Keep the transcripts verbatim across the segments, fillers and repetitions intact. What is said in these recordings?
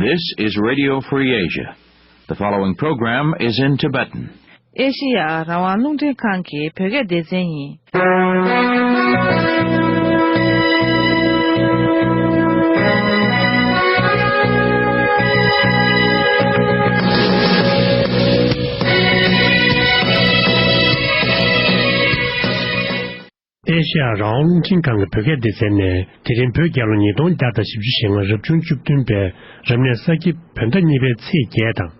This is Radio Free Asia. The following program is in Tibetan. ཨེ་ཤེ་ཡ་རང་དབང་རླུང་འཕྲིན་ཁང་གི་བོད་སྐད་སྡེ་ཚན་ཡིན། ཨེ་ཤེ་ཡ་རང་དབང་རླུང་འཕྲིན་ཁང་གི་བོད་སྐད་སྡེ་ཚན་ནས། དེ་རིང་བོད་རྒྱལ་ལོ་ཉིས་སྟོང་བརྒྱ་དང་བཞི་བཅུ་ཞེ་ལྔ་རབ་བྱུང་བཅུ་བདུན་པའི་རབ་གནས་ས་ཁྱི་བོད་ཟླ་གཉིས་པའི་ཚེས་བརྒྱད་དང་།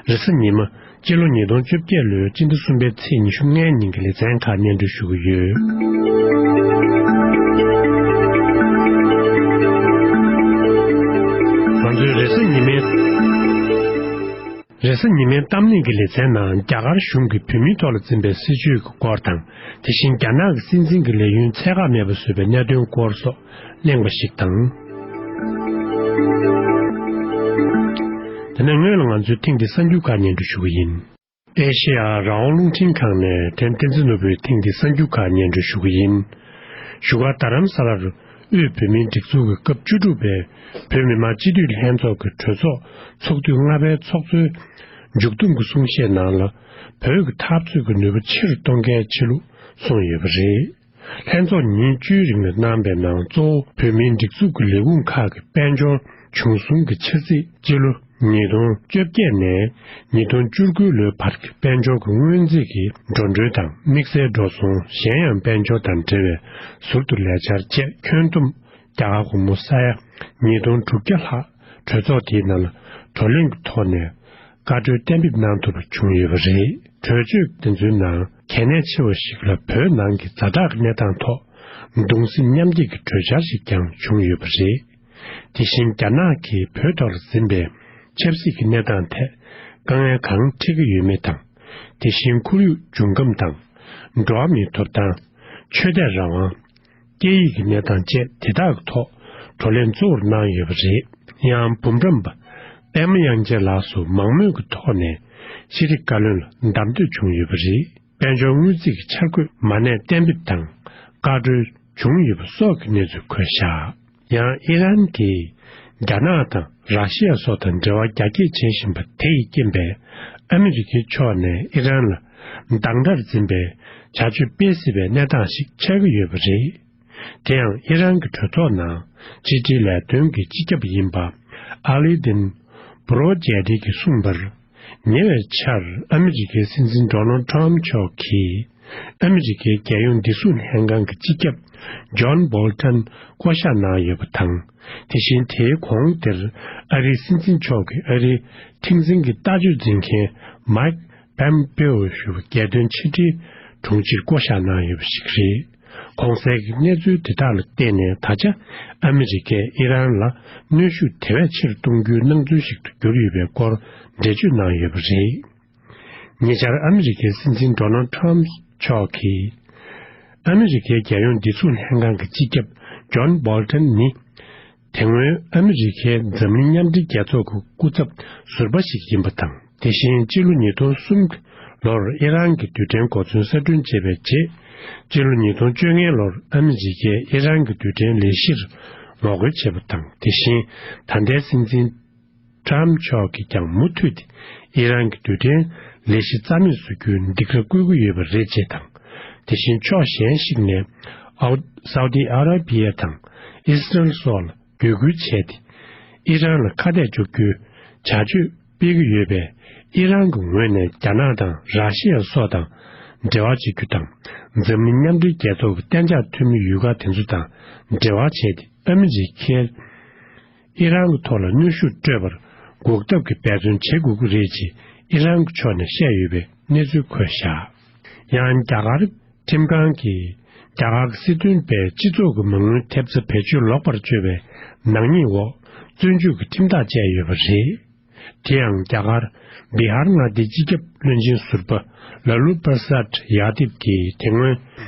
རེས་གཟའ་ཉི་མ། སྤྱི་ལོ་ཉིས་སྟོང་བཅོ་བརྒྱད་ལོའི་སྤྱི་ཟླ་གསུམ་པའི་ཚེས་ཉི་ཤུ་ལྔའི་ཉིན་གྱི་ལེ་ཚན་ཁག་སྙན་སྒྲོན་ཞུ་གི་ཡོད། ང་ཚོའི་རེས་གཟའ་ཉི་མའི། རེས་གཟའ་ཉི་མའི་གཏམ་གླེང་གི་ལེ་ཚན་ནང་རྒྱ་གར་གཞུང་གིས་བོད་མིའི་ཐོག་ལ་འཛིན་པའི་སྲིད་བྱུས་ཀྱི་སྐོར་དང་། དེ་བཞིན་རྒྱ་ནག་གི་སྲིད་འཛིན་གྱི་ལས་ཡུན་ཚད་བཀག་མེད་པ་བཟོས་པའི་གནད་དོན་སྐོར་སོགས་གླེང་བ་ཞིག་དང་། དེ་ནས་སྔོན་ལ་ང་ཚོས་ཐེངས་འདིའི་གསར་འགྱུར་ཁག་སྙན་སྒྲོན་ཞུ་གི་ཡིན། ཨེ་ཤེ་ཡ་རང་དབང་རླུང་འཕྲིན་ཁང་ནས་ཐེངས་བསྟན་འཛིན་ནོར་བུས་ཐེངས་འདིའི་གསར་འགྱུར་ཁག་སྙན་སྒྲོན་ཞུ་གི་ཡིན། བཞུགས་སྒར་རྡ་རམ་ས་ལར་དབུས་བོད་མིའི་སྒྲིག་འཛུགས་ཀྱི་སྐབས་བཅུ་དྲུག་པའི་བོད་མི་མང་སྤྱི་འཐུས་ལྷན་ཚོགས་ཀྱི་གྲོས་ཚོགས་ཚོགས་དུས་ལྔ་པའི་ཚོགས་གཙོའི་མཇུག་བསྡོམས་ཀྱི་གསུང་བཤད་ནང་ལ། བོད་ཀྱི་འཐབ་རྩོད་ཀྱི་ནུས་པ་ཆེ་རུ་གཏོང་གལ་ཆེ་ལུགས་གསུངས་ཡོད་པ་རེད། ལྷན་ཚོགས་ཉིན་བཅུའི་རིང་ལ་གནང་བའི་ནང་། གཙོ་བོ་བོད་མིའི་སྒྲིག་འཛུགས་ཀྱི་ལས་ཁུངས་ཁག་གི་དཔལ་འབྱོར་བྱུང་སོང་གི་འཆར་རྩིས་སྤྱི་ལོ་ཉིས་སྟོང་བཅོ་བརྒྱད་ནས་ཉིས་སྟོང་བཅུ་དགུ་ལོའི་བར་གྱི་དཔལ་འབྱོར་གྱི་སྔོན་རྩིས་ཀྱི་འགྲོ་གྲོན་དང་། དམིགས་བསལ་འགྲོ་སོང་། གཞན་ཡང་དཔལ་འབྱོར་དང་འབྲེལ་བའི་ཟུར་དུ་ལས་འཆར་བཅས་ཁྱོན་བསྡོམས་རྒྱ་གར་སྒོར་མོ་ས་ཡ་ཉིས་སྟོང་དྲུག་བརྒྱ་ལྷག་གྲོས་ཚོགས་དེའི་ནང་ལ་བགྲོ་གླེང་གི་ཐོག་ནས་བཀའ་འཁྲོལ་གཏན་འབེབས་གནང་ཐུབ་པ་བྱུང་ཡོད་པ་རེད། གྲོས་ཆོད་དེ་ཚོའི་ནང་གལ་གནད་ཆེ་བ་ཞིག་ལ། བོད་ནང་གི་ཛ་དྲག་གི་གནས་སྟངས་ཐོག་གདུང་སེམས་མཉམ་སྐྱེད་ཀྱི་གྲོས་འཆར་ཞིག་ཀྱང་བྱུང་ཡོད་པ་རེད། དེ་བཞིན་རྒྱ་ནག་གིས་བོད་ཐོག་ལ་འཛིན་པའི་ཆབ་སྲིད་ཀྱི་གནས་སྟངས་ཐད་དཀའ་ངལ་གང་འཕྲད་ཀྱི་ཡོད་མེད་དང་། དེ་བཞིན་ཁོར་ཡུག་འབྱུང་ཁམས་དང་། འགྲོ་བ་མིའི་ཐོབ་ཐང་། ཆོས་དད་རང་དབང་། སྐད་ཡིག་གི་གནས་སྟངས་བཅས་དེ་དག་གི་ཐོག་བགྲོ་གླེང་གཙོ་བོར་གནང་ཡོད་པ་རེད། ཡང་འབུམ་རམས་པ་པད་མ་དབྱངས་ཅན་ལགས་སུ་མང་མོས་ཀྱི་ཐོག་ནས་ཤེས་རིག་བཀའ་བློན་ལ་བདམས་ཐོན་བྱུང་ཡོད་པ་རེད། དཔལ་འབྱོར་དངུལ་རྩིས་ཀྱི་འཆར་འགོད་མ་གནས་གཏན་འབེབས་དང་། བཀའ་འཁྲོལ་བྱུང་ཡོད་པ་སོགས་ཀྱི་གནས་ཚུལ་འཁོད་བཞག་ཡང་ཨི་རན་གྱིས་རྒྱ་ནག་དང་ར་ཤི་ཡ་སོགས་དང་འབྲེལ་བ་རྒྱ་སྐྱེད་བྱེད་བཞིན་པ་དེ་ཡི་རྐྱེན་པས། ཨ་མི་རི་ཀའི་ཕྱོགས་ནས་ཨི་རན་ལ་སྡང་དགྲར་འཛིན་པའི་བྱ་སྤྱོད་སྤེལ་སྲིད་པའི་གནས་སྟངས་ཤིག་ཆགས་ཀྱི་ཡོད་པ་རེད། དེ་ཡང་ཨི་རན་གྱི་གྲོས་ཚོགས་ནང་ཕྱི་འབྲེལ་ལས་དོན་གྱི་སྤྱི་ཁྱབ་ཡིན་པ་ཨ་ལི་དིན་བྷུ་རོ་ཇེ་ཏི་གིས་གསུངས་པར། ཉེ་བའི་ཆར་ཨ་མི་རི་ཀའི་སྲིད་འཛིན་ཌོ་ནལ་ཊམ་མཆོག་གིས་ཨ་མི་རི་ཀའི་རྒྱལ་ཡོངས་བདེ་སྲུང་ལྷན་ཁང་གི་སྤྱི་ཁྱབ་ཇོན་བོལ་ཊོན་བསྐོ་གཞག་གནང་ཡོད་པ་དང་། དེ་བཞིན་དེའི་གོང་དེར་ཨ་རིའི་སྲིད་འཛིན་མཆོག་གིས་ཨ་རིའི་ཁྲིམས་འཛིན་གྱི་ལྟ་སྤྱོད་འཛིན་མཁན་མའིག་པོམ་པེའོ་ཞུ་བ་རྒྱལ་དོན་ཕྱི་དྲིལ་དྲུང་ཆེར་བསྐོ་གཞག་གནང་ཡོད་པ་ཞིག་རེད། གོང་གསལ་གྱི་གནས་ཚུལ་དེ་དག་ལ་བརྟེན་ནས། ད་ཆ་ཨ་མི་རི་ཀས་ཨི་རན་ལ་གནོན་ཤུགས་དེ་བས་ཆེར་གཏོང་རྒྱུའི་སྣང་ཚུལ་ཞིག་ཏུ་གྱུར་ཡོད་པའི་སྐོར་འགྲེལ་བརྗོད་གནང་ཡོད་པ་རེད། ཉེ་ཆར་ཨ་མི་རི་ཀའི་སྲིད་འཛིན་ཌོ་ནལ་ཊམ་མཆོག་གིས། ཨ་མི་རི་ཀའི་རྒྱལ་ཡོངས་བདེ་སྲུང་ལྷན་ཁང་གི་སྤྱི་ཁྱབ་ཇོན་བོལ་ཊོན་ནི། དེ་སྔོན་ཨ་མི་རི་ཀས་འཛམ་གླིང་མཉམ་འབྲེལ་རྒྱལ་ཚོགས་ཀྱི་སྐུ་ཚབ་ཟུར་པ་ཞིག་ཡིན་པ་དང་། དེ་བཞིན་སྤྱི་ལོ་ཉིས་སྟོང་གསུམ་ལོར་ཨི་རན་གྱི་རྡུལ་ཕྲན་གོ་མཚོན་གསར་སྐྲུན་བྱས་པའི་རྗེས། སྤྱི་ལོ་ཉིས་སྟོང་བཅོ་ལྔ་ལོར་ཨ་མི་རི་ཀས་ཨི་རན་གྱི་རྡུལ་ཕྲན་ལས་གཞིར་ངོ་རྒོལ་བྱས་པ་དང་། དེ་བཞིན་ད་ལྟའི་སྲིད་འཛིན་ཊམ་མཆོག་གིས་ཀྱང་མུ་མཐུད་དེ་ཨི་རན་གྱི་རྡུལ་ཕྲན་ལས་གཞི་རྩ་མེད་བཟོ་རྒྱུའི་སྡིགས་ར་བསྐུལ་གྱི་ཡོད་པ་རེད་ཅེས་དང་། དེ་བཞིན་ཕྱོགས་གཞན་ཞིག་ནས་ཨའུ་སའུ་ཏི་ཨ་ར་བི་ཡ་དང་ཨི་སི་རལ་སོགས་ལ་བརྒྱུད་སྐུལ་བྱས་ཏེ། ཨི་རན་ལ་ཁ་གཏད་གཅོག་རྒྱུའི་བྱ་སྤྱོད་སྤེལ་གྱི་ཡོད་པས། ཨི་རན་གྱི་ངོས་ནས་རྒྱ་ནག་དང་ར་ཤི་ཡ་སོགས་དང་འབྲེལ་བ་བྱེད་རྒྱུ་དང་། འཛམ་གླིང་མཉམ་འབྲེལ་རྒྱལ་ཚོགས་ཀྱི་གཏན་འཇགས་འཐུས་མི་ཡུལ་ཁག་དེ་ཚོ་དང་འབྲེལ་བ་བྱས་ཏེ། ཨ་མི་རི་ཀས་ཨི་རན་གྱི་ཐོག་ལ་གནོན་ཤུགས་སྤྲོད་པར་འགོག་ཐབས་ཀྱི་འབད་བརྩོན་བྱེད་དགོས་ཀྱི་རེད་ཅེས་ཨི་རན་གྱི་ཕྱོགས་ནས་བཤད་ཡོད་པའི་གནས་ཚུལ་འཁོད་བཞག་ཡང་རྒྱ་གར་ཁྲིམས་ཁང་གིས་རྒྱ་གར་གྱི་སྲིད་དོན་པས་སྤྱི་ཚོགས་ཀྱི་མ་དངུལ་ཐེབས་རྩ་བེད་སྤྱོད་ལོག་པར་སྤྱོད་པའི་ནག་ཉེས་འོག་བཙོན་འཇུག་གི་ཁྲིམས་ཐག་བཅད་ཡོད་པ་རེད། དེ་ཡང་རྒྱ་གར་བི་ཧར་མངའ་སྡེའི་སྤྱི་ཁྱབ་བློན་ཆེན་ཟུར་པ་ལ་ལུ་པྲ་སད་ཡ་དིབ་ཀྱིས་དེ་སྔོན་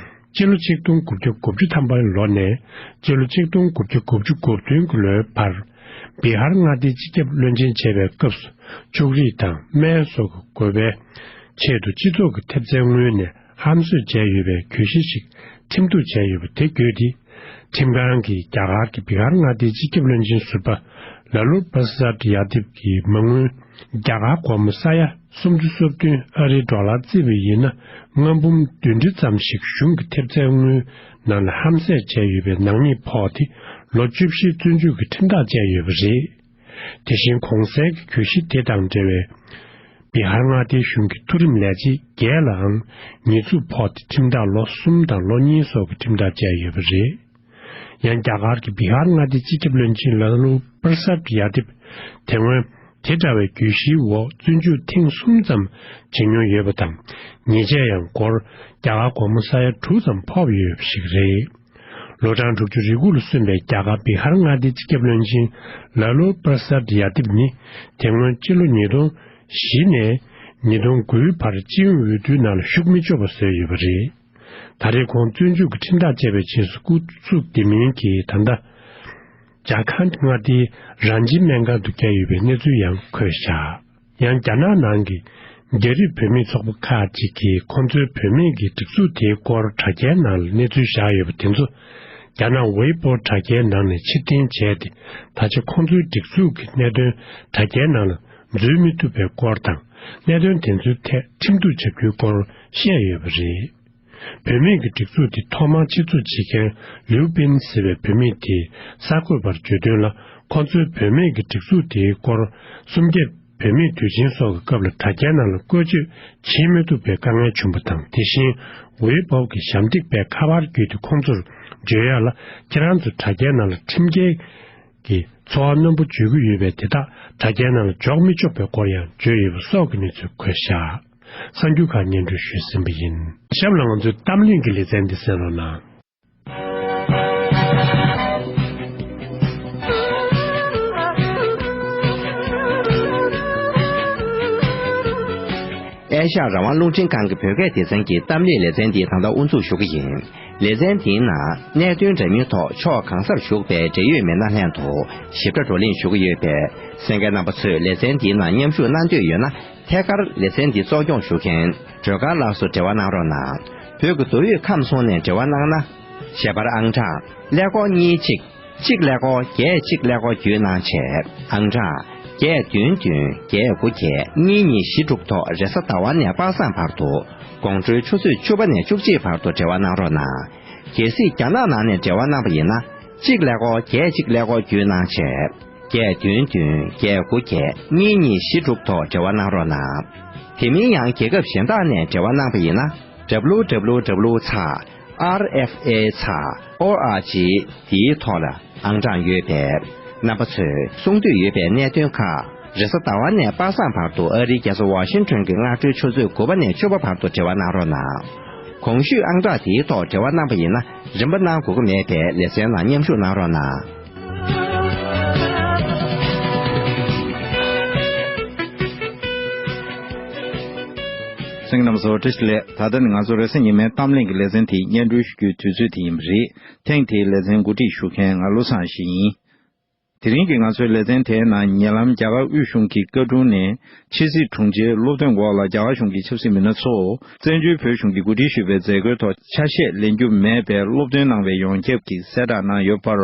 སྤྱི་ལོ་ཆིག་སྟོང་དགུ་བརྒྱ་དགུ་བཅུ་ཐམ་པའི་ལོ་ནས་སྤྱི་ལོ་ཆིག་སྟོང་དགུ་བརྒྱ་དགུ་བཅུ་གོ་བདུན་གྱི་ལོའི་བར། བི་ཧར་མངའ་སྡེའི་སྤྱི་ཁྱབ་བློན་ཆེན་བྱས་པའི་སྐབས་སུ། ཕྱུགས་རིགས་དང་སྨན་སོགས་ཀྱི་དགོས་པའི་ཆེད་དུ་སྤྱི་ཚོགས་ཀྱི་ཐེབས་རྩའི་ངོས་ནས་ཧམ་བཟོས་བྱས་ཡོད་པའི་གྱོད་གཞི་ཞིག་ཁྲིམས་གཏུག་བྱས་ཡོད་པ་དེ་བརྒྱུད་དེ། ཁྲིམས་ཁང་གིས་རྒྱ་གར་གྱི་བི་ཧར་མངའ་སྡེའི་སྤྱི་ཁྱབ་བློན་ཆེན་ཟུར་པ་ ལ་ལུ་པར་སར་ཡ་དིབ་ཀྱི་མ་དངུལ་རྒྱ་གར་སྒོར་མོ་ས་ཡ་སུམ་ཅུ་སོ་བདུན་ཨ་རིའི་ཌོ་ལར་བརྩིས་པ་ཡིན་ན། ལྔ་འབུམ་བདུན་ཁྲི་ཙམ་ཞིག་གཞུང་གི་ཐེབས་རྩའི་དངུལ་ནང་ལ་ཧམ་བཟས་བྱས་ཡོད་པའི་ནག་ཉེས་ཕོག་སྟེ། ལོ་བཅུ་བཞི་བཙོན་འཇུག་གི་ཁྲིམས་ཐག་བཅད་ཡོད་པ་རེད། དེ་བཞིན་གོང་གསལ་གྱི་གྱོད་གཞི་དེ་དང་འབྲེལ་བའི་བི་ཧར་མངའ་སྡེའི་གཞུང་གི་མཐོ་རིམ་ལས་བྱེད་བརྒྱད་ལའང་ཉེས་འཛུགས་ཕོག་སྟེ། ཁྲིམས་ཐག་ལོ་གསུམ་དང་ལོ་གཉིས་སོགས་ཀྱི་ཁྲིམས་ཐག་བཅད་ཡོད་པ་རེད། ཡང་རྒྱ་གར་གྱི་བི་ཧར་མངའ་སྡེའི་སྤྱི་ཁྱབ་བློན་ཆེན་ལ་ལུ་པར་སར་ཡ་དིབ་དེ་སྔོན་དེ་འདྲ་བའི་གྱོད་གཞིའི་འོག་བཙོན་འཇུག་ཐེངས་གསུམ་ཙམ་བྱེད་མྱོང་ཡོད་པ་དང་། ཉེས་ཆད་ཡང་སྒོར་རྒྱ་གར་སྒོར་མོ་ས་ཡ་དྲུག་ཙམ་ཕོག་ཡོད་པ་ཞིག་རེད། ལོ་གྲངས་དྲུག་ཅུ་རེ་དགུ་ལ་སོན་པའི་རྒྱ་གར་བི་ཧར་མངའ་སྡེའི་སྤྱི་ཁྱབ་བློན་ཆེན་ལ་ལུ་པར་སར་ཡ་དིབ་ནི། དེ་སྔོན་སྤྱི་ལོ་ཉིས་སྟོང་བཞི་ནས་ཉིས་སྟོང་དགུའི་བར་སྤྱི་ཡོངས་འོས་བསྡུའི་ནང་ལ་ཞུགས་མི་ཆོག་པ་བཟོས་ཡོད་པ་རེད། ད་རེས་ཁོང་བཙོན་འཇུག་གི་ཁྲིམས་ཐག་བཅད་པའི་རྗེས་སུ། སྐུ་གཟུགས་བདེ་མིན་གྱིས་ད་ལྟ་ཇར་ཁན་མངའ་སྡེའི་རན་ཅི་སྨན་ཁང་དུ་བསྐྱལ་ཡོད་པའི་གནས་ཚུལ་ཡང་འཁོད་བཞག་ཡང་རྒྱ་ནག་ནང་གི་རྒྱ་རིགས་བུད་མེད་ཚོགས་པ་ཁག་ཅིག་གིས་ཁོང་ཚོའི་བུད་མེད་ཀྱི་སྒྲིག་འཛུགས་དེའི་སྐོར་དྲ་རྒྱའི་ནང་ལ་གནས་ཚུལ་བཞག་ཡོད་པ་དེ་ཚོ་རྒྱ་ནག་ཝེ་པོ་དྲ་རྒྱའི་ནང་ནས་ཕྱིར་འཐེན་བྱས་ཏེ། ད་ཆ་ཁོང་ཚོའི་སྒྲིག་འཛུགས་ཀྱི་གནད་དོན་དྲ་རྒྱའི་ནང་ལ་འཛུལ་མི་ཐུབ་པའི་སྐོར་དང་། གནད་དོན་དེ་ཚོའི་ཐད་ཁྲིམས་གཏུག་བྱ་རྒྱུའི་སྐོར་བཤད་ཡོད་པ་རེད། བུད་མེད་ཀྱི་སྒྲིག་འཛུགས་དེ་ཐོག་མར་ཆེད་འཛུགས་བྱེད་མཁན་ལིའུ་པིན་ཟེར་བའི་བུད་མེད་དེས་གསར་འགོད་པར་བརྗོད་དོན་ལ། ཁོ་ཚོའི་བུད་མེད་ཀྱི་སྒྲིག་འཛུགས་དེའི་སྐོར་གསུམ་བརྒྱད་བུད་མེད་དུས་ཆེན་སོགས་ཀྱི་སྐབས་ལ་དྲ་རྒྱའི་ནང་ལ་བཀོལ་སྤྱོད་བྱེད་མི་ཐུབ་པའི་དཀའ་ངལ་བྱུང་བ་དང་། དེ་བཞིན་ཝེ་པོབ་ཀྱི་ཞབས་འདེགས་པས་ཁ་པར་བརྒྱུད་དེ་ཁོང་ཚོར་བརྗོད་ཡ་ལ། ཁྱེད་རང་ཚོ་དྲ་རྒྱའི་ནང་ལ་ཁྲིམས་འགལ་གྱི་འཚོ་བ་རྣོན་པོ་སྤྱོད་ཀྱི་ཡོད་པས། དེ་དག་དྲ་རྒྱའི་ནང་ལ་འཇོག་མི་ཆོག་པའི་སྐོར་ཡང་བརྗོད་ཡོད་པ་སོགས་ཀྱི་གནས་ཚུལ་འཁོད་བཞག་གསར་འགྱུར་ཁག་སྙན་སྒྲོན་ཞུས་ཟིན་པ་ཡིན། གཤམ་ལ་ང་ཚོའི་གཏམ་གླེང་གི་ལེ་ཚན་འདི་གསན་རོགས་གནང་། ཨེ་ཤ་ཡ་རང་དབང་རླུང་འཕྲིན་ཁང་གི་བོད་སྐད་སྡེ་ཚན་གྱི་གཏམ་གླེང་ལེ་ཚན་འདི་ད་ལྟ་དབུ་འཛུགས་ཞུ་གི་ཡིན། ལེ་ཚན་འདིའི་ནང་གནད་དོན་འདྲ་མིན་ཐོག་ཕྱོགས་གང་སར་བཞུགས་པའི་འབྲེལ་ཡོད་མི་སྣ་ལྷན་དུ་ཞིབ་ཕྲ་བགྲོ་གླེང་ཞུ་གི་ཡོད་པས། གསན་མཁན་རྣམ་པ་ཚོས་ལེ་ཚན་འདིའི་ནང་མཉམ་ཞུགས་གནང་འདོད་ཡོད་ན། ཐད་ཀར་ལེ་ཚན་འདི་གཙོ་སྐྱོང་ཞུ་མཁན་སྒྲོལ་དཀར་ལགས་སུ་འབྲེལ་བ་གནང་རོགས་གནང་། བོད་ཀྱི་མདོ་དབུས་ཁམས་གསུམ་ནས་འབྲེལ་བ་གནང་ན། ཞལ་པར་ཨང་གྲངས་ཀླད་ཀོར་གཉིས་གཅིག་གཅིག་ཀླད་ཀོར་བརྒྱད་གཅིག་ཀླད་ཀོར་བརྒྱུད་གནང་བྱས། ཨང་གྲངས་བརྒྱད་བདུན་བདུན་བརྒྱད་དགུ་བརྒྱད་གཉིས་གཉིས་བཞི་དྲུག་ཐོག་རེས་གཟའ་ཟླ་བ་ནས་པ་སངས་བར་དུ་དགོང་དྲོའི་ཆུ་ཚོད་བཅུ་པ་ནས་བཅུ་གཅིག་བར་དུ་འབྲེལ་བ་གནང་རོགས་གནང་། གལ་སྲིད་རྒྱ་ནག་ནང་ནས་འབྲེལ་བ་གནང་པ་ཡིན་ན། གཅིག་ཀླད་ཀོར་བརྒྱད་གཅིག་ཀླད་ཀོར་བརྒྱུད་གནང་བྱས། བརྒྱད་བདུན་བདུན་བརྒྱད་དགུ་བརྒྱད་གཉིས་གཉིས་བཞི་དྲུག་ཐོག་འབྲེལ་བ་གནང་རོགས་གནང་། དེ་མིན་ཡང་རྒྱལ་ཁབ་གཞན་དག་ནས་འབྲེལ་བ་གནང་པ་ཡིན་ན། W W W ཚེག་R F A ཚེག O R G འདིའི་ཐོག་ལ་ཨང་གྲངས་ཡོད་པས། རྣམ་པ་ཚོས་གསུང་འདོད་ཡོད་པའི་གནད་དོན་ཁག་རེས་གཟའ་ཟླ་བ་ནས་པ་སངས་བར་དུ་ཨ་རིའི་རྒྱལ་ས་ཝ་ཤིང་ཊོན་གྱི་སྔ་དྲོའི་ཆུ་ཚོད་དགུ་པ་ནས་བཅུ་པ་བར་དུ་འབྲེལ་བ་གནང་རོགས་གནང་། གོང་ཞུས་ཨང་གྲངས་དེའི་ཐོག་འབྲེལ་བ་གནང་པ་ཡིན་ན། རིན་པ་གནང་དགོས་ཀྱི་མེད་པས། ལེ་ཚན་ནང་མཉམ་ཞུགས་གནང་རོགས་གནང་། གསན་མཁན་རྣམ་པ་ཚོ་བཀྲ་ཤིས་བདེ་ལེགས། ད་ལྟ་ནི་ང་ཚོ་རེས་གཟའ་ཉི་མའི་གཏམ་གླེང་གི་ལེ་ཚན་དེ་སྙན་སྒྲོན་ཞུ་རྒྱུའི་དུས་ཚོད་དེ་ཡིན་པ་རེད། ཐེངས་དེའི་ལེ་ཚན་གོ་སྒྲིག་ཞུ་མཁན་ང་བློ་བཟང་ཡེ་ཤེས་ཡིན། དེ་རིང་གི་ང་ཚོའི་ལེ་ཚན་དེའི་ནང་ཉེ་ལམ་རྒྱ་གར་དབུས་གཞུང་གི་བཀའ་དྲུང་ནས་ཕྱི་སྲིད་དྲུང་ཆེའི་སློབ་སྟོན་འོག་ལ་རྒྱ་གར་གཞུང་གི་ཆབ་སྲིད་མི་སྣ་ཚོ་བཙན་བྱོལ་བོད་གཞུང་གིས་གོ་སྒྲིག་ཞུས་པའི་མཛད་སྒོའི་ཐོག་ཆ་ཤས་ལེན་རྒྱུ་མེད་པའི་སློབ་སྟོན་གནང་བའི་ཡོངས་ཁྱབ་ཀྱི་གསལ་བསྒྲགས་གནང་ཡོད་པར།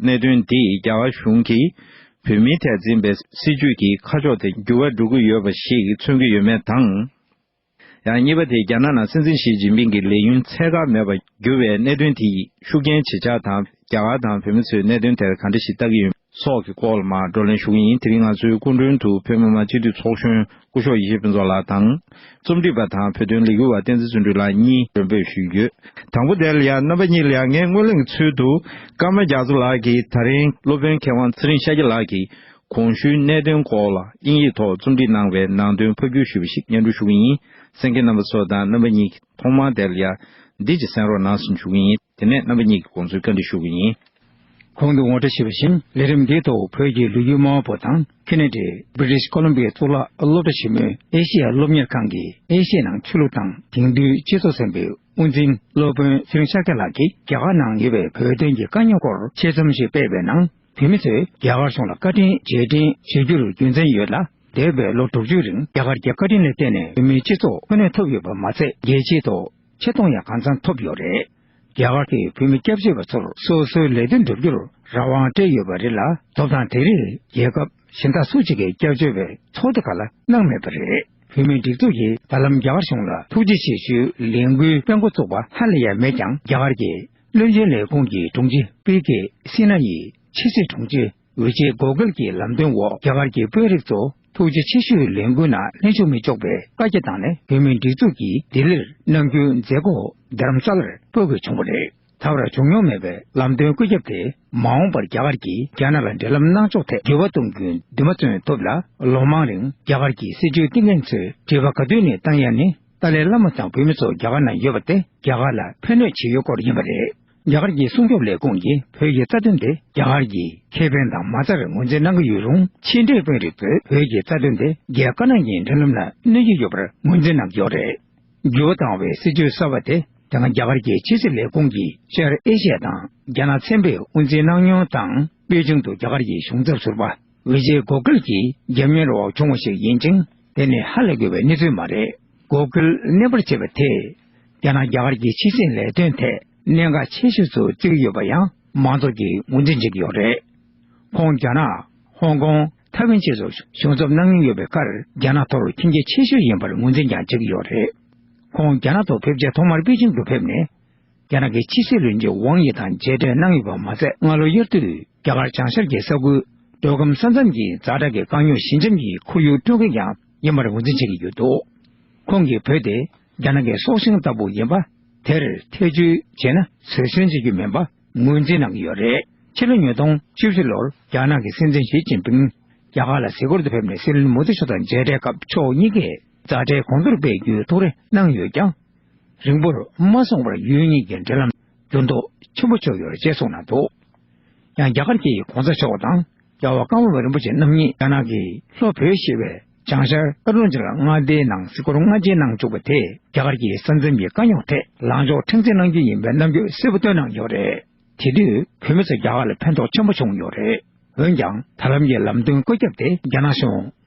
གནད་དོན་འདིས་རྒྱ་གར་གཞུང་གིས་བོད་མིའི་ཐད་འཛིན་པའི་སྲིད་བྱུས་ཀྱི་ཁ་ཕྱོགས་དེ་འགྱུར་བ་འགྲོ་གི་ཡོད་པ་ཞིག་མཚོན་གྱི་ཡོད་མེད་དང་། ཡང་གཉིས་པ་དེ་རྒྱ་ནག་ནང་སྲིད་འཛིན་ཞི་ཅིན་ཕིང་གི་ལས་ཡུན་ཚད་བཀག་མེད་པར་འགྱུར་བའི་གནད་དོན་དེ་ཡིས་ཤུགས་རྐྱེན་ཇི་ཆགས་དང་། རྒྱ་གར་དང་བོད་མི་ཚོས་གནད་དོན་དེར་ག་འདྲ་ཞིག་ལྟ་གི་ཡོད་སོགས་ཀྱི་སྐོར་ལ་མར་བགྲོ་གླེང་ཞུ་གི་ཡིན། དེ་རིང་ང་ཚོའི་སྐུ་མགྲོན་དུ་བོད་མི་མང་སྤྱི་འཐུས་ཚོགས་གཞོན་སྐུ་ཞབས་ཡེ་ཤེས་ཕུན་ཚོགས་ལགས་དང་། རྩོམ་སྒྲིག་པ་དང་བོད་དོན་ལས་འགུལ་བ་བསྟན་འཛིན་བརྩོན་འགྲུས་ལགས་གཉིས་མགྲོན་འབོད་ཞུས་ཡོད། དང་པོ་དེ་ལ་ཡང་རྣམ་པ་གཉིས་ལ་ཡང་ངས་སྔོན་གླེང་གི་ཚུལ་དུ། ཀརྨ་རྒྱ་མཚོ་ལགས་ཀྱིས་ད་རིང་སློབ་དཔོན་མཁས་དབང་ཚེ་རིང་ཤཱཀྱ་ལགས་ཀྱིས་གོང་ཞུས་གནད་དོན་སྐོར་ལ་དབྱིན་ཡིག་ཐོག་རྩོམ་སྒྲིག་གནང་བའི་ནང་དོན་ཕབ་བསྒྱུར་ཞུས་པ་ཞིག་སྙན་སྒྲོན་ཞུ་གི་ཡིན། གསན་མཁན་རྣམ་པ་ཚོ་དང་རྣམ་པ་གཉིས་ཀྱིས་ཐོག་མར་དེ་ལ་ཡང་འདི་ཅིག་གསན་རོགས་གནང་ཞེས་ཞུ་གི་ཡིན། དེ་ནས་རྣམ་པ་གཉིས་ཀྱི་དགོངས་ཚུལ་བཀའ་འདྲི་ཞུ་གི་ཡིན། གོང་དུ་ངོ་སྤྲོད་ཞུས་པ་བཞིན། ལས་རིམ་འདིའི་ཐོག་བོད་ཀྱི་ལོ་རྒྱུས་སྨྲ་བ་པོ་དང་། ཁེ་ནེ་ཌའི་British Columbia གཙུག་ལག་སློབ་གྲྭ་ཆེན་མོའི་ཨེ་ཤེ་ཡ་སློབ་གཉེར་ཁང་གི་ཨེ་ཤེ་ཡ་ནང་ཆོས་ལུགས་དང་དེང་དུས་སྤྱི་ཚོགས་ཟེར་བའི་དབུ་འཛིན་སློབ་དཔོན་ཚེ་རིང་ཤཱཀྱ་ལགས་ཀྱིས་རྒྱ་གར་ནང་ཡོད་པའི་བོད་དོན་གྱི་དཀའ་རྙོག་སྐོར་ཆེད་རྩོམ་ཞིག་སྤེལ་བའི་ནང་། བོད་མི་ཚོས་རྒྱ་གར་གཞུང་ལ་བཀའ་དྲིན་རྗེས་དྲན་བྱེད་རྒྱུར་རྒྱུ་མཚན་ཡོད་ལ། འདས་པའི་ལོ་དྲུག་ཅུའི་རིང་རྒྱ་གར་གྱི་བཀའ་དྲིན་ལ་བརྟེན་ནས་བོད་མིའི་སྤྱི་ཚོགས་འཁོན་གནས་ཐུབ་ཡོད་པ་མ་ཚད། རྒྱལ་སྤྱིའི་ཐོག་ཆེ་མཐོང་ཡང་གང་འཚམ་ཐོབ་ཡོད་རེད། རྒྱ་གར་གྱིས་བོད་མི་སྐྱབས་བཅོལ་བ་ཚོར་སོ་སོའི་ལས་དོན་བསྒྲུབ་རྒྱུར་རང་དབང་སྤྲད་ཡོད་པ་རེད་ལ། ཐོབ་ཐང་དེ་རིགས་རྒྱལ་ཁབ་གཞན་དག་སུ་གཅིག་གིས་སྐྱབས་བཅོལ་བའི་ཚོགས་སྡེ་ཁག་ལ་གནང་མེད་པ་རེད། བོད་མིའི་སྒྲིག་འཛུགས་ཀྱིས་ད་ལམ་རྒྱ་གར་གཞུང་ལ་ཐུགས་རྗེ་ཆེ་ཞུའི་ལས་འགུལ་སྤེལ་འགོ་བཙུགས་པ་ཧ་ལས་ཡ་མེད་ཀྱང་། རྒྱ་གར་གྱི་བློན་ཆེན་ལས་ཁུངས་ཀྱི་དྲུང་ཆེ་པི་ཀེ་སི་ན་ཡིས་ཕྱི་སྲིད་དྲུང་ཆེ་ཝི་ཇེ་གོ་གལ་གྱི་ལམ་སྟོན་འོག་རྒྱ་གར་གྱི་དཔོན་རིགས་ཚོ་ཐུགས་རྗེ་ཆེ་ཞུའི་ལས་འགུལ་ནང་ལྷན་ཞུགས་མི་ཆོག་པའི་བཀའ་རྒྱ་བཏང་ནས། བོད་མིའི་སྒྲིག་འཛུགས་ཀྱིས་ལྡི་ལིར་གནང་རྒྱུའི་མཛད་སྒོ་རྡ་རམ་ས་ལར་སྤོ་དགོས་བྱུང་བ་རེད། ད་བར་བྱུང་མྱོང་མེད་པའི་ལམ་སྟོན་བཀོད་ཁྱབ་དེ། མ་འོངས་པར་རྒྱ་གར་གྱིས་རྒྱ་ནག་ལ་འབྲེལ་ལམ་གནང་ཕྱོགས་ཐད་འགྱུར་བ་གཏོང་རྒྱུའི་འདུན་མ་མཚོན་ཐུབ་ལ། ལོ་མང་རིང་རྒྱ་གར་གྱི་སྲིད་བྱུས་བཏིང་མཁན་ཚོས་དྲི་བ་ག་དུས་ནས་བཏང་ཡ་ནི། ཏཱ་ལའི་བླ་མ་དང་བོད་མི་ཚོ་རྒྱ་གར་ན་ཡོད་པ་དེ་རྒྱ་གར་ལ་ཕན་གནོད་བྱེད་ཡུལ་སྐོར་ཡིན་པ་རེད། རྒྱ་གར་གྱི་སྲུང་སྐྱོབ་ལས་ཁུངས་ཀྱིས་བོད་ཀྱི་རྩ་དོན་དེ་རྒྱ་གར་གྱི་ཁེ་ཕན་དང་མ་རྩར་ངོས་འཛིན་གནང་གི་ཡོད་རུང་། ཕྱི་འབྲེལ་དཔོན་རིགས་ཚོས་བོད་ཀྱི་རྩ་དོན་དེ་རྒྱལ་ཁབ་ནང་གི་འབྲེལ་ལམ་ལ་གནོད་ཀྱི་ཡོད་པར་ངོས་འཛིན་གནང་གི་ཡོད་རེད། འགྱུར་བ་བཏང་བའི་སྲིད་བྱུས་གསར་པ་དེ་དེ་སྔ་རྒྱ་གར་གྱི་ཕྱི་སྲིད་ལས་ཁུངས་ཀྱིས་ཤར་ཨེ་ཤི་ཡ་དང་རྒྱ་ནག་ཚན་པས་དབུ་འཛིན་གནང་མྱོང་དང་། པེ་ཅིང་དུ་རྒྱ་གར་གྱི་གཞུང་ཚབ་ཟུར་པ་ཝི་ཇེ་གོ་གལ་གྱིས་རྒྱབ་གཉེར་འོག་བྱུང་བ་ཞིག་ཡིན་ཅིང་། དེ་ནི་ཧ་ལས་དགོས་པའི་གནས་ཚུལ་མ་རེད། གོ་གལ་གནས་སྤར་བྱས་པ་དེས་རྒྱ་ནག་རྒྱ་གར་གྱི་ཕྱི་སྲིད་ལས་དོན་ཐད་གནད་འགག་ཆེ་ཤོས་སུ་བརྩི་གི་ཡོད་པ་ཡང་མང་ཚོགས་ཀྱིས་ངོས་འཛིན་བྱེད་ཀྱི་ཡོད་རེད། ཁོང་རྒྱ་ནག་ཧོང་ཀོང་། ཐའེ་ཝན་བཅས་སུ་གཞུང་ཚབ་གནང་མྱོང་ཡོད་པའི་ཁར། རྒྱ་ནག་ཐོག་མཁྱེན་རྒྱ་ཆེ་ཤོས་ཡིན་པར་ངོས་འཛིན་ཀྱང་བྱེད་ཀྱི་ཡོད་རེད། ཁོང་རྒྱ་ནག་ཏུ་ཕེབས་རྗེས་ཐོག་མར་པེ་ཅིང་དུ་ཕེབས་ནས། རྒྱ་ནག་གི་ཕྱི་སྲིད་བློན་ཆེན་ཝང་ཡི་དང་མཇལ་འཕྲད་གནང་ཡོད་པ་མ་ཟད། སྔ་ལོ་དབྱར་དུས་རྒྱ་གར་བྱང་ཤར་གྱི་ས་ཁུལ་མདོ་ཁམས་ས་མཚམས་ཀྱི་ཛ་དྲག་གི་དཀའ་རྙོག་ཞི་འཇམ་གྱི་ཁོར་ཡུག་བསྐྲུན་མཁན་ཡང་ཡིན་པར་ངོས་འཛིན་བྱེད་ཀྱི་ཡོད་འདུག་ཁོང་གིས་བོད་དེ་རྒྱ་ནག་གི་སྲོག་ཤིང་ལྟ་བུ་ཡིན་པ། དེར་ཐེ་བྱུས་བྱས་ན་ཚོད་ཟིན་བྱེད་རྒྱུ་མིན་པ་ངོས་འཛིན་གནང་གི་ཡོད་རེད། ཕྱི་ལོ་ཉིས་སྟོང་བཅུ་བཞི་ལོར་རྒྱ་ནག་གི་སྲིད་འཛིན་ཞི་ཅིན་ཕིང་རྒྱ་གར་ལ་གཟིགས་སྐོར་དུ་ཕེབས་ནས། སྲིད་བློན་མོ་དི་མཆོག་དང་མཇལ་འཕྲད་སྐབས་ཕྱོགས་གཉིས་ཀས་ཛ་དྲགའི་གོང་མཐོར་སྤེལ་རྒྱུའི་ཐུགས་རེ་གནང་ཡོད་ཀྱང་། རིང་པོར་མ་སོང་བར་ཡུལ་གཉིས་ཀྱི་འབྲེལ་ལམ་འགྱུར་ལྡོག་ཆེན་པོ་བྱུང་ཡོད་ཅེས་གསུངས་གནང་འདུག་ཡང་རྒྱ་གར་གྱི་གོང་ས་མཆོག་དང་རྒྱལ་བ་ཀརྨ་པ་རིན་པོ་ཆེ་རྣམ་གཉིས་རྒྱ་ནག་གི་ལྷོ་བོད་ཞེས་པའི་བྱང་ཤར་ཨ་རུ་ན་ཅལ་མངའ་སྡེའི་ནང་གཟིགས་སྐོར་སྔ་རྗེས་གནང་བཅུག་པ་དེས་རྒྱ་གར་གྱི་ས་མཚམས་ཀྱི་དཀའ་རྙོག་ཐད་ལངས་ཕྱོགས་ཁྲིམས་འཛིན་གནང་རྒྱུ་ཡིན་པའི་རྣམ་འགྱུར་གསལ་པོ་བཏོན་གནང་ཡོད་རེད། དེ་དུས་བོད་མི་ཚོ་རྒྱ་གར་ལ་ཕན་ཐོགས་ཆེན་པོ་བྱུང་ཡོད་རེད། འོན་ཀྱང་ད་ལམ་གྱི་ལམ་སྟོན་བཀོད་ཁྱབ་དེ་རྒྱ་ནག་གཞུང་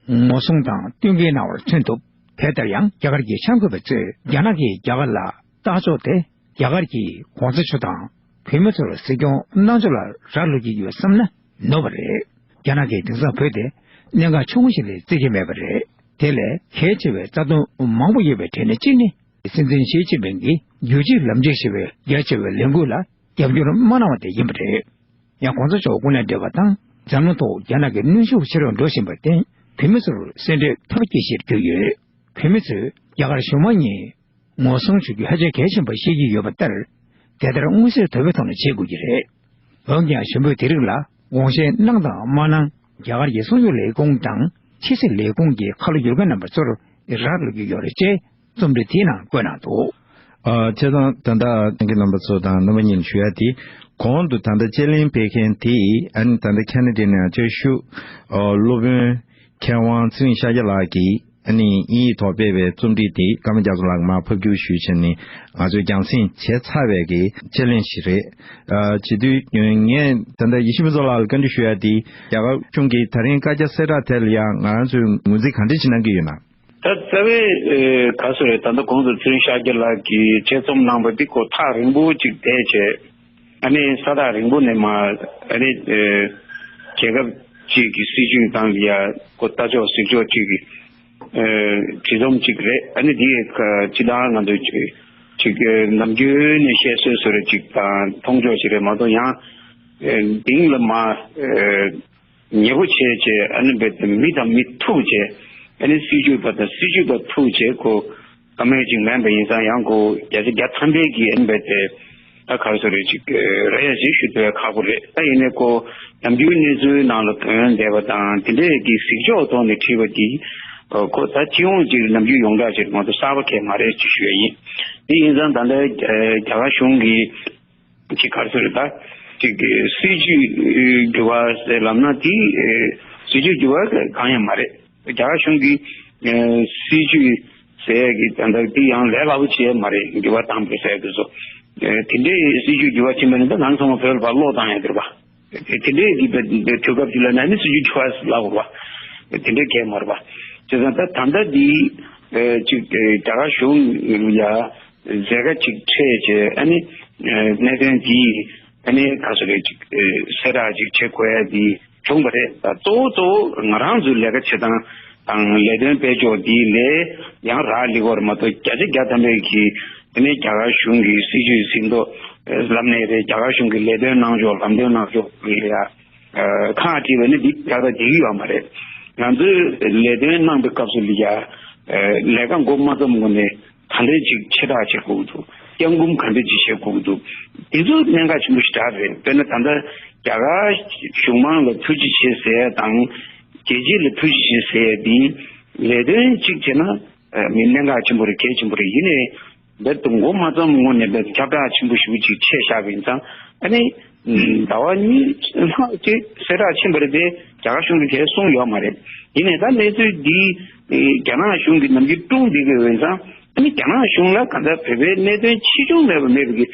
ངོ་སྲུང་དང་བསྟུན་མཁས་གནང་བར་མཚོན་ཐུབ། དེ་ལྟར་ཡང་རྒྱ་གར་གྱི་འཆར་འགོད་པ་ཚོས་རྒྱ་ནག་གིས་རྒྱ་གར་ལ་ལྟ་ཕྱོགས་དེ་རྒྱ་གར་གྱི་གོང་ས་མཆོག་དང་བོད་མི་ཚོར་གཟིགས་སྐྱོང་གནང་ཕྱོགས་ལ་རག་ལུས་ཀྱི་ཡོད་བསམ་ན་ནོར་བ་རེད། རྒྱ་ནག་གིས་དེང་སང་བོད་དེ་གནད་འགག་ཆུང་ངུ་ཞིག་ལས་བརྩི་གི་མེད་པ་རེད། དེ་ལས་གལ་ཆེ་བའི་རྩ་དོན་མང་པོ་ཡོད་པའི་གྲས་ནས་གཅིག་ནི། སྲིད་འཛིན་ཞི་ཅིན་ཕིང་གིས་རྒྱུད་གཅིག་ལམ་གཅིག་ཞེས་པའི་རྒྱ་ཆེ་བའི་ལས་འགུལ་ལ་རྒྱབ་སྐྱོར་མ་གནང་བ་དེ་ཡིན་པ་རེད། ཡང་གོང་ས་མཆོག་སྐུ་ལས་བགྲེས་པ་དང་འཛམ་གླིང་ཐོག་རྒྱ་ནག་གི་གནོན་ཤུགས་ཆེ་རུ་འགྲོ་བཞིན་པར་བརྟེན། བོད་མི་ཚོར་སེམས་ཁྲལ་ཐབས་སྐྱེ་གཞིར་གྱུར་ཡོད། བོད་མི་ཚོས་རྒྱ་གར་གཞུང་མང་གཉིས་ངོ་སྲུང་ཞུ་རྒྱུ་ཧ་ཅང་གལ་ཆེན་པ་ཤེས་ཀྱི་ཡོད་པ་ལྟར། དེ་ལྟར་མངོན་གསལ་དོད་པོའི་ཐོག་ནས་བྱེད་དགོས་ཀྱི་རེད། འོན་ཀྱང་གཞོན་པོས་དེ་རིགས་ལ་དགོངས་བཞེས་གནང་དང་མ་གནང་། རྒྱ་གར་གྱི་སྲུང་སྐྱོབ་ལས་ཁུངས་དང་ཕྱི་སྲིད་ལས་ཁུངས་ཀྱི་ཁ་ལོ་བསྒྱུར་མཁན་རྣམ་པ་ཚོར་རག་ལུས་ཀྱི་ཡོད་རེད་ཅེས་རྩོམ་བྲིས་དེའི་ནང་བཀོད་གནང་འདུག་ཨ། བྱས་ཙང་ད་ལྟ་ཁྱེད་རྣམ་པ་ཚོ་དང་རྣམ་པ་གཉིས་ལ་ཞུ་ཡ་དེ། གོང་དུ་ད་ལྟ་དཔྱད་གླེང་སྤེལ་མཁན་དེ་ཨ་ནི་ད་ལྟ་ཁ་ན་ཌའི་ནང་བཅའ་བཞུགས་ཨ་སློབ་དཔོན་མཁས་དབང་ཚེ་རིང་ཤཱཀྱ་ལགས་ཀྱིས་ཨ་ནི་དབྱིན་ཡིག་ཐོག་སྤེལ་བའི་རྩོམ་བྲིས་དེ་ཀརྨ་རྒྱ་མཚོ་ལགས་མར་ཕབ་བསྒྱུར་ཞུས་བྱས་ནས་ང་ཚོས་རྒྱང་སྲིང་བྱས་ཚར་བའི་གི་དཔྱད་གླེང་ཞིག་རེད། ཨ་བྱེད་དུས་ངས་ད་ལྟ་ཡེ་ཤེས་ཕུན་ཚོགས་ལགས་ལ་བཀའ་འདྲི་ཞུ་ཡ་དེ། རྒྱ་གར་གཞུང་གིས་ད་རིང་བཀའ་རྒྱ་གསལ་བསྒྲགས་དེ་ལ་ཡང་ང་རང་ཚོས་ངོས་འཛིན་ག་འདྲ་ཞིག་གནང་གི་ཡོད་ན། ད་རྩ་བའི་ཨེ་ག་སོ་རེད། ད་ལྟ་གོང་དུ་ཚེ་རིང་ཤཱཀྱ་ལགས་ཀྱིས་དཔྱད་རྩོམ་གནང་བ་འདི་ཁོ་ཐག་རིང་པོ་ཅིག་བསྡད་བྱས། ཨ་ནི་ས་ཐག་རིང་པོ་ནས་མར་ཨ་ནི་ཨེ་རྒྱལ་ཁབ་ཅིག་གི་སྲིད་བྱུས་སྒང་ལ་ཡ་ཁོ་ལྟ་ཕྱོགས་གཟིགས་ཕྱོགས་ཅིག་གི་ཨེ་བྲིས་རྩོམ་ཅིག་རེད། ཨ་ནི་འདི་ཨེ་སྤྱིར་བཏང་ང་ཚོ་ཅིག་ཅིག་ཨེ་ནམ་རྒྱུན་ནས་བཤད་སྲོལ་བཟོ་འདྲ་ཅིག་དང་མཐོང་ཕྱོགས་ཅིག་རེད་མ་གཏོགས། ཡང་ཨེ་གཏིང་ལ་མར་ཨེ་ཉེ་པོ་བྱས་བྱས། ཨ་ནི་རྦད་དེ་མི་དང་མི་ཐུག་བྱས། ཨ་ནི་སྲིད་བྱུས་པ་དང་སྲིད་བྱུས་པ་ཐུག་བྱས། ཁོ་བཀའ་མོལ་ཅིག་མེད་པ་ཡིན་ཙང་ཡང་ཁོ་བརྒྱ་ཆ་བརྒྱ་ཐམ་པའི་གི་ཨ་ནི་རྦད་དེ་ད་ག་རེ་ཟེར་རེད། ཅིག་རེ་ཡ་ཞིག་ཞུ་ཐུབ་ཡ་ཁག་པོ་རེད། ད་ཡིན་ནའི་ཁོ་ནམ་རྒྱུན་གནས་ཚུལ་ནང་ལ་ཐོན་བསྡད་པ་དང་དེ་འདྲའི་གི་གཟིགས་ཕྱོགས་ཐོག་ནས་བྲིས་པ་དེ་ཁོ་ད་སྤྱི་ཡོངས་ཅིག་ནམ་རྒྱུན་ཡོངས་གྲགས་ཅིག་ང་ཚོ་གསར་པ་གང་ཡང་མ་རེད་ཅེས་ཞུ་ཡ་ཡིན། དེ་ཡིན་ཙང་ད་ལྟ་རྒྱ་གར་གཞུང་གིས་ཅིག་ག་རེ་ཟེར་རེད། ད་ཅིག་སྲིད་བྱུས་འགྱུར་བ་ཟེར་ལབ་ན་དེ་སྲིད་བྱུས་འགྱུར་བ་གང་ཡང་མ་རེད། རྒྱ་གར་གཞུང་གིས་སྲིད་བྱུས་ཟེར་ཡས་ཀྱི་ད་ལྟ་དེ་ཡང་ལས་སླ་པོ་བྱས་མ་རེད། འགྱུར་བ་བཏང་དགོས་ཟེར་དུས་སོ། དེ་འདྲའི་སྲིད་བྱུས་འགྱུར་བ་ཕྱིན་པ་ཡིན་ན་ད་ང་ཚོ་ཚང་མ་བོད་ལ་ཕར་ལོག་བཏང་ཡ་འདུག་པ། དེ་འདྲའི་གི་དུས་སྐབས་ཅིག་ལ་ན་ནི་སྲིད་བྱུས་འགྱུར་བ་ལབ་དགོས་པ། དེ་འདྲའི་གང་ཡང་མ་རེད་པ། བྱས་ཙང་ད་ད་ལྟ་འདི་ཅིག་རྒྱ་གར་གཞུང་ཡ་མཛད་དཀའ་ཅིག་འཕྲད་བྱས། ཨ་ནི་ གནད་དོན་འདི་ཨ་ནི་ག་ཚོད་རེད་ཅིག་གསལ་བསྒྲགས་ཅིག་བྱེད་དགོས་ཡ་འདི་བྱུང་བ་རེད། གཙོ་བོ་གཙོ་བོ་ང་རང་ཚོའི་ལས་ཀ་བྱེད་སྟངས་དང་ལས་དོན་སྤེལ་ཕྱོགས་འདི་ལས་ཡང་རག་ལས་ཀ་རེད་མ་གཏོགས་བརྒྱ་ཆ་བརྒྱ་ཐམ་པའི་གི་ཨ་ནི་རྒྱ་གར་གཞུང་གི་སྲིད་ཇུས་ཟིན་ཐོ་ལམ་ནས་རེད། རྒྱ་གར་གཞུང་གི་ལས་དོན་གནང་ཕྱོགས་ལམ་སྟོན་གནང་ཕྱོགས་ལ་ཡ། ཁག་དཀྲིས་པ་ནི་འདི་ཏག་ཏག་འགྲིག་གི་ཡོད་མ་རེད། ང་ཚོས་ལས་དོན་གནང་པའི་སྐབས་སུ་ལ་ཡ། ལས་ཀ་འགོ་མ་བརྩམས་གོང་ནས་ག་འདྲ་ཅིག་ཆེ་དྲགས་བྱེད་དགོས་ཀྱི་འདུག་སྐྱབས་མགོན་ག་འདྲ་ཅིག་བྱེད་དགོས་ཀྱི་འདུག་འདི་ཚོ་གནད་འགག་ཆེན་པོ་ཞེ་དྲག་རེད། དཔེར་ན་ད་ལྟ་རྒྱ་གར་གཞུང་མང་ལ་ཐུགས་རྗེ་ཆེ་ཟེར་ཡ་དང་རྒྱལ་སྤྱི་ལ་ཐུགས་རྗེ་ཆེ་ཟེར་ཡ་འདི་ལས་དོན་གཅིག་བྱས་ན་མི་གནད་འགག་ཆེན་པོ་རེད། གལ་ཆེན་པོ་རེད། ཡིན་ནའི། འདིར་དུ་མགོ་མ་བརྩམས་སྔོན་ནས་འདིར་ཁྱབ་བསྒྲགས་ཆེན་པོ་ཞེ་པོ་ཅིག་བྱས་བཞག་པ་ཡིན་ཙང་ཨ་ནི། ཟླ་བ་གཉིས་ལྷག་ཅིག་གསལ་བསྒྲགས་ཕྱིན་པ་རེད་དེ་རྒྱ་གར་གཞུང་གིས་གང་ཡང་གསུངས་ཡོད་མ་རེད། ཡིན་ནའི་ད་གནས་ཚུལ་འདི་རྒྱ་ནག་གཞུང་གིས་ནམ་རྒྱུན་སྲུང་བསྡད་ཀྱི་ཡོད་ཙང་ཨ་ནི་རྒྱ་ནག་གཞུང་ལ་གང་ལྟར་བོད་པའི་གནད་དོན་ཆེ་ཆུང་མེད་པ་མེད་པ་གི་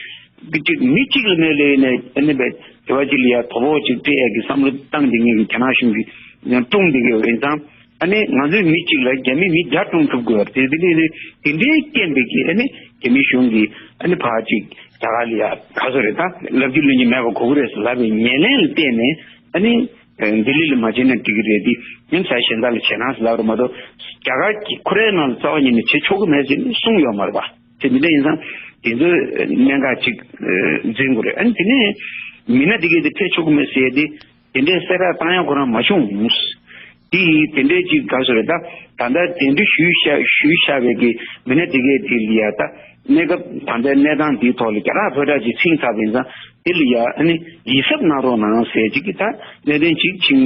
གི་ཅིག་མི་གཅིག་ལ་གནོད་ལས་ནས་ཨ་ནི་བས་དེ་བ་ཅིག་ལ་ཡ་དོ་ཕོག་ཅིག་སྤྲད་ཡ་གི་བསམ་བློ་བཏང་བསྡད་མཁན་གྱི་རྒྱ་ནག་གཞུང་གིས་ཡང་སྲུང་བསྡད་ཀྱི་ཡོད་ཙང་། ཨ་ནི་ང་ཚོའི་མི་གཅིག་ལ་རྒྱ་མི་མི་བརྒྱ་སྲུང་ཐུབ་དགོས་པ་རེད། དེ་འདི་ནི་དེ་འདྲའི་རྐྱེན་པས་ཀྱི་ཨ་ནི་རྒྱ་མི་གཞུང་གིས་ཨ་ནི་ཕར་ཅིག་རྒྱ་གར་ལ་ཡ་ག་ཚོད་རེད་ད་ལབ་རྒྱུ་ལོན་རྒྱུ་མེད་པ་གོ་གི་རེད་ཟེར་ལབ་པའི་ཉེར་ལེན་ལ་བརྟེན་ནས་ཨ་ནི་ལྡི་ལི་ལ་མ་བྱས་ན་འགྲིག་གི་རེད། དེ་ཡིན་ཙང་གཞན་དག་ལ་བྱས་ན་ཟེར་ལབ་རེད་མ་གཏོགས་རྒྱ་གར་གྱི་ཁོ་རའི་ནང་ལ་རྩ་བ་ཉིད་ནས་བྱེད་ཆོག་གི་མེད་ཟེར་ནས་གསུངས་ཡོད་མ་རེད་པ། དེ་འདི་འདྲ་ཡིན་ཙང་དེ་ཚོ་གནད་འགག་ཅིག་འཛིན་དགོས་རེད། ཨ་ནི་དེ་ནས་མི་སྣ་དེ་གས་དེ་ཕེབས་ཆོག་གི་མེད་ཟེར་ཡ་དེ། དེ་འདྲའི་གསལ་བསྒྲགས་བཏང་ཡ་ཁོ་རང་མ་བྱུང་། དེ་ཡིས་དེ་འདྲའི་ཅིག་ག་ཟེར་ད་ད་ལྟ་དེ་འདྲ་ཞུས་བཞག་ཞུས་བཞག་པའི་གི་མི་སྣ་དེ་གས་དེ་ལ་ཡ་ད་གནས་སྐབས་ད་ལྟའི་གནས་སྟངས་འདིའི་ཐོག་ལ་རྒྱ་གར་བོད་དྲག་ཅིག་ཚིག་ཚགས་པ་ཡིན་ཙང་དེ་ལ་ཡ་ཨ་ནི་ཡིད་གཟབ་གནང་རོགས་གནང་ཟེར་ཅིག་གི་ད་གནད་དོན་ཅིག་ཕྱིན་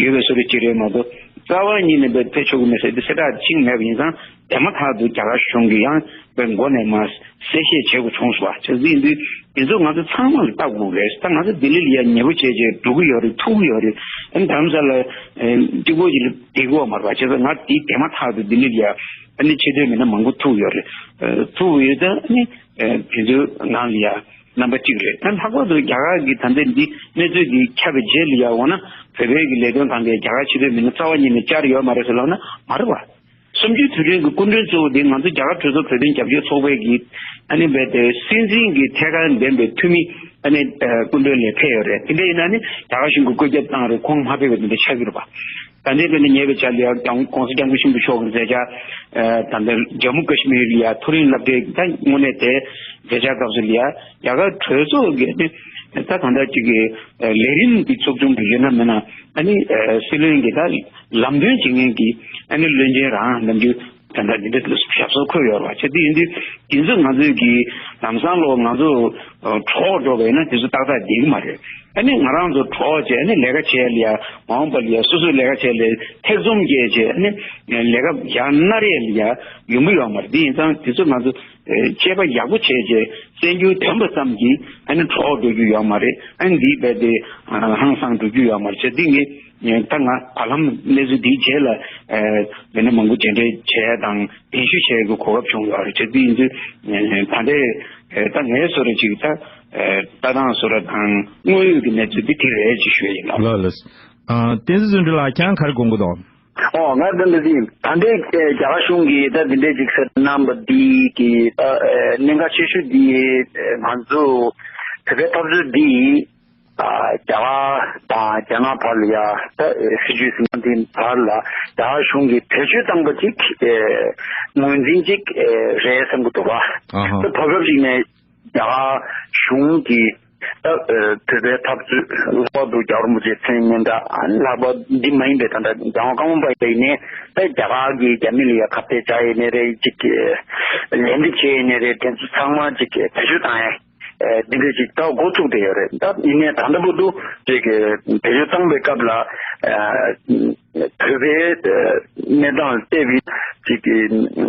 ཡོད་པའི་བཟོ་འདྲ་ཅིག་རེད་མ་གཏོགས་རྩ་བ་ཉིད་ནས་བས་ཕེབས་ཆོག་གི་མེད་ཟེར་དེ་གསལ་བསྒྲགས་ཕྱིན་མེད་པ་ཡིན་ཙང་དེ་མ་ཐག་ཏུ་རྒྱ་གར་གཞུང་གིས་ཡང་། པའི་མགོ་ནས་མར་གསལ་བཤད་བྱེད་དགོས་བྱུང་སོང་བ། བྱས་ཙང་འདི་འདི་ཚོ་ང་ཚོ་ཚང་མ་ལ་ལྟ་དགོས་རེད། ད་ང་ཚོ་ལྡི་ལི་ལ་ཡ་ཉེ་པོ་བྱས་བྱས་འགྲོ་གི་ཡོད་རེད། ཐུག་གི་ཡོད་རེད། ཨ་ནི་དྷ་རམ་ས་ལ་གཅིག་པོ་ཞིག་ལ་བསྡད་ཀྱི་ཡོད་མ་རེད་པ། བྱས་ཙང་ང་འདི་དེ་མ་ཐག་ཏུ་ལྡི་ལི་ལ་ཡ་ཨ་ནི་ཆེ་མཐོའི་མི་སྣ་མང་པོ་ཐུག་ཡོད་རེད། ཐུག་ཡོད་ཙང་ཨ་ནི་དེ་ཚོའི་ནང་ལ་ཡ་རྣམ་པ་གཅིག་རེད། ཨ་ནི་ལྷག་པར་དུ་རྒྱ་གར་གྱི་ད་ལྟ་འདི་གནས་ཚུལ་འདི་ཁྱབ་པའི་རྗེས་ལ་ཡ་འོ་ན་བོད་པའི་གི་ལས་དོན་སྒང་གི་རྒྱ་གར་ཆེ་མཐོའི་མི་སྣ་རྩ་བ་ཉིད་ནས་བཅར་ཡོད་མ་རེད་ཟེར་ལབ་ན་མ་རེད་པ། གསུམ་བཅུའི་དུས་དྲན་གྱི་སྐུ་མགྲོན་གཙོ་བོ་དེ་ང་ཚོ་རྒྱ་གར་གྲོས་ཚོགས་བོད་དོན་རྒྱབ་སྐྱོར་ཚོགས་པའི་གི་ཨ་ནི་རྦད་དེ་སྲིད་འཛིན་གྱི་ཐད་ཀར་འདེམས་པའི་འཐུས་མི་ཨ་ནི་སྐུ་མགྲོན་ལ་ཕེབས་ཡོད་རེད། དེ་འདྲ་ཡིན་ན་ནི་རྒྱ་གར་གཞུང་གིས་བཀོད་ཁྱབ་བཏང་རེད། ཁོང་མ་ཕེབས་པ་དེ་འདྲ་ཆགས་ཀྱི་རེད་པ། ད་ལྟའི་དཔེར་ན་ཉེ་བའི་ཆར་ལ་ཡང་༸གོང་ས་༸སྐྱབས་མགོན་ཆེན་པོ་མཆོག་གི་མཛད་འཆར་ད་ལྟ་ཇམ་མུ་ཀ་ཤི་མིར་ལ་ཡ་མཐོ་རིམ་སློབ་གྲྭའི་ད་དངོས་གནས་དེ་མཛད་འཆར་སྐབས་སུ་ལ་ཡ་རྒྱ་གར་གྲོས་ཚོགས་ཀྱི་ཨ་ནི་ད་གང་ལྟར་ཅིག་གི་ལས་རིམ་འདི་ཚོགས་ཆུང་དུ་ཡོད་ན་མེད་ན་ཨ་ནི་སྲིད་བློན་གྱི་ད། ལམ་སྟོན་བྱེད་མཁན་གྱི་ཨ་ནི་བློན་ཆེན་རང་ནམ་རྒྱུན་ད་ལྟ་འདི་འདྲ་ཞབས་སོར་འཁོད་ཡོད་རེད་བ། བྱས་དུས་ཡིན་དུས་དེ་ཚོ་ང་ཚོའི་གི་ལམ་སང་ལོ་ང་ཚོ་གྲོགས་འགྲོ་བས་ན་དེ་ཚོ་ཏག་ཏག་བསྡད་ཀྱི་མ་རེད། ཨ་ནི་ང་རང་ཚོ་གྲོགས་བྱས་ཨ་ནི་ལས་ཀ་བྱས་ལ་ཡ་མ་འོངས་པ་ལ་ཡ་སོ་སོའི་ལས་ཀ་བྱས་ལ་ཐེ་ཚོམ་སྐྱེས་བྱས་ཨ་ནི་ལས་ཀ་ཡར་མནར་ཡས་ལ་ཡ་ཡོང་གི་ཡོད་མ་རེད། དེ་ཡིན་ཙང་དེ་ཚོ་ང་ཚོ་དཔྱད་པ་ཡག་པོ་བྱས་བྱས་བཙན་བྱོལ་དོན་པ་ཙམ་གྱིས་ཨ་ནི་གྲོགས་འགྲོ་རྒྱུ་ཡོད་མ་རེད། ཨ་ནི་འདིའི་རྦད་དེ་ཧང་སངས་འགྲོ་རྒྱུ་ཡོད་མ་རེད། བྱས་དུས་ངས། ད་ང་བར་ལམ་གནས་ཚུལ་འདིའི་རྗེས་ལ་མི་སྣ་མང་པོ་མཇལ་འཕྲད་བྱས་དང་གདན་ཞུ་བྱས་ཀྱི་གོ་སྐབས་བྱུང་ཡོད་རེད། བྱས་དུས་ཡིན་དུས་ད་ལྟའི་ད་ངའི་བཟོ་འདྲ་ཅིག་ད་ལྟ་སྟངས་བཟོ་འདྲ་དང་དངོས་ཡོད་ཀྱི་གནས་ཚུལ་འདི་དེ་རེད་ཅེས་ཞུ་ཡ་ཡིན་ལགས། ལགས་ལགས། བསྟན་འཛིན་བརྩོན་འགྲུས་ལགས་ཁྱེད་རང་ག་རེ་དགོངས་ཀྱི་འདུག་ཨོ་ང་ད་འདི་ཟིན་ད་ལྟའི་རྒྱ་གར་གཞུང་གིས་ད་འདི་འདྲའི་ཅིག་གསལ་གནང་པ་འདི་གི་ད་གནད་འགག་ཆེ་ཤོས་འདི་ང་ཚོ་བོད་པའི་འཐབ་རྩོད་འདི། རྒྱ་གར་དང་རྒྱ་ནག་བར་ལ་ཡ་ད་སྲིད་ཇུས་ཟིན་པ་འདི་བར་ལ་རྒྱ་གར་གཞུང་གིས་བེད་སྤྱོད་བཏང་པ་ཅིག་ངོས་འཛིན་ཅིག་རེད་བསམ་གྱི་འདུག་བ། ད་བར་སྐབས་ཤིག་ནས་རྒྱ་གར་གཞུང་གིས་ད་བོད་པའི་འཐབ་རྩོད་ལྷག་པར་དུ་རྒྱལ་བ་རིན་པོ་ཆེའི་མཚན་སྙན་གྲགས་ལྷག་པར་འདི་མ་ཡིན་པའི་ད་ལྟ་རྒྱལ་དབང་བཀའ་པོད་པ་ཡིན་ནའི་ད་རྒྱ་གར་གྱིས་རྒྱ་མི་ལ་ཡ་ཁ་གཏད་བཅག་ཡིན་ནའི་རེད་ཅིག་ལན་འདེབས་བྱས་ཡིན་ནའི་རེད། དེ་ཚོ་ཚང་མ་ཅིག་བེད་སྤྱོད་བཏང་ཡ། འདི་འདྲ་ཞིག་ད་འགོ་ཚུགས་བསྡད་ཡོད་རེད། ད་ཡིན་ནའི་ད་ལྟ་བར་དུ་ཅིག་བེད་སྤྱོད་བཏང་པའི་སྐབས་ལ་བོད་པའི་གནས་སྟངས་ལ་བལྟས་པའི་ཅིག་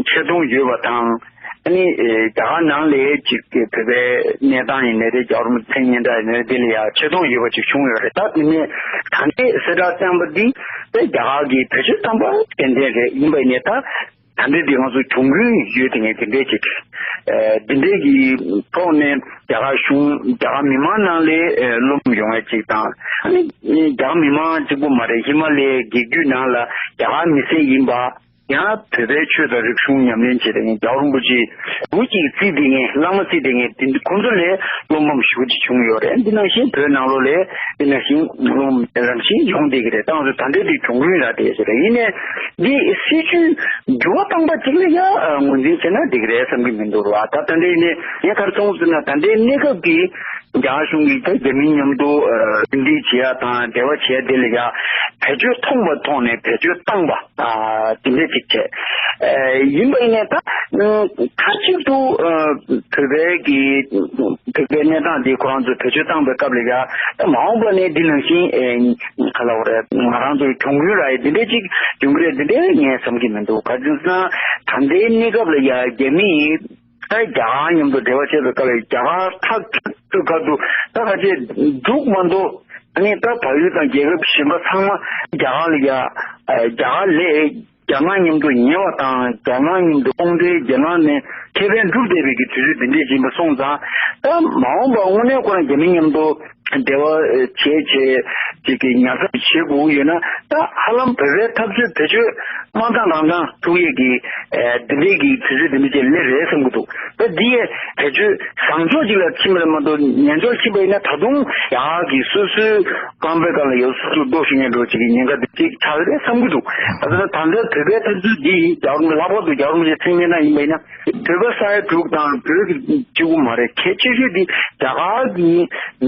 ཆེ་མཐོང་ཡོད་པ་དང་། ཨ་ནི་རྒྱ་གར་ནང་ལའི་ཅིག་བོད་པའི་གནས་སྟངས་ཡིན་ནའི་རེད། རྒྱལ་བ་རིན་པོ་ཆེའི་མཚན་སྙན་གྲགས་ཡིན་ནའི་རེད། འདི་ལ་ཡང་ཆེ་མཐོང་ཡོད་པ་ཅིག་བྱུང་ཡོད་རེད། ད་ཡིན་ནའི་ད་ལྟའི་གསལ་བསྒྲགས་བཏང་པ་འདི་དེ་རྒྱ་གར་གྱིས་བེད་སྤྱོད་བཏང་པ་ཏན་ཏན་རེད། ཡིན་པ་ཡིན་ནའི་ད། ད་ལྟ་འདི་ང་ཚོ་གྱོང་གུན་ཡོད་དེ་ངས་དེ་འདྲས་ཅིག་ཨ་འདི་འདྲས་ཀྱི་ཐོག་ནས་རྒྱ་གར་གཞུང་རྒྱ་གར་མི་མང་ནང་ལ་ཨ་རློམ་ཡོང་བ་ཅིག་དང་། ཨ་ནི་རྒྱ་གར་མི་མང་གཅིག་པོ་མ་རེད། ཧི་མ་ལ་ཡའི་རྒྱལ་རྒྱུད་ནང་ལ་རྒྱ་གར་མི་སེར་ཡིན་པ་ ཡང་བོད་པའི་ཆོས་དང་རིག་གཞུང་ཉམས་ལེན་བྱས་ཏེ་ངས་རྒྱལ་བ་རིན་པོ་ཆེ་ལུགས་ཀྱི་རྩིས་དེ་ངས་བླ་མ་རྩིས་དེ་ངས་དེ་ཁོང་ཚོ་ལས་བློ་ཕམ་ཞེ་པོ་ཅིག་བྱུང་ཡོད་རེད། འདི་ནང་བཞིན་བོད་ནང་ལོགས་ལས་འདི་ནང་བཞིན་བློ་ཕམ་རང་བཞིན་ཡོང་བསྡད་ཀྱི་རེད། ད་ང་ཚོ་ད་ལྟའི་དུས་གྱོང་གུན་རག་བསྡད་ཀྱི་རེད། ཡིན་ནའི་འདི་སྲིད་ཇུས་འགྱུར་བ་བཏང་པ་གཅིག་ལ་ཡང་ངོས་འཛིན་བྱས་ན་འགྲིག་གི་རེད་བསམ་གྱི་མི་འདུག་ར། ད་ད་ལྟ་ཡིན་ནའི་ངས་ག་རེ་གསུངས་ཟེར་ན། ད་ལྟའི་གནས་སྐབས་ཀྱི་རྒྱ་གཞུང་གིས་ད་རྒྱ་མི་མཉམ་དུ་ཨ་འདི་བྱེད་ཡ་དང་འབྲེལ་བ་བྱེད་ཡ་དེ་ལ་ཡ་བེད་སྤྱོད་མཐོང་བ་ཐོག་ནས་བེད་སྤྱོད་བཏང་པ་ཨ་དེ་འདྲ་ཅིག་བྱས། ཨ་ཡིན་པ་ཡིན་ནའི་ད་མཐའ་གཅིག་ཏུ་ཨ་བོད་པའི་གི་བོད་པའི་གནས་སྟངས་དེ་ཁོ་རང་ཚོས་བེད་སྤྱོད་བཏང་པའི་སྐབས་ལ་ཡ་ད་མ་འོངས་པ་ནས་འདི་ནང་བཞིན་ཨ་ག་ལབ་དགོས་རེད། ང་རང་ཚོའི་གྱོང་གུན་རག་ཡ་དེ་འདྲ་ཅིག་ཡོང་གི་རེད། དེ་འདྲ་ངས་བསམ་གྱི་མི་འདུག་ག་རེ་ཟེར་ན་ད་ལྟའི་གནས་སྐབས་ལ་ཡ་རྒྱ་མིས། ད་རྒྱ་གར་མཉམ་དུ་འབྲེལ་བ་བྱས་པའི་སྐབས་ལ་རྒྱ་གར་ཐག་ཆོད་དུས་སྐབས་དུ་ད་ཁ་ཆེ་འདུག་མ་འདུག་ཨ་ནི་ད་བལ་ཡུལ་དང་རྒྱལ་ཁབ་གཞན་པ་ཚང་མ་རྒྱ་གར་ལ་ཡ་རྒྱ་གར་ལས་རྒྱ་ནག་མཉམ་དུ་ཉེ་བ་དང་རྒྱ་ནག་མཉམ་དུ་དཔུང་སྡེ་རྒྱ་ནག་ནས་ཁེ་ཕན་སྒྲུབ་བསྡད་པའི་གི་དུས་ཚོད་འདི་འདྲས་ཡིན་པ་སོང་ཙང་ད་མ་འོངས་པ་དངོས་གནས་ཁོ་རང་རྒྱ་མི་མཉམ་དུ། འབྲེལ་བ་བྱས་བྱས་ཅིག་གི་ཉར་ཚགས་བྱེད་དགོས་ཀྱི་ཡོད་ན་ད་ཧ་ལམ་བོད་པའི་འཐབ་རྩོད་བེད་སྤྱོད་མ་བཏང་རང་བཏང་ཐུག་ཡས་ཀྱི་ཨ་འདི་འདྲའི་གི་དུས་ཚོད་འདི་འདྲ་ཅིག་སླེབས་རེད་བསམ་གྱི་འདུག་ད་འདི་ཡས་བེད་སྤྱོད་བཟང་ཕྱོགས་ཅིག་ལ་ཕྱིན་པ་རེད་མ་གཏོགས་ངན་ཕྱོགས་ཕྱིན་པ་ཡིན་ན་ད་དུང་ཡག་གི་སོ་སོའི་རྐང་པའི་སྒང་ལ་ཡོད་སོ་སོ་ལྡོག་ཤེས་མཁན་འགྲོ་ཅིག་གི་ཉེན་ཁ་འདི་ཅིག་ཆགས་རེད་བསམ་གྱི་འདུག་ད་ལྟ་ད་ལྟ་བོད་པའི་འཐབ་རྩོད་འདི་རྒྱ་གར་ལྷག་པར་དུ་རྒྱ་གར་མི་ཆེ་ཚིག་ངན་ན་ཡིན་པ་ཡིན་ན་བོད་པ་ས་ཡ་དྲུག་དང་བོད་ཀྱི་གཅིག་པུ་མ་རེད། གལ་ཆེ་ཤོས་འདི་རྒྱ་གར་གྱི་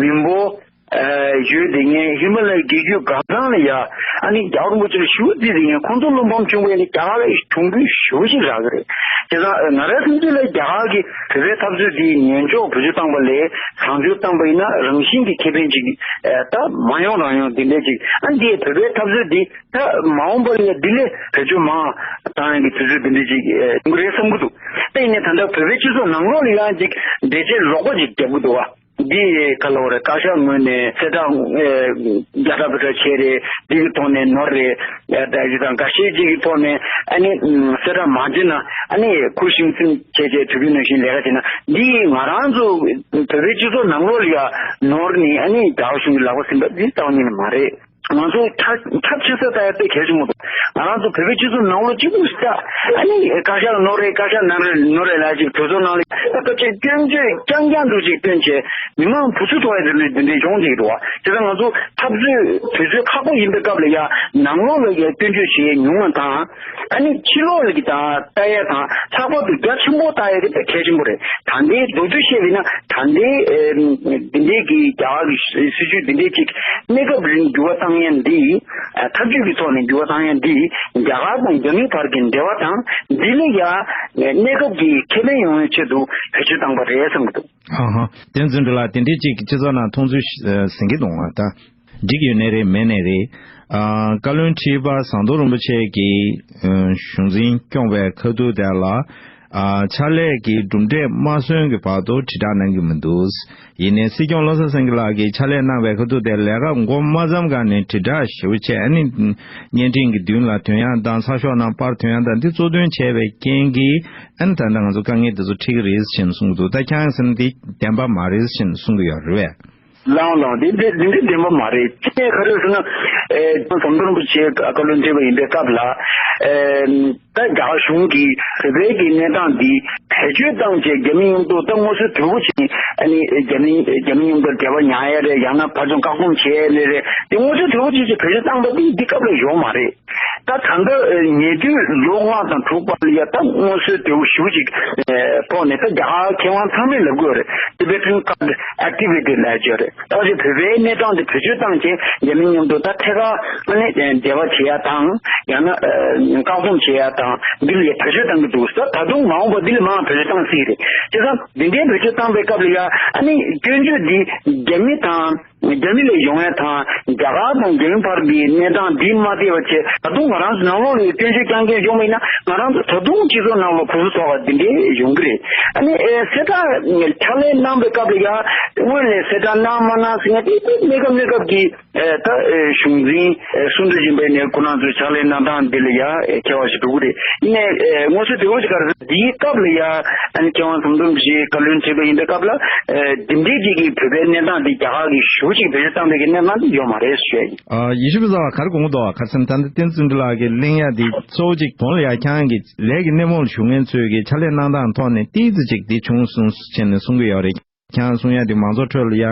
མི་འབོར། ཨ་ཡོད་དེ་ངས་ཧི་མ་ལ་ཡའི་རྒྱལ་རྒྱུད་གངས་ཚང་ལ་ཡ་ཨ་ནི་རྒྱ་གར་རིན་པོ་ཆེ་ལ་ཞུ་བ་བརྩིས་ཏེ་ངས་ཁོང་ཚོ་བློ་ཕམ་བྱུང་བས་ནི་རྒྱ་གར་ལ་གྱོང་གུན་ཞེ་པོ་ཞིག་རག་གི་རེད། བྱས་ཙང་ང་རའི་བསམ་ཚུལ་ལ་རྒྱ་གར་གྱི་བོད་པའི་འཐབ་རྩོད་འདི་ཉན་འཇོག་བེད་སྤྱོད་བཏང་པ་ལས་བཟང་སྤྱོད་བཏང་པ་ཡིན་ན་རང་བཞིན་གྱི་ཁེ་ཕན་ཅིག་ཨ་ད་མ་ཡོང་རང་ཡོང་འདི་འདྲ་ཅིག་ཨ་འདི་བོད་པའི་འཐབ་རྩོད་འདི་ད་མ་འོངས་པ་ལ་ཡ་འདི་ལས་བེད་སྤྱོད་མང་བཏང་ཡག་གི་དུས་ཚོད་འདི་འདྲ་ཅིག་ཡོང་གི་རེད་བསམ་གྱི་འདུག་ད་ཡིན་ནའི་ད་ལྟ་བོད་པའི་སྤྱི་ཚོགས་ནང་ལོགས་ལ་ཡང་ཅིག་འགྲེལ་བཤད་ལོག་པ་ཅིག་རྒྱབ་ཀྱི་འདུག་བ། འདི་ག་ལ་བ་རེད། བཀའ་ཤག་ངོས་ནས་གསལ་བསྒྲགས་ཨེ་རྒྱ་གར་བོད་ཕྲུག་བྱས་རེད། འདི་གི་ཐོག་ནས་ནོར་རེད། ཨེ་ད་ཅི་དང་འགའ་ཤས་ཅིག་གི་ཐོག་ནས་ཨ་ནི་ཨམ་གསལ་བསྒྲགས་མ་བྱས་ན་ཨ་ནི་ཁུ་ཤིང་སིམ་བྱས་བྱས་དུས་རྒྱུན་ནང་བཞིན་ལས་ཀ་བྱས་ན་འདི་ང་རང་ཚོ་བོད་པའི་སྤྱི་ཚོགས་ནང་ལོགས་ལ་ཡ་ནོར་ནི་ཨ་ནི་རྒྱ་གཞུང་གི་ལག་པ་ཟིན་པ་འདི་རྩ་བ་ཉིད་ནས་མ་རེད། ང་ཚོ་ཁྱབ་ཁྱབ་ཆེ་ས་ལྟ་ཡ་དཔེ་གལ་ཆེན་པོ་འདུག་ང་རང་ཚོ་བོད་པའི་སྤྱི་ཚོགས་ནང་ལོགས་གཅིག་པུ་ས་ཨ་ནི་བཀའ་ཤག་ནོར་རེད། བཀའ་ཤག་ནོར་རེད། ནོར་རེད་ལབ་ཅིག་གྲོས་ཚོགས་ནང་ལ་ད་ལྟ་ཅིག་སྐྱོན་བརྗོད་རྐྱང་རྐྱང་འདུག་ཅིག་སྟོན་བྱས་མི་མང་བུ་ཚུགས་ཐོག་ཡ་དེ་ལུས་འདི་འདྲའི་ཡོང་བསྡད་ཀྱི་འདུག་བ། དེ་ལྟར་ང་ཚོ་འཐབ་རྩོད་དུས་ཚོད་ཁག་པོ་ཡིན་པའི་སྐབས་ལ་ཡ་ནང་ལོགས་ལ་ཡ་སྐྱོན་བརྗོད་བྱེད་ཡ་ཉུང་བ་དང་ཨ་ནི་ཕྱི་ལོགས་ལ་གི་ད་ལྟ་ཡ་དང་ལྷག་པར་དུ་རྒྱ་ཆེན་པོ་ལྟ་ཡ་དེ་དཔེ་གལ་ཆེན་པོ་རེད། ད་ལྟའི་མདོར་བསྡུས་བཤད་པ་ཡིན་ན་ད་ལྟའི་ཨེ་འདི་འདྲའི་གི་རྒྱ་གར་གི་སྲིད་ཇུས་འདི་འདྲའི་ཅིག་གནས་སྐབས་རིང་འགྱུར་བ་བཏང་ཡ་འདི་ཨ་ཐབས་ཇུས་ཀྱི་ཐོག་ནས་འགྱུར་བ་བཏང་ཡ་འདི་རྒྱ་གར་དང་རྒྱ་མིའི་བར་གྱི་འབྲེལ་བ་དང་འདི་ལ་ཡ་གནས་སྐབས་ཀྱི་ཁེ་ཕན་ཡོང་བའི་ཆེད་དུ་བེད་སྤྱོད་བཏང་པ་རེད་བསམ་གྱི་འདུག་ཧང་ཧང་། བསྟན་འཛིན་བདེ་ལགས་དེ་འདྲའི་ཅིག་སྤྱི་ཚོགས་ནང་མཐོང་ཚུལ་ཞིག་ཨ་ཟིན་གྱི་འདུག་ད་འགྲིག་ཡོད་ནའི་རེད་མེད་ནའི་རེད། ཨ་བཀའ་བློན་ཁྲི་པ་ཟམ་གདོང་རིན་པོ་ཆེ་གིས་ཨ་གཞུང་འཛིན་སྐྱོང་བའི་ཁ་ཐུག་དེ་ལ་ཨ་ཕྱག་ལས་ཀྱི་གྲུབ་འབྲས་མ་སོན་གྱི་བར་དུ་དྲིལ་བསྒྲགས་གནང་གི་མི་འདུག་ཡིན་ནའི་སྲིད་སྐྱོང་བློ་བཟང་སེང་གེ་ལགས་ཀྱིས་ཕྱག་ལས་གནང་བའི་ཁ་ཐུག་དེ་ལས་ཀ་འགོ་མ་བརྩམས་སྒང་ནས་དྲིལ་བསྒྲགས་ཞེ་པོ་བྱས། ཨ་ནི་བརྙན་འཕྲིན་གྱི་མདུན་ལ་ཐོན་ཡག་དང་ཚགས་ཤོག་ནང་པར་ཐོན་ཡག་དང་འདི་གཙོ་དོན་བྱས་པའི་རྐྱེན་གྱིས་ཨ་ནི་ད་ལྟ་ང་ཚོ་དཀའ་ངལ་འདི་ཚོ་འཕྲད་ཀྱི་རེད་ཅེས་གསུང་གི་འདུག་ད་ཁྱེད་རང་ཚོས་འདི་བདེན་པ་མ་རེད་ཅེས་གསུང་གི་ཡོད་རེད་པས། ལའང་ལའང་འདི་འདི་འདི་འདི་བདེན་པ་མ་རེད། ཅི་ནས་ག་རེ་ཟེར་ན་ཨེ་ཟམ་གདོང་རིན་པོ་ཆེ་བཀའ་བློན་ཁྲི་པ་ཡིན་པའི་སྐབས་ལ་ཨེ་ད་རྒྱ་གཞུང་གིས་བོད་པའི་གི་གནས་སྟངས་འདི་བེད་སྤྱོད་བཏང་བྱས་རྒྱ་མི་མཉམ་དུ་ད་དངོས་སུ་དོད་པོ་བྱས་ཨ་ནི་རྒྱ་མི་རྒྱ་མི་མཉམ་དུ་འབྲེལ་བ་ཉར་ཡ་རེད། ཡང་ན་ཕར་ཚུར་བཀག་སྡོམ་བྱས་ཡ་རེད། དེ་དངོས་སུ་དོད་པོ་བྱས་བྱས་བེད་སྤྱོད་བཏང་པ་འདི་འདི་སྐབས་ལ་ཡོད་མ་རེད། ད་ད་ལྟ་ཉེ་དུས་ལོ་ལྔ་དང་དྲུག་བར་ལ་ཡ་ད་དངོས་སུ་དོད་པོ་ཞེ་པོ་ཅིག་ཐོག་ནས་ད་རྒྱ་གར་མཁས་དབང་ཚང་མས་ལབ་དགོས་རེད། Tibetan Cult Activity ལབ་ཡ་ཅིག་ཡོད་རེད། ད་ཅིག་བོད་པའི་གནས་སྟངས་དེ་བེད་སྤྱོད་བཏང་བྱས་རྒྱ་མི་མཉམ་དུ་ད་ཐད་ཀར་ཨ་ནི་འབྲེལ་བ་བྱེད་ཡ་དང་ཡང་ན་བཀག་སྡོམ་བྱེད་ཡ་དང་འདི་ལ་ཡ་བེད་སྤྱོད་བཏང་གི་འདུག་ད་ད་དུང་མ་འོངས་པ་འདི་ལས་མང་བ་བེད་སྤྱོད་བཏང་སྲིད་རེད། བྱས་ཙང་འདི་འདྲའི་བེད་སྤྱོད་བཏང་པའི་སྐབས་ལ་ཡ་ཨ་ནི་སྐྱོན་བརྗོད་འདི་རྒྱ་མི་དང་རྒྱ་མི་ལ་ཡོང་ཡ་དང་རྒྱ་གར་དང་རྒྱ་མི་བར་གྱི་གནས་སྟངས་འདི་མ་བདེ་བ་བྱས་ད་དུང་ང་རང་ཚོ་ནང་ལོགས་ལ་སྐྱོན་བརྗོད་རྐྱང་རྐྱང་ཡོང་བ་ཡིན་ན་ང་རང་ཚོ་ད་དུང་སྤྱི་ཚོགས་ནང་ལོགས་ཕུ་སུ་ཐོགས་པ་འདི་འདྲའི་ཡོང་གི་རེད། ཨ་ནི་ཨེ་གསལ་བསྒྲགས་ཕྱག་ལས་གནང་པའི་སྐབས་ལ་ཡ་སྔོན་ལ་གསལ་བསྒྲགས་གནང་མ་གནང་ཟེར་ན་དེ་དེ་གནས་སྐབས་གནས་སྐབས་ཀྱི་ ཨེ་ད་ཨེ་གཞུང་འཛིན་ཨེ་གསུང་གྲོས་ཡིན་པའི་ནས་ཁོ་རང་ཚོའི་ཕྱག་ལས་གནང་སྟངས་འདི་ལ་ཡ་ཨེ་ཁྱད་པར་ཞིག་འགྲོ་གི་རེད། ཡིན་ནའི་ཨེ་དངོས་སུ་དེ་འོ་ཞིག་ག་རེ་འདིའི་སྐབས་ལ་ཡ་ཨ་ནི་མཁས་དབང་ཟམ་གདོང་གིས་བཀའ་བློན་ཁྲི་པ་ཡིན་པའི་སྐབས་ལ་ཨེ་འདི་འདྲའི་ཅིག་གི་བོད་པའི་གནས་སྟངས་འདི་རྒྱ་གར་གྱི་ཞུ་ཅིག་བེད་སྤྱོད་བཏང་བའི་གི་གནས་སྟངས་འདི་ཡོད་མ་རེད་ཞུ་ཡ་ཡིན། ཨ་ཡེ་ཤེས་པ་ཚོ་ག་རེ་དགོངས་འདུག་ག་རེ་ཟེར་ན་ད་ལྟ་བསྟན་འཛིན་ལགས་ཀྱིས་གླེང་ཡ་འདི་གཙོ་བོ་གཅིག་དོན་ལ་ཡ་ཁྱེད་རང་གི་ལས་ཀྱི་སྣེ་མོ་ལ་ཞུགས་མཁན་ཚོས་ཀྱི་ཕྱག་ལས་གནང་སྟངས་ཐོག་ནས་ཏོག་ཙམ་ཅིག་འདི་བྱུང་སོང་ཟེར་ནས་གསུང་གི་ཡོད་རེད། ཁྱེད་རང་གསུང་ཡ་དེ་མང་ཚོགས་ཁྲོད་ལ་ཡ་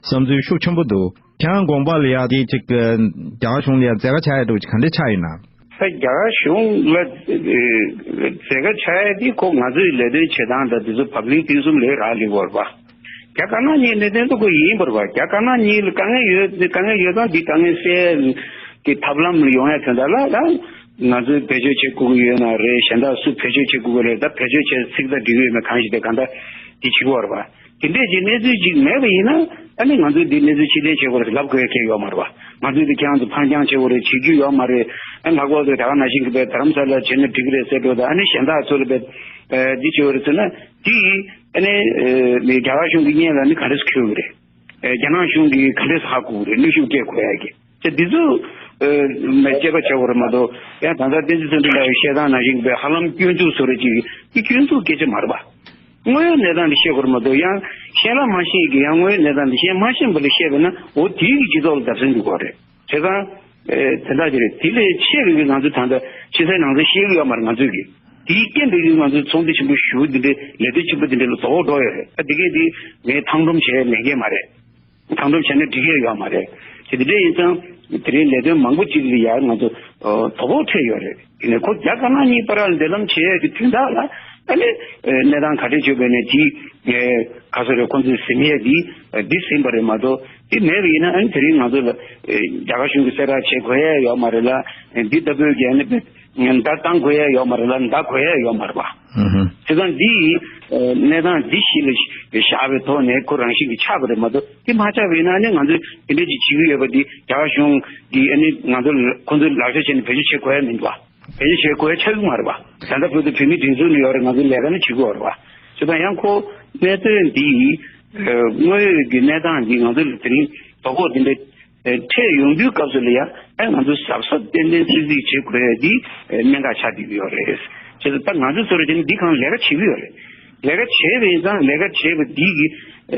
བསམ་ཚུལ་ཤུགས་ཆེན་པོ་འདུག་ཁྱེད་རང་དགོངས་པ་ལ་ཡ་དེ་ཅིག་རྒྱ་གར་གཞུང་ལ་ཡ་མཛད་དཀའ་ཆགས་ཡ་འདྲ་བོ་ཅིག་ག་འདྲ་ཆགས་ཡོད་ན། ད་རྒྱ་གར་གཞུང་ལ་ཨེ་མཛད་དཀའ་ཆགས་ཡ་དེ་ཁོ་ང་ཚོའི་ལས་དོན་བྱེད་སྟངས་དང་དེ་ཚོ་བབ་བརླིང་གཏིང་ཟབ་ལས་རག་ལས་པ་རེད་པ། རྒྱ་དཀར་ནག་གཉིས་གནད་དོན་དེ་ཁོ་ཡིན་པ་རེད་པ། རྒྱ་དཀར་ནག་གཉིས་ལ་དཀའ་ངལ་ཡོད་དཀའ་ངལ་ཡོད་ཙང་འདི་དཀའ་ངལ་སེལ་གྱི་ཐབས་ལམ་ལ་ཡོང་ཡ་དོན་དག་ལ་ད་ང་ཚོས་བེད་སྤྱོད་བྱེད་དགོས་ཀྱི་ཡོད་ན་རེད། གཞན་དག་སུ་བེད་སྤྱོད་བྱེད་དགོས་ཀྱི་རེད། ད་བེད་སྤྱོད་བྱས་ཚིག་ད་འགྲིག་གི་ཡོད་མེད་གང་ཞིག་དེ་གང་ལྟར་འདི་བྱེད་དགོས་པ་རེད་པ། དེ་འདྲས་ཀྱི་གནས་ཚུལ་ཅིག་མེད་པ་ཡིན་ན་ཨ་ནི་ང་ཚོས་འདི་གནས་ཚུལ་ཕྱིར་འཐེན་བྱེད་དགོས་རེད་ལབ་དགོས་ཡ་ཡོད་མ་རེད་པ། ང་ཚོས་འདི་ཁྱེད་རང་ཚོ་ཕར་འགྱངས་བྱེད་དགོས་རེད། བྱེད་རྒྱུ་ཡོད་མ་རེད། ཨ་ལྷག་པར་དུ་ད་ག་ནང་བཞིན་གྱི་པའི་རྡ་རམ་ས་ལར་བྱས་ན་འགྲིག་གི་རེད་ཟེར་འགྲོ། ད་ཨ་ནི་གཞན་དག་ཚོ་ལ་པའི་འདི་བྱེད་དགོས་རེད་ཟེར་ན་འདི་ཨ་ནི་རྒྱ་གར་གཞུང་གི་སྙན་ལ་ནི་ག་འདྲས་འཁྱོལ་གི་རེད། རྒྱ་ནག་གཞུང་གིས་ག་འདྲས་ཧ་གོ་གི་རེད། གནོན་ཤུགས་སྐྱེལ་དགོས་ཡ་གི་ཅེས་འདི་ཚོ་མེད་དཔྱད་པ་བྱེད་དགོས་རེད་མ་གཏོགས། ཡང་ད་ལྟ་བསྟན་འཛིན་བསམ་གྲུབ་ལགས་ཀྱིས་བཤད་སྟངས་ནང་བཞིན་པའི་ཧ་ལམ་སྐྱོན་འཛུགས་བཟོ་འདྲ་ཅིག་འདི་སྐྱོན་འཛུགས་སྐད་ཆ་མ་རེད་པ། དངོས་ཡོད་གནས་སྟངས་འདི་བཤད་དགོས་རེད་མ་གཏོགས། ཡང་བཤད་ལ་མ་ཤེས་ཀྱི་ཡང་དངོས་ཡོད་གནས་སྟངས་འདི་བཤད་མ་ཤེས་པ་ལ་བཤད་པ་ན་འོ་དེའི་གི་སྤྱི་ཚོགས་ལ་བརྡབ་གསིག་འགྲོ་གི་རེད། བྱས་ཙང་དེ་འདྲ་ཅིག་རེད། དེ་ལས་ཆེ་བའི་གི་ང་ཚོ་ད་ལྟ་ཕྱི་གསལ་ནང་གསལ་ཤེས་ཀྱི་ཡོད་མ་རེད་ང་ཚོས་གི། དེའི་རྐྱེན་པས་ང་ཚོའི་ཚོགས་འདུ་ཆེན་པོ་ཞུ་འདི་འདྲའི་ལས་དོན་ཆེན་པོ་འདི་འདྲ་ལ་དོ་ཕོག་འགྲོ་ཡོད་རེད། ད་འདི་གས་འདི་ངས་ཐང་སྒྲོམ་བྱས་ལས་འགན་མ་རེད། དང་འདོམས་བྱས་ན་འགྲིག་ཡས་ཡོད་མ་རེད། དེ་འདྲ་ཡིན་ཙང་དེ་རིང་ལས་དོན་མང་པོ་ཅིག་ལ་ཡང་ང་ཚོ་དོ་ཕོག་འཕྲད་ཡོད་རེད། ཡིན་ནའི་ཁོ་རྒྱ་དཀར་ནག་གཉིས་བར་ལ་འབྲེལ་ལམ་བྱེད་ཡས་ཀྱི་དོན་དག་ལ་ཨ་ནི་གནས་སྟངས་ག་འདྲས་བྱུང་བས་ནས་དེ་ག་ཚོད་རེད། ཁོང་ཚོས་ཟིན་ཡས་འདི་འདི་ཟིན་པ་རེད་མ་གཏོགས། དེ་མེད་པ་ཡིན་ན་ཨ་ནི་དེ་རིང་ང་ཚོ་ལ་རྒྱ་གར་གཞུང་གིས་གསལ་བསྒྲགས་བྱེད་དགོས་ཡས་ཡོད་མ་རེད་ལ། འདི་ལྟ་བུའི་གི་ཨ་ནི་མདའ་བཏང་དགོས་ཡས་ཡོད་མ་རེད་ལ། མདའ་དགོས་ཡས་ཡོད་མ་རེད་པ། ཨུ་ཧུ། བྱས་ཙང་འདི་ཡི་གནས་སྟངས་འདི་གཞི་ལ་བཞག་པའི་ཐོག་ནས་ཁོ་རང་བཞིན་གྱིས་ཆགས་པ་རེད་མ་གཏོགས། དེ་མ་ཆགས་པ་ཡིན་ན་ཨ་ནི་ང་ཚོས་དེ་འདྲ་ཅིག་བྱེད་ཀྱི་ཡོད་པ་འདི་རྒྱ་གར་གཞུང་གིས་ཨ་ནི་ང་ཚོ་ལ་ཁོ་ཚོའི་ལག་ཆ་བྱས་ནས་བེད་སྤྱོད་བྱེད་དགོས་ཡ་མིན་པ། བེད་སྤྱོད་བྱེད་དགོས་ཡ་ཆགས་ཀྱི་མ་རེད་པ། ད་ལྟ་བོད་དུ་བོད་མི་སྒྲིག་འཛུགས་ནས་ཡོད་རེད། ང་ཚོའི་ལས་ཀ་ནི་བྱེད་དགོས་རེད་པ། བྱས་ཙང་ཡང་ཁོ་གནད་དོན་འདི་ཡི་དངོས་ཡོད་ཀྱི་གནས་སྟངས་འདི་ང་ཚོ་ལ་དེ་རིང་དོ་ཕོག་དེ་འདྲ་འཕྲད་ཡོང་དུས་སྐབས་སུ་ལ་ཡང་ཨ་ང་ཚོ་གཟབ་གཟབ་ཏན་ཏན་ཙིག་ཙིག་བྱེད་དགོས་ཡ་འདི་གནད་འགག་ཆགས་བསྡད་ཀྱི་ཡོད་རེད། བྱས་ཙང་ད་ང་ཚོ་ཚོ་རེ་བྱས་ན་འདི་སྒང་ལས་ཀ་བྱེད་ཀྱི་ཡོད་རེད། ལས་ཀ་བྱས་པ་ཡིན་ཙང་ལས་ཀ་བྱས་པ་འདི་གི་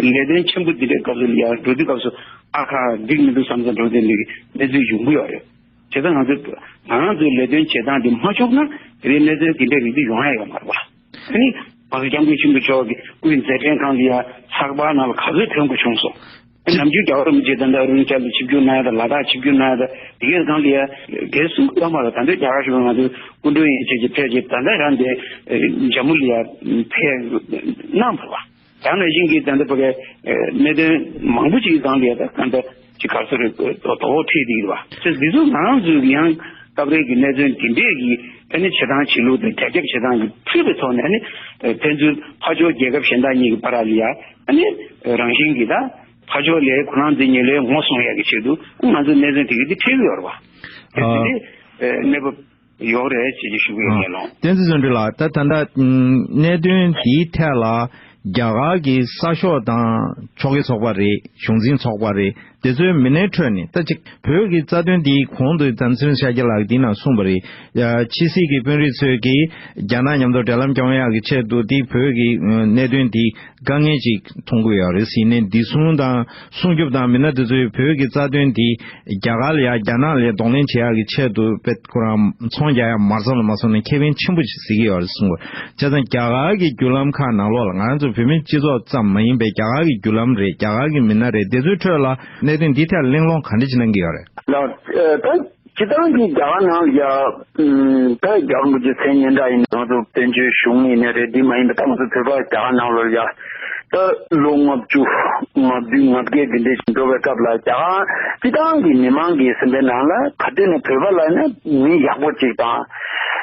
ལས་དོན་ཆེན་པོ་འདི་འདྲའི་སྐབས་སུ་ལ་ཡང་འགྲོ་དུས་སྐབས་སུ་ཨ་ཁ་འགྲིག་མི་འདུག་བསམ་བསམ་འགྲོ་དེ་འདྲའི་གནས་ཚུལ་ཡོང་གི་ཡོད་རེད། བྱས་ཙང་ང་ཚོ་ང་རང་ཚོའི་ལས་དོན་བྱེད་སྟངས་འདི་མ་ལྕོགས་ན་དེ་རིང་གནས་ཚུལ་འདི་འདྲའི་རིགས་འདི་ཡོང་ཡ་ཡོད་མ་རེད་པ། ཨ་ནི་༸གོང་ས་༸སྐྱབས་མགོན་ཆེན་པོ་མཆོག་གི་སྐུའི་མཛད་འཕྲིན་སྒང་ལ་ཡ་ཚགས་པར་ནང་ལ་ག་ཚོད་ཐོན་དགོས་བྱུང་སོང་། ནམ་རྒྱུན་རྒྱ་གར་རིན་པོ་ཆེ་ད་ལྟ་ཨ་རུ་ན་ཅལ་དུ་ཆིབས་བསྒྱུར་གནང་ཡ་དང་། ལ་དྭགས་ཆིབས་བསྒྱུར་གནང་ཡ་དང་། དེ་གའི་སྒང་ལ་ཡ་གལ་གསུང་གི་ཡོད་མ་རེད། ད་ལྟ་རྒྱ་གར་གཞུང་ང་ཚོའི་སྐུ་མགྲོན་ཡན་ཆད་ཀྱིས་ཕེབས་རྗེས་ད་ལྟ་རང་དེ་ཇམ་མུ་ལ་ཡ་ཕེབས་གནང་བ་རེད་པ། ད་ནང་བཞིན་གྱི་ད་ལྟ་བོད་ཀྱི་གནད་དོན་མང་པོ་ཅིག་སྒང་ལ་ཡ་ད་ད་ལྟ་ཅིག་ག་ཚོད་རེད་དོ་དོ་ཕོག་འཕྲད་བསྡད་ཡོད་པ། ཅེས་འདི་ཚོ་ང་རང་ཚོའི་ཡང་སྐབས་རེ་གི་གནད་དོན་འདི་འདྲས་ཀྱི་ཨ་ནི་བྱེད་སྟངས་བྱེད་ལུགས་དང་དྲ་རྒྱ་བྱེད་སྟངས་ཀྱི་འཁྲུལ་པའི་ཐོག་ནས་ཨ་ནི་ཕན་ཚུན་ཕར་ཕྱོགས་རྒྱལ་ཁབ་གཞན་དག་གཉིས་ཀྱི་བར་ལ་ཡ་ཨ་ནི་རང་བཞིན་གྱིས་ད་ཕར་ཕྱོགས་ལས་ཁོ་རང་ཚོའི་ཉེ་ལོའི་ངོ་སྲུང་ཡག་གི་ཆེད་དུ་ང་ཚོ་གནད་དོན་དེ་གའི་དེ་འཕྲད་ཀྱི་ཡོད་རེད་པ། དེ་ཨ་དེ་འདྲའི་གནས་བབ་ཡོད་རེད་ཅེས་ཀྱི་ཞུ་གི་ཡོད། ཨ། ངེས་ལོང་། བསྟན་འཛིན་བཟང་སྤྲུལ་ལགས། ད་ད་ལྟ་གནད་དོན་དེའི་ཐད་ལ་རྒྱ་གར་གྱི་གསར་ཤོག་དང་ཕྱོགས་ཀྱི་ཚོགས་པ་རེད། གཞུང་འཛིན་ཚོགས་པ་རེད། དེ་ཚོའི་མི་སྣའི་ཁྲོད་ནས་ད་ཅིག་བོད་ཀྱི་རྩ་དོན་འདིའི་གོང་དུ་རྒྱལ་སྲས་ཤཱཀྱ་ལགས་འདི་ནང་གསུངས་པ་རེད། ཕྱི་སྲིད་ཀྱི་དཔོན་རིགས་ཚོས་ཀྱིས་རྒྱ་ནག་མཉམ་དུ་འབྲེལ་ལམ་སྐྱོང་ཡག་གི་ཆེད་དུ་འདི་བོད་ཀྱི་གནད་དོན་འདི་དཀའ་ངལ་ཅིག་མཐོང་གི་ཡོད་རེད་ཟེར་ནས་བདེ་སྲུང་དང་སྲུང་སྐྱོབ་དང་མི་སྣ་དེ་ཚོས་བོད་ཀྱི་རྩ་དོན་འདི་རྒྱ་གར་ལ་ཡ་རྒྱ་ནག་ལ་གདོང་ལེན་བྱེད་ཡག་གི་ཆེད་དུ་དཔེ་ཁོ་རང་ཚོང་རྒྱག་ཡག་མ་རྩ་ལ་མ་སོང་ནས་ཁེ་ཕན་ཆེན་པོ་ཞིག་གཟིགས་ཀྱི་ཡོད་རེད་གསུངས་པ། བྱས་ཙང་རྒྱ་གར་གྱི་བརྒྱུད་ལམ་ཁག་ནང་ལོགས་ལ་ང་རང་ཚོ་བོད་མི་སྤྱི་ཚོགས་ཙམ་མ་ཡིན་པའི་རྒྱ་གར་གྱི་བརྒྱུད་ལམ་རེད། རྒྱ་གར་གྱི་མི་སྣ་རེད། དེ་ཚོའི་ཁྲོད་ལ་གནད་དོན་འདིའི་ཐད་གླེང་སློང་ག་འདྲ་ཅིག་གནང་གི་ཡོད་རེད། ལགས། ད་སྤྱིར་བཏང་གི་རྒྱ་གར་ནང་ལ་ཡ། ད་རྒྱ་གར་རིན་པོ་ཆེ་མཚན་སྙན་གྲགས་ཡིན་ན་ང་ཚོ་བཙན་བྱོལ་གཞུང་ཡིན་ན་རེད། འདི་མ་ཡིན་པ་ད་ང་ཚོ་བོད་པ་རྒྱ་གར་ནང་ལོགས་ལ་ཡ། ད་ལོ་ལྔ་བཅུ་ལྔ་བདུན་ལྔ་བརྒྱད་འདི་འདྲས་ཤིག་འགྲོ་བའི་སྐབས་ལ་རྒྱ་གར་སྤྱིར་བཏང་གི་མི་མང་གི་སེམས་པའི་ནང་ལ་ག་དུས་ནས་བོད་པ་ལ་ནི་མི་ཡག་པོ་ཅིག་དང་།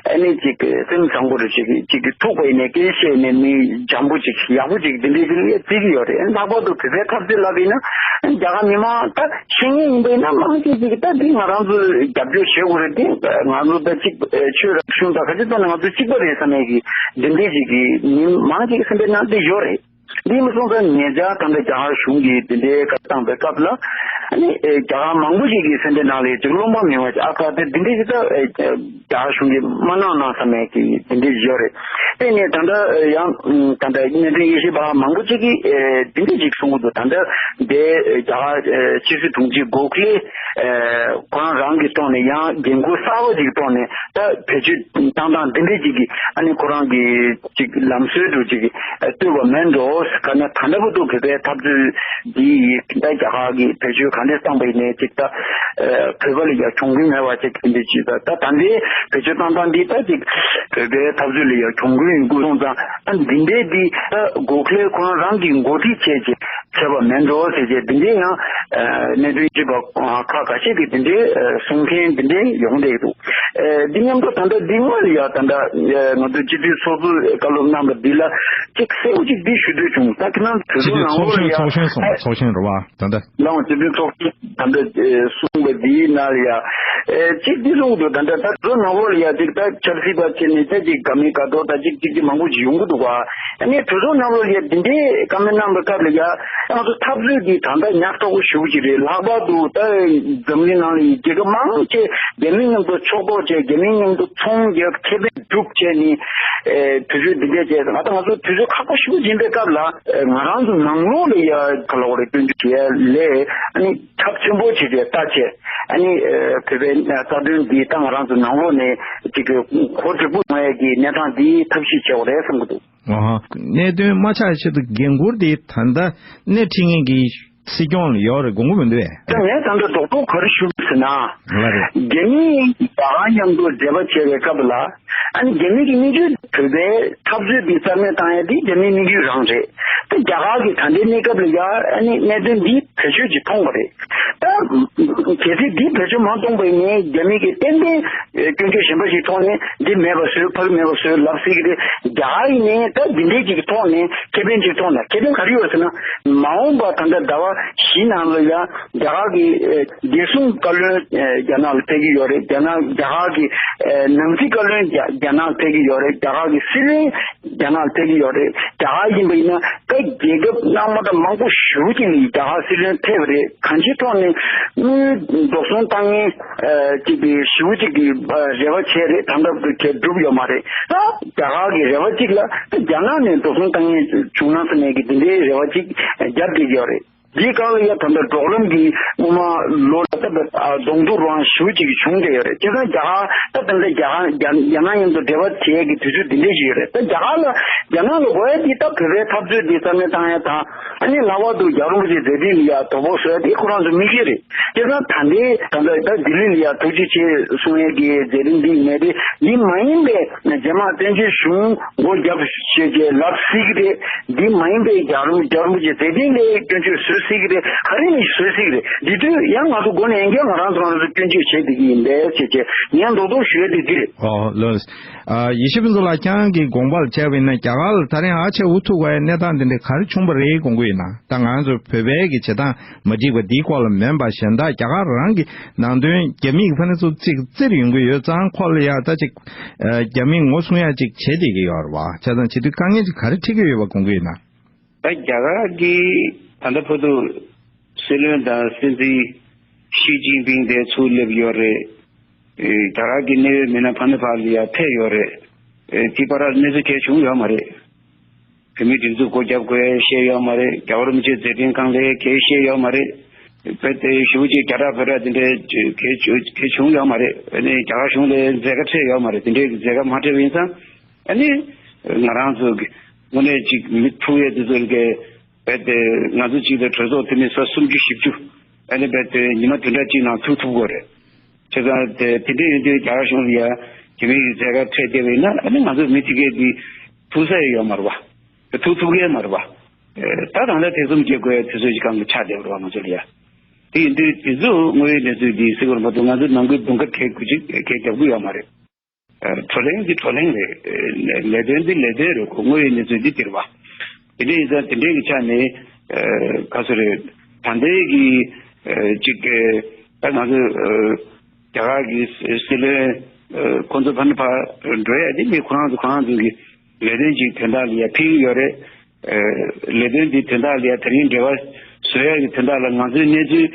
ཨ་ནི་ཅིག་སེམས་བཟང་པོ་རེ་ཅིག་ཅིག་ཐུག་པ་ཡིན་ནའི་སྐད་བཤད་ནས་མི་འཇམ་པོ་ཅིག་ཡག་པོ་ཅིག་འདི་འདྲའི་ཅིག་བརྩི་གི་ཡོད་རེད། ལྷག་པར་དུ་བོད་པའི་ཐབས་ཤེས་ལབ་ཡིན་ན་རྒྱ་གར་མི་མང་ད་ཤེས་ངེས་ཡིན་པ་ཡིན་ན་མང་ཆེ་ཅིག་ད་འདི་ང་རང་ཚོ་རྒྱབ་སྐྱོར་བྱེད་དགོས་རེད། འདི་ང་ཚོ་ད་ཅིག་ཆོས་རབ་གཞུང་དང་ག་ཚོད་ཙམ་ང་ཚོ་གཅིག་པ་རེད་བསམ་ཡས་ཀྱི་འདི་འདྲའི་ཅིག་གི་མི་མང་ཅིག་སེམས་པའི་ནང་འདི་ཡོད་རེད། འདི་མ་སོང་ཙང་ཉེ་ཆར་ད་ལྟ་རྒྱ་གར་གཞུང་གིས་འདི་འདྲའི་བཀའ་བཏང་པའི་སྐབས་ལ། ཨ་ནི་ཨེ་རྒྱ་གར་མང་པོ་ཞིག་གིས་སེམས་ཁྲལ་ནང་ལ་ཅིག་རློམ་པ་མེད་པ་ཅིག་ཨ་ཁ་དེ་འདི་འདྲའི་ཅིག་ད་ཨེ་རྒྱ་གར་གཞུང་གིས་མ་གནང་གནང་བསམ་ཡས་ཀྱི་འདི་འདྲའི་ཡོད་རེད། དེ་ནས་ད་ལྟ་ཡང་ད་ལྟ་གནད་དོན་དབྱེ་ཞིབ་པ་མང་པོ་ཅིག་གིས་ཨེ་འདི་འདྲའི་ཅིག་གསུང་གི་འདུག་ད་ལྟ་འདི་རྒྱ་གར་ཨེ་ཕྱི་སྲིད་དྲུང་ཆེ་གོ་ཁ་ལེ་ཨེ་ཁོ་རང་རང་གི་ཐོག་ནས་ཡང་འགན་ཁུར་གསར་པ་ཅིག་ཐོག་ནས་ད་བེད་སྤྱོད་བཏང་སྟངས་འདི་འདྲའི་ཅིག་གིས་ཨ་ནི་ཁོ་རང་གི་ཅིག་ལམ་སྲོལ་དུ་ཅིག་ཨེ་བཏོད་པ་མིན་འགྲོ། ག་ན་ད་ལྟ་བར་དུ་བོད་པའི་འཐབ་རྩོད་འདི་ཡིས་ད་རྒྱ་གར་གྱིས་བེད་སྤྱོད་ག་འདྲས་བཏང་པ་ཡིན་ནའི་ཅིག་ད་ཨེ་བོད་པ་ལ་ཡ་གྱོང་གུན་མེད་པ་ཅིག་འདི་ཅིག་ད་ད་ད་འདི་བེད་སྤྱོད་བཏང་སྟངས་འདི་ད་ཅིག་བོད་པའི་འཐབ་རྩོད་ལ་ཡ་གྱོང་གུན་ཡིན་དགོས་སོང་ཙང་ཨ་འདི་འདྲའི་འདི་ད་གོ་ཁ་ལེ་ཁོ་རང་རང་གིས་འགོ་ཁྲིད་བྱས་བྱས་བྱས་པ་མིན་འགྲོ་ཟེར་བྱས་འདི་འདྲའི་ཡང་ཨེ་གནད་དོན་ཅིག་པ་ཁག་ཁ་ཤས་ཀྱིས་འདི་འདྲའི་ཨེ་གསུང་མཁན་འདི་འདྲའི་ཡོང་བསྡད་འདུག་ཨེ་འདི་མཉམ་དུ་ད་ལྟ་འདི་སྔོན་ལ་ཡ་ད་ལྟ་ཨེ་ང་ཚོ་སྤྱི་འཐུས་ཚོགས་གཙོས་བཀའ་སློབ་གནང་པ་འདི་ལ་ཅིག་གསལ་པོ་ཅིག་འདི་ཞུ་འདོད་བྱུང་། ད་ཁྱེད་རང་དུས་སྤྱི་ཚོགས་འདུས་ནང་ཚོགས་ལོགས་ལ་ཆེན་ཡ་ཚོགས་ཆེན་སོང་ཨེ་ཚོགས་ཆེན་རེད་བ་ད་ལྟ། ལའང་སྤྱི་འཐུས་ཚོགས་ཆེན་ད་ལྟ་ཨེ་གསུངས་པ་འདིའི་ནང་ལ་ཡ་ཨེ་གཅིག་འདི་གསུངས་འདུག་ད་ལྟ་ད་ཚོ་ནང་ལོགས་ལ་ཡ་གཅིག་ད་ཆབ་སྲིད་པ་བྱས་ནས་ད་གཅིག་དགའ་མི་དགའ་མདོག་ད་གཅིག་གཅིག་གཅིག་མང་པོ་ཅིག་ཡོང་གི་འདུག་བ། ཨ་ནི་གྲོས་ཚོགས་ནང་ལོགས་ལ་ཡ་འདི་འདྲའི་བཀའ་མོལ་གནང་པའི་སྐབས་ལ་ཡ་ང་ཚོ་འཐབ་རྩོད་འདི་ད་ལྟ་ཉག་ཕྲ་པོ་ཞེ་པོ་ཅིག་རེད། ལྷག་པར་དུ་ད་འཛམ་གླིང་ནང་ལ་ཡ་རྒྱལ་ཁབ་མང་ཆེ་རྒྱ་མི་མཉམ་དུ་ཕྱོགས་གཏོགས་བྱས་རྒྱ་མི་མཉམ་དུ་ཚོང་རྒྱག་ཁེ་ཕན་སྒྲུབ་བྱས་ནས་ཨེ་དུས་ཚོད་འདི་འདྲ་བྱས་ང་ད་ང་ཚོ་དུས་ཚོད་ཁག་པོ་ཞེ་པོ་ཅིག་ཡིན་པའི་སྐབས་ལ་ཨེ་ང་རང་ཚོ་ནང་ལོགས་ལ་ཡ་ག་ལ་བ་རེད་སྐྱོན་བརྗོད་བྱས་ལས་ཨ་ནི། ཚབས་ཆེན་པོ་བྱས་ཏེ་ལྟ་བྱས། ཨ་ནི་ཨ་བོད་པའི་རྩ་དོན་འདི་ད་ང་རང་ཚོ་ནང་ལོགས་ནས་ཅིག་གི་གོ་འགྲིག་པོ་ཡོང་ཡས་ཀྱི་གནས་སྟངས་འདི་ཐབས་ཤེས་བྱེད་དགོས་རེད་བསམ་གྱི་འདུག་ཨ་ཧ། གནད་དོན་མ་ཆགས་ཆེད་དུ་འགན་འཁུར་འདི་ད་ལྟ་སྣེ་ཁྲིད་མཁན་གྱི་སྲིད་སྐྱོང་ལ་ཡོད་རེད་དགོངས་ཀྱི་མི་འདུག་ཨེ། ད་ངས་ད་ལྟ་རྡོག་རྡོག་ག་རེ་ཞུ་དགོས་ཟེར་ན། ལ་རེད། རྒྱ་མིས་རྒྱ་གར་མཉམ་དུ་མཛད་པ་བྱས་པའི་སྐབས་ལ། ཨ་ནི་རྒྱ་མི་གི་དམིགས་ཡུལ་བོད་པའི་འཐབ་རྩོད་འདི་རྩ་མེད་བཏང་ཡ་དེ་རྒྱ་མིའི་དམིགས་ཡུལ་རང་རེད། ད་རྒྱ་གར་གྱི་ད་ལྟའི་གནས་སྐབས་ལ་ཡ་ཨ་ནི་གནད་དོན་འདི་བེད་སྤྱོད་ཅིག་མཐོང་བ་རེད། ད་གལ་སྲིད་འདི་བེད་སྤྱོད་མ་གཏོང་པ་ཡིན་ནའི་རྒྱ་མི་གིས་ཏན་ཏན་སྐྱོན་བརྗོད་གཞན་པ་ཞིག་ཐོག་ནས་འདི་མེད་པ་བཟོས་ཕ་གི་མེད་པ་བཟོས་ལབ་སྲིད་ཀྱི་རེད། རྒྱ་གར་ཡིན་ནའི་ད་འདི་འདྲའི་ཅིག་གི་ཐོག་ནས་ཁེ་ཕན་ཅིག་ཐོག་ནས་ཁེ་ཕན་ག་རེ་ཡོད་ཟེར་ན། མ་འོངས་པ་ད་ལྟ་ཟླ་བ་བཞི་ནང་ལ་ཡ་རྒྱ་གར་གྱི་བདེ་སྲུང་བཀའ་བློན་རྒྱ་ནག་ལ་ཕེབས་ཀྱི་ཡོད་རེད། རྒྱ་ནག་རྒྱ་གར་གྱི་ནང་སྲིད་བཀའ་བློན་རྒྱ་རྒྱ་ནག་ལ་ཕེབས་ཀྱི་ཡོད་རེད། རྒྱ་གར་གྱི་སྲིད་བློན་རྒྱ་ནག་ལ་ཕེབས་ཀྱི་ཡོད་རེད། རྒྱ་གར་ཡིན་པ་ཡིན་ན་ད་རྒྱལ་ཁབ་རྣམ་པ་མང་པོ་ཞེ་པོ་ཅིག་ནས་རྒྱ་གར་སྲིད་བློན་ཕེབས་པ་རེད། གང་ཅིའི་ཐོག་ནས་དངུལ་འགྲོ་སོང་བཏང་མཁན་ཅིག་གི་ཞེ་པོ་ཅིག་གི་རེ་བ་བྱས་རེད། ད་ལྟ་བར་དུ་གས་འགྲུབ་ཡོད་མ་རེད། ད་རྒྱ་གར་གྱི་རེ་བ་གཅིག་ལ་ད་རྒྱ་ནག་ནས་འགྲོ་སོང་བཏང་མཁན་བྱུང་ན་བསམ་ཡས་ཀྱི་འདི་འདྲའི་རེ་བ་གཅིག་རྒྱབ་བསྡད་ཀྱི་ཡོད་རེད། འདིའི་སྒང་ལ་ཡ་ད་ལྟ་གྲོགས་རམ་གྱི་སྔོན་མ་ལོ་ལ་ད་ལྟ་གདོང་ཐུག་རང་ཞེ་པོ་ཅིག་བྱུང་བསྡད་ཡོད་རེད། བྱས་ཙང་རྒྱ་གར་ད་ད་ལྟ་རྒྱ་གར་རྒྱ་རྒྱ་ནག་མཉམ་དུ་འབྲེལ་བ་བྱེད་ཡས་ཀྱི་དུས་ཚོད་འདི་འདྲ་ཞིག་ཡོད་རེད། ད་རྒྱ་གར་ལ་རྒྱ་ནག་ལ་དགོས་ཡ་འདི་ད་བོད་པའི་འཐབ་རྩོད་འདི་རྩ་མེད་བཏང་ཡ་དང་ཨ་ནི་ལྷག་པར་དུ་རྒྱལ་བ་རིན་པོ་ཆེའི་མཛད་འཕྲིན་ལ་ཡ་དོ་ཕོག་བཟོ་ཡ་འདི་ཁོ་རང་ཚོ་དམིགས་ཡུལ་རེད། བྱས་ཙང་ད་ལྟའི་ད་ལྟ་ད་ལྡི་ལི་ལ་ཡ་ཐུགས་རྗེ་ཆེ་གསུང་ཡས་ཀྱི་མཛད་རིམ་འདི་མེད་དེ་འདི་མ་ཡིན་པའི་རྗེས་མ་བཙན་བྱོལ་གཞུང་སྒོ་བརྒྱབ་ཞེས་ཀྱི་ལབ་སྲིད་ཀྱི་རེད། འདི་མ་ཡིན་པའི་རྒྱལ་རིན་རྒྱལ་རིན་པོ་ཆེ་མཛད་འཕྲིན་ལས་སྐྱོན་བརྗོད་བཟོས་སྲིད་ཀྱི་རེད། ག་རེ་ནས་བཟོས་སྲིད་ཀྱི་རེད། འདི་དུས་ཡང་ང་ཚོ་སྒོ་ནས་ཡང་བསྐྱར་ང་རང་ཚོ་རང་ཚོ་སྐྱོན་བརྗོད་བྱེད་བསྡད་ཀྱི་ཡིན་པས་ཞེས་ཀྱི་ངས་མདོག་མདོག་ཞུ་ཡ་དེ་འདི་རེད། ཨོ་ལགས། ཨ་ཡེ་ཤེས་ཕུན་ཚོགས་ལགས་ཁྱེད་རང་གི་དགོངས་པ་ལ་བྱས་པ་ཡིན་ན་རྒྱ་གར་ལ་ད་རིང་ཨ་ཆེ་འུ་ཐུག་པའི་གནས་སྟངས་འདི་འདྲ་ག་རེ་བྱུང་བ་རེད་དགོངས་ཀྱི་ཡོད་ན། ད་ང་ཚོ་བོད་པའི་གི་བྱེད་སྟངས་མ་འགྲིག་པ་འདིའི་སྐོར་ལ་མིན་པ་གཞན་དག་རྒྱ་གར་རང་གི་ནང་དོན་རྒྱ་མིས་ཕ་ནས་ཚུར་རྩིས་རྩིས་ཡོང་གི་ཡོད་ཙང་ཁོ་ལ་ཡ་ད་ཅིག་རྒྱ་མིས་ངོ་སྲུང་ཡ་ཅིག་བྱེད་བསྡད་ཀྱི་ཡོད་རེད་བ། བྱས་ཙང་བྱེད་དུས་དཀའ་ངལ་ཅིག་ག་རེ་འཕྲད་ཀྱི་ཡོད་པ་དགོངས་ཀྱི་ཡོད་ན། ད་རྒྱ་གར་གྱི་ད་ལྟ་བར་དུ་སྲིད་བློན་དང་སྲིད་འཛིན་ཞི་ཅིན་ཕིང་དེ་ཚུར་སླེབས་ཡོད་རེད། རྒྱ་གར་གྱི་གནད་ཡོད་མི་སྣ་ཕ་ནི་ཕ་ལ་ཡ་ཕེབས་ཡོད་རེད། དེ་བར་གནས་ཚུལ་གལ་བྱུང་ཡོད་མ་རེད། བོད་མིའི་སྒྲིག་འཛུགས་སྒོ་རྒྱབ་དགོས་བཤད་ཡོད་མ་རེད། རྒྱལ་བ་རིན་པོ་ཆེའི་མཛད་འཕྲིན་སྒང་ལ་གལ་བཤད་ཡོད་མ་རེད། དཔེ་དེ་ཞུ་ཅིག་རྒྱ་གྲགས་བོད་གྲགས་དེ་འདྲའི་གལ་གལ་བྱུང་ཡོད་མ་རེད། ཨ་ནི་རྒྱ་གར་གཞུང་ལ་མཛད་དཀའ་འཕྲད་ཡོད་མ་རེད། དེ་འདྲའི་མཛད་དཀའ་མ་འཕྲད་པ་ཡིན་ཙང་ཨ་ནི་ང་རང་ཚོ་གི་དངོས་གནས་ཅིག་མི་ཐུག་ཡས་དེ་ཚོ་གི་དཔེ་དེ་ང་ཚོ་གཅིག་ལ་གྲོས་ཚོགས་འཐུས་མི་ས་སུམ་ཅུ་བཞི་བཅུ་ཨ་ནི་དཔེ་དེ་ཉི་མ་བདུན་ཕྲག་གཅིག་ནང་ཐུག་ཐུབ་དགོས་རེད། བྱས་ཙང་དེ་དེ་འདྲ་ཡིན་དུས་རྒྱ་གར་གཞུང་ལ་ཡ་རྒྱ་མི་གི་མཛད་དཀའ་འཕྲད་བསྡད་པ་ཡིན་ན་ཨ་ནི་ང་ཚོ་མི་དེ་གས་འདི་ཐུག་ས་ཡོད་མ་རེད་བ། ཐུག་ཐུབ་ཀྱི་མ་རེད་བ། ད་ད་ལྟ་ཐེ་ཚོམ་སྐྱེ་དགོས་ཡ་དུས་ཚོད་ཅིག་སྒང་ལ་ཆགས་བསྡད་པ་རེད་བ་ང་ཚོ་ལ་ཡ། དེ་ཡིན་དུས་དེ་ཚོ་དངོས་ཡོད་གནས་ཚུལ་འདི་གསལ་པོར་མ་ཐུབ་ང་ཚོ་ནམ་རྒྱུན་དུང་དཀར་གས་དགོས་ཅིག་གས་རྒྱབ་ཀྱི་ཡོད་མ་རེད། བགྲོ་གླེང་འདི་བགྲོ་གླེང་རེད། ལས་དོན་འདི་ལས་དོན་རེད། ཁོ་དངོས་ཡོད་གནས་ཚུལ་འདི་འདིར་བ། དེ་འདྲ་ཡིན་ཙང་དེ་འདྲའི་གི་ཆ་ནས་ག་ཚོད་རེད། ད་ལྟའི་གི་ཅིག་ད་ང་ཚོ་རྒྱ་གར་གི་སྲིད་བློན་ཁོང་ཚོ་ཕ་ནི་ཕ་འགྲོ་ཡ་དེ་མི་ཁོ་རང་ཚོ་ཁོ་རང་ཚོ་གི་ལས་དོན་ཅིག་དོན་དག་ལ་ཡ་ཕན་གི་ཡོད་རེད། ལས་དོན་འདི་དོན་དག་ལ་ཡ་དེ་རིང་འབྲེལ་བ་བཟོ་ཡ་གི་དོན་དག་ལ་ང་ཚོའི་གནས་ཚུལ་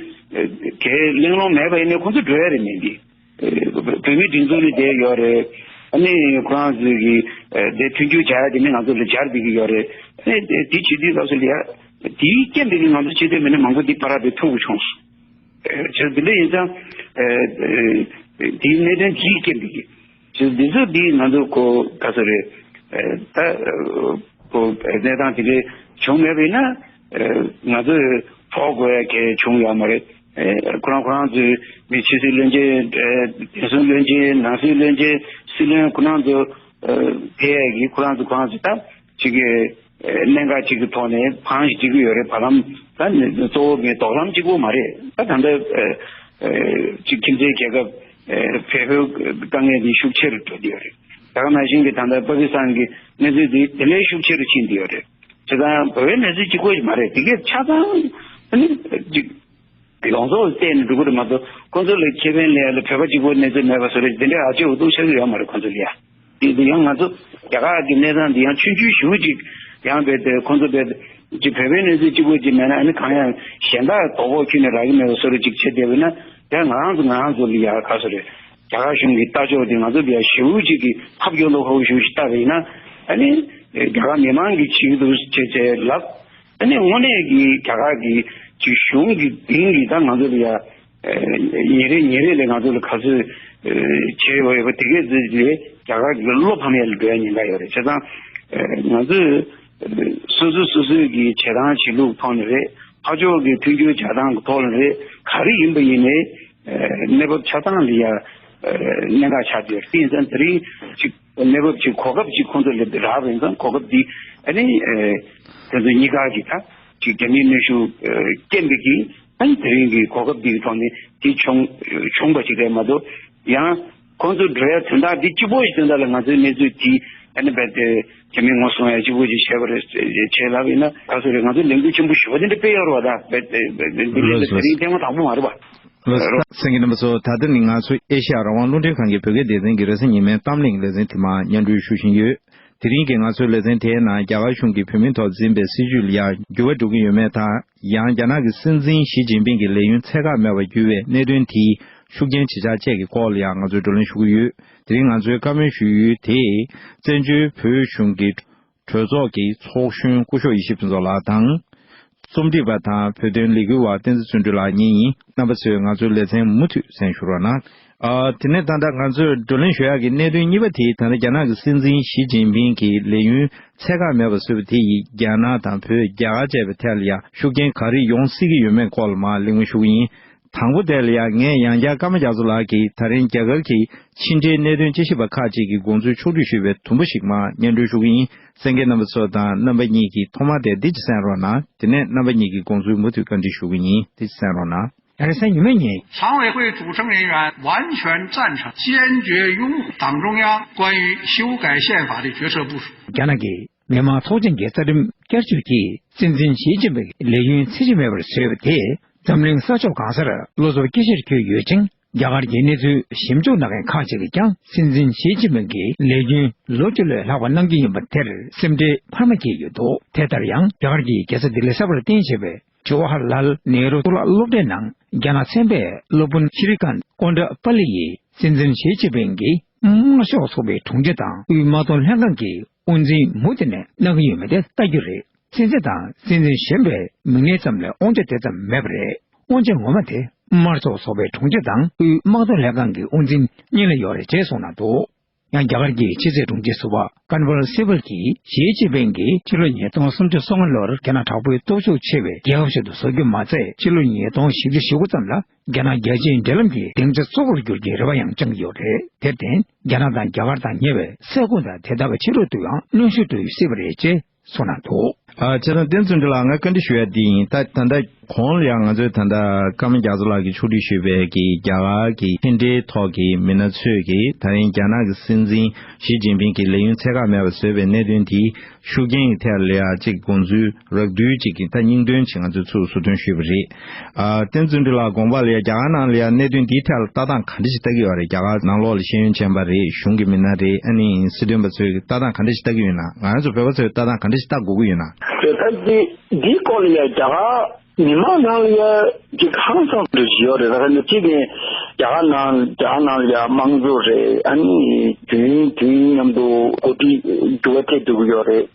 གལ་གླེང་སློང་མེད་པ་ཡིན་ན་ཁོང་ཚོ་འགྲོ་ཡ་རེད་མིན་འདི། བོད་མི་སྒྲིག་འཛུགས་ནས་བསྡད་ཡོད་རེད། ཨ་ནི་ཁོ་རང་ཚོས་ཀྱི་དེ་མཐུན་འགྱུར་བྱ་ཡ་དེ་ནི་ང་ཚོ་ལ་སྦྱར་བསྡད་ཀྱི་ཡོད་རེད། ཨ་ནི་དེ་བྱེད་དུས་སྐབས་སུ་ལ་ཡ་དེའི་རྐྱེན་པས་ནི་ང་ཚོ་ཆེ་མཐོའི་མི་སྣ་མང་པོ་འདི་བར་བའི་ཐུག་གི་བྱུང་སོང་། བྱས་འདི་འདྲ་ཡིན་ཙང་དེའི་གནད་དོན་དེའི་རྐྱེན་པས་ཀྱི། བྱས་འདི་ཚོ་འདི་ང་ཚོ་གོ་ག་ཚོད་རེད། ད་གོ་གནས་སྟངས་དེ་འདྲ་བྱུང་མེད་པ་ཡིན་ན་ང་ཚོས་ཕོག་དགོས་ཡ་གལ་བྱུང་ཡོད་མ་རེད། ཁོ་རང་ཁོ་རང་ཚོའི་མི་ཕྱི་སྲིད་བློན་ཆེན། བདེ་སྲུང་བློན་ཆེན། ནང་སྲིད་བློན་ཆེན། སྲིད་བློན་ཁོ་རང་ཚོ་ཕེབས་ཡས་ཀྱི་ཁོ་རང་ཚོ་ཁོ་རང་ཚོ་ད་ཅིག་གི་གནད་འགག་ཅིག་གི་ཐོག་ནས་བང་ཞིག་སྒྲིག་གི་ཡོད་རེད། བར་ལམ་ད་གཙོ་བོ་གི་དོག་ལམ་གཅིག་པོ་མ་རེད། ད་ད་ལྟ་ཅིག་ཁྱིམ་མཚེས་རྒྱལ་ཁབ་བལ་པོའི་དཀའ་ངལ་འདི་ཤུགས་ཆེ་རུ་འགྲོ་གི་ཡོད་རེད། ད་ག་ནང་བཞིན་གྱི་ད་ལྟ་པ་ཀི་སི་ཐན་གྱི་གནས་ཚུལ་འདི་དེ་ལས་ཤུགས་ཆེ་རུ་ཕྱིན་གྱི་ཡོད་རེད། བྱས་ཙང་བོད་པའི་གནས་ཚུལ་གཅིག་པོ་ཞིག་མ་རེད། དེ་གས་ཆ་ཚང་ཨ་ནི་ཅིག་ཡོངས་རྫོགས་བལྟས་ནས་འགྲོ་གི་རེད་མ་གཏོགས་ཁོང་ཚོ་ལ་ཁེ་ཕན་ལེན་ཡ་ལ་བོད་པ་གཅིག་པོ་གནས་ཚུལ་མེད་པ་བཟོ་རེད། དེ་འདྲའི་ཨ་ཅེ་འུ་ཐུག་ཆགས་ཀྱི་ཡོད་མ་རེད་ཁོང་ཚོ་ལ་ཡ། དེ་དུས་ཡང་ང་ཚོ་རྒྱ་གར་གྱི་གནས་སྟངས་འདི་ཡང་ཆུང་ཆུང་ཞེ་པོ་ཅིག་ཡང་རྦད་དེ་ཁོང་ཚོ་རྦད་ཅིག་བོད་པའི་གནས་ཚུལ་གཅིག་པོ་ཅིག་མེད་ན་ཨ་ནི་གང་ཡང་གཞན་དག་དོ་ཕོག་ཁྱོན་ནས་རག་གི་མེད་པ་བཟོ་འདྲ་ཅིག་བྱེད་བསྡད་པ་ཡིན་ན་ཡང་ང་རང་ཚོ་ང་རང་ཚོ་ལ་ཡ་ག་ཚོད་རེད། རྒྱ་གར་གཞུང་གི་ལྟ་ཕྱོགས་དེ་ང་ཚོ་ལ་ཡ་ཞེ་པོ་ཅིག་གི་ཕབ་སྐྱོན་དོ་ཕོག་ཞེ་པོ་ཅིག་བལྟས་པ་ཡིན་ན་ཨ་ནི་རྒྱ་གར་མི་མང་གིས་བྱེད་ཀྱི་འདུག་ཅེས་ཅེས་ལབ། ཨ་ནི་དངོས་གནས་ཀྱི་རྒྱ་གར་གྱི་ཅིག་གཞུང་གི་སྟེང་གི་ད་ང་ཚོ་ལ་ཡ། ཉིན་རེ་ཉིན་རེ་ལས་ང་ཚོ་ལ་ག་ཚོད་བྱས་ཡོད་པ་དེ་གས་ཚོད་ལས་རྒྱ་གར་གྱི་བློ་ཕམ་ཡ་ལ་འགྲོ་ཡ་ཉེན་ཁ་ཡོད་རེད། བྱས་ཙང་ང་ཚོས་སོ་སོ་སོ་སོའི་གི་བྱེད་སྟངས་བྱེད་ལུགས་ཐོག་ནས་རེད། ཕར་ཕྱོགས་ཀྱི་མཐུན་འགྱུར་བྱ་སྟངས་ཀྱི་ཐོག་ནས་རེད། ག་རེ་ཡིན་པ་ཡིན་ནའི་གནས་བབ་ཆ་ཚང་ལ་ཡ་གནད་འགག་ཆགས་ཡོད་རེད། དེ་ཡིན་ཙང་དེ་རིང་ཅིག་གནས་བབ་ཅིག་གོ་སྐབས་ཅིག་ཁོང་ཚོ་ལ་རག་པ་ཡིན་ཙང་གོ་སྐབས་འདི་ཨ་ནི་དེ་ཚོ་གཉིས་ཀ་གི་ད་ཅིག་རྒྱ་མིའི་གནོན་ཤུགས་རྐྱེན་པས་ཀྱི། ཨ་ནི་དེ་རིང་གི་གོ་སྐབས་འདིའི་ཐོག་ནས་དེ་བྱུང་བྱུང་བ་ཞིག་རེད་མ་གཏོགས་ཡང་ཁོང་ཚོ་འགྲོ་ཡ་དོན་དག་འདི་གཅིག་པོ་ཞིག་དོན་དག་ལ་ང་ཚོའི་གནས་ཚུལ་དེ་ཨ་ནི་རྦད་དེ་རྒྱ་མིས་ངོ་སྲུང་ཡ་གཅིག་པོ་ཞིག་བྱས་པ་རེད་བྱས་ལབ་ཡིན་ན་ག་ཚོད་རེད། ང་ཚོ་ལས་འགུལ་ཆེན་པོ་ཞེ་པོ་དེ་འདྲ་སྤེལ་ཡོད་རེད་བ། ད་རྦད་དེ་རྦད་དེ་འདི་ལས་ལོས་དེ་རིང་ཐེངས་མ་དང་པོ་མ་རེད་བ། ལགས་སོ། གསན་མཁན་རྣམ་པ་ཚོ། ད་ལྟ་ནི་ང་ཚོ་ཨེ་ཤ་ཡ་རང་དབང་རླུང་འཕྲིན་ཁང་གི་བོད་སྐད་སྡེ་ཚན་གྱི་རེས་གཟའ་ཉི་མའི་གཏམ་གླེང་ལེ་ཚན་དེ་མར་སྙན་སྒྲོན་ཞུ་བཞིན་ཡོད། དེ་རིང་གི་ང་ཚོའི་ལེ་ཚན་དེའི་ནང་རྒྱ་གར་གཞུང་གིས་བོད་མིའི་ཐོག་འཛིན་པའི་སྲིད་བྱུས་ལ་ཡང་འགྱུར་བ་འགྲོ་གི་ཡོད་མེད་དང་། ཡང་རྒྱ་ནག་གི་སྲིད་འཛིན་ཞི་ཅིན་ཕིང་གི་ལས་ཡུན་ཚད་བཀག་མེད་པར་བསྒྱུར་བའི་གནད་དོན་དེའི་ཤུགས་རྐྱེན་ཇི་ཆགས་བཅས་ཀྱི་སྐོར་ལ་ཡང་ང་ཚོས་བགྲོ་གླེང་ཞུ་གི་ཡོད། དེ་རིང་ང་ཚོའི་བཀའ་མོལ་ཞུ་ཡུལ་དེ་བཙན་བྱོལ་བོད་གཞུང་གི་གྲོས་ཚོགས་ཀྱི་ཚོགས་གཞོན་སྐུ་ཞབས་ཡེ་ཤེས་ཕུན་ཚོགས་ལགས་དང་། རྩོམ་སྒྲིག་པ་དང་བོད་དོན་ལས་འགུལ་བ་བསྟན་འཛིན་བརྩོན་འགྲུས་ལགས་གཉིས་ཡིན། རྣམ་པ་ཚོས་ང་ཚོའི་ལེ་ཚན་མུ་མཐུད་གསན་ཞུ་རོགས་གནང་། ཨ། དེ་ནས་ད་ལྟ་ང་ཚོས་བགྲོ་གླེང་ཞུ་ཡག་གི་གནད་དོན་གཉིས་པ་དེ་ད་ལྟ་རྒྱ་ནག་གི་སྲིད་འཛིན་ཞི་ཅིན་ཕིང་གིས་ལས་ཡུན་ཚད་བཀག་མེད་པར་བཟོས་པ་དེ་ཡིས་རྒྱ་ནག་དང་བོད། རྒྱ་གར་བཅས་པའི་ཐད་ལ་ཡང་ཤུགས་རྐྱེན་ག་རེ་ཡོང་སྲིད་ཀྱི་ཡོད་མེད་སྐོར་ལ་མར་གླེང་མོལ་ཞུ་གི་ཡིན། དང་པོ་དེ་ལ་ཡང་ངས་ཡང་བསྐྱར་ཀརྨ་རྒྱ་མཚོ་ལགས་ཀྱིས་ད་རིང་རྒྱ་གར་གྱི་ཕྱི་འབྲེལ་གནད་དོན་དཔྱད་ཞིབ་པ་ཁག་ཅིག་གི་དགོངས་ཚུལ་ཕྱོགས་བསྒྲིགས་ཞུས་པའི་དུམ་བུ་ཞིག་མར་སྙན་སྒྲོན་ཞུ་གི་ཡིན། གསན་མཁན་རྣམ་པ་ཚོ་དང་རྣམ་པ་གཉིས་ཀྱིས་ཐོག་མར་དེ་འདི་གཅིག་གསན་རོགས་གནང་། དེ་ནས་རྣམ་པ་གཉིས་ཀྱི་དགོངས་ཚུལ་མུ་མཐུད་བཀའ་འདྲི་ཞུ་གི་ཡིན། འདི་གཅིག་གསན་རོགས་གནང་། ཡང་རེ་སེ་ཉི་མ་ཉིན། 常委会组成人员完全赞成，坚决拥护党中央关于修改宪法的决策部署。 རྒྱ་ནག་གི་མི་དམངས་ཚོགས་ཆེན་གྱི་རྩ་ཁྲིམས་བསྐྱར་བཅོས་ཀྱིས་སྲིད་འཛིན་ཞི་ཅིན་ཕིང་གི་ལས་ཡུན་ཚད་གཞི་མེད་པར་བཟོས་པ་དེས་འཛམ་གླིང་ས་ཕྱོགས་གང་སར་བློ་འཚབ་སྐྱེ་གཞིར་གྱུར་ཡོད་ཅིང་། རྒྱ་གར་གྱི་གནས་ཚུལ་ཞིབ་འཇུག་གནང་མཁན་ཁག་ཅིག་གིས་ཀྱང་སྲིད་འཛིན་ཞི་ཅིན་ཕིང་གིས་ལས་ཡུན་ལོ་བཅུ་ལས་ལྷག་པ་གནང་རྒྱུ་ཡིན་པ་དེར་སེམས་ཁྲལ་འཕར་མ་སྐྱེས་ཡོད་འདུག་དེ་ལྟར་ཡང་རྒྱ་གར་གྱི་རྒྱལ་ས་ལྡི་ལི་གསར་པར་བརྟེན་བྱས་པའི་ཇོ་ཧར་ལཱལ་ནེ་རུ་གཙུག་ལག་སློབ་གྲྭའི་ནང་རྒྱ་ནག་ཚན་པས་སློབ་དཔོན་ཤྲི་ཀཱན་ཀོན་ཏྲ་པཱ་ལི་ཡིས་སྲིད་འཛིན་ཞི་ཅིན་ཕིང་གིས་དམར་ཤོག་ཚོགས་པའི་དྲུང་ཆེ་དང་དབུས་དམག་དོན་ལྷན་ཁང་གི་དབུ་འཛིན་མུ་མཐུད་ནས་གནང་གི་ཡོད་མེད་དེ་ལྟ་རྒྱུ་རེད། ཚན་རྩལ་དང་སྲིད་འཛིན་གཞོན་པའི་མིང་སྣའི་ཙམ་ལས་དབང་ཆ་དེ་ཙམ་མེད་པ་རེད། དབང་ཆ་ངོ་མ་དེ་དམར་ཤོག་ཚོགས་པའི་དྲུང་ཆེ་དང་དབུས་དམག་དོན་ལྷན་ཁང་གི་དབུ་འཛིན་གཉིས་ལ་ཡོད་རེད་ཅེས་གསུངས་གནང་འདུག་ཡང་རྒྱ་གར་གྱི་ཕྱི་སྲིད་དྲུང་ཆེ་ཟུར་པ་ཀན་ཝལ་སི་པལ་གྱིས་ཞི་ཅིན་ཕིང་གིས་ཕྱི་ལོ་ཉིས་སྟོང་སུམ་ཅུ་སོ་ལྔ་ལོར་རྒྱ་ནག་དྲག་པོའི་སྟོབས་ཤུགས་ཆེ་བའི་རྒྱལ་ཁབ་ཞིག་ཏུ་བཟོ་རྒྱུ་མ་ཚད་ཕྱི་ལོ་ཉིས་སྟོང་བཞི་བཅུ་ཞེ་དགུ་ཙམ་ལ་རྒྱ་ནག་རྒྱལ་སྤྱིའི་འབྲེལ་ལམ་གྱི་སྡིངས་ཆ་གཙོ་བོར་འགྱུར་རྒྱུའི་རེ་བ་ཡང་བཅངས་ཡོད་རེད། དེར་བརྟེན་རྒྱ་ནག་དང་རྒྱ་གར་དང་ཉེ་བའི་ས་ཁུལ་དང་དེ་དག་གི་ཕྱི་ལོགས་དུ་ཡང་གནོན་ཤུགས་སྤྲོད་སྲིད་པ་རེད་ཅེས་གསུངས་གནང་འདུག་ཨ། བྱས་ཙང་བསྟན་འཛིན་ལགས་ང་བཀའ་འདྲི་ཞུ་ཡ་འདི་ཡིན། ད་ད་ལྟ་གོང་ལ་ཡང་ང་ཚོས་ད་ལྟ་ཀརྨ་རྒྱ་མཚོ་ལགས་ཀྱིས་ཕྱོགས་སྒྲིག་ཞུས་པའི་གི་རྒྱ་གར་གྱི་ཕྱི་འབྲེལ་ཐོག་གི་མི་སྣ་ཚོས་ཀྱི་ད་རིང་རྒྱ་ནག་གི་སྲིད་འཛིན་ཞི་ཅིན་ཕིང་གི་ལས་ཡུན་ཚད་བཀག་མེད་པར་བཟོས་པའི་གནད་དོན་དེའི་ཤུགས་རྐྱེན་གྱི་ཐད་ལ་ཡ་གཅིག་དགོངས་ཚུལ་རགས་བསྡུས་གཅིག་གི་ད་སྙིང་དོན་ཅིག་ང་ཚོས་ཚུར་ཟུར་འདོན་ཞུས་པ་རེད། ཨ། བསྟན་འཛིན་ལགས་དགོངས་པ་ལ་ཡ་རྒྱ་གར་ནང་ལ་ཡ་གནད་དོན་འདིའི་ཐད་ལ་ལྟ་སྟངས་ག་འདྲ་ཞིག་ལྟ་གི་ཡོད་རེད། རྒྱ་གར་ནང་ལོགས་ལ་ཤེས་ཡོན་ཅན་པ་རེད། གཞུང་གི་མི་སྣ་རེད། ཨ་ནི་སྲིད་དོན་པ་ཚོས་ལྟ་སྟངས་ག་འདྲ་ཞིག་ལྟ་གི་ཡོད་ན། ང་རང་ཚོ་བོད་པ་ཚོས་ལྟ་སྟངས་ག་འདྲ་ཞིག་ལྟ་དགོས་ཀྱི་ཡོད་ན། དེ་ལྟར་གྱི་འདིའི་སྐོར་ལ་ཡང་རྒྱ་གར་མི་མང་ནང་ལ་ཡང་ཅིག་ཧང་སང་འདྲ་ཞིག་ཡོད་རེད། ད་ག་ནི་གཅིག་ནས་རྒྱ་གར་ནང་རྒྱ་གར་ནང་ལ་ཡང་དམངས་གཙོ་རེད། ཨ་ནི་དུས་ཡུན་དུས་ཡུན་མཉམ་དུ་འགོ་ཁྲིད་འགྱུར་བ་ཐེབས་འགྲོ་གི་ཡོད་རེད།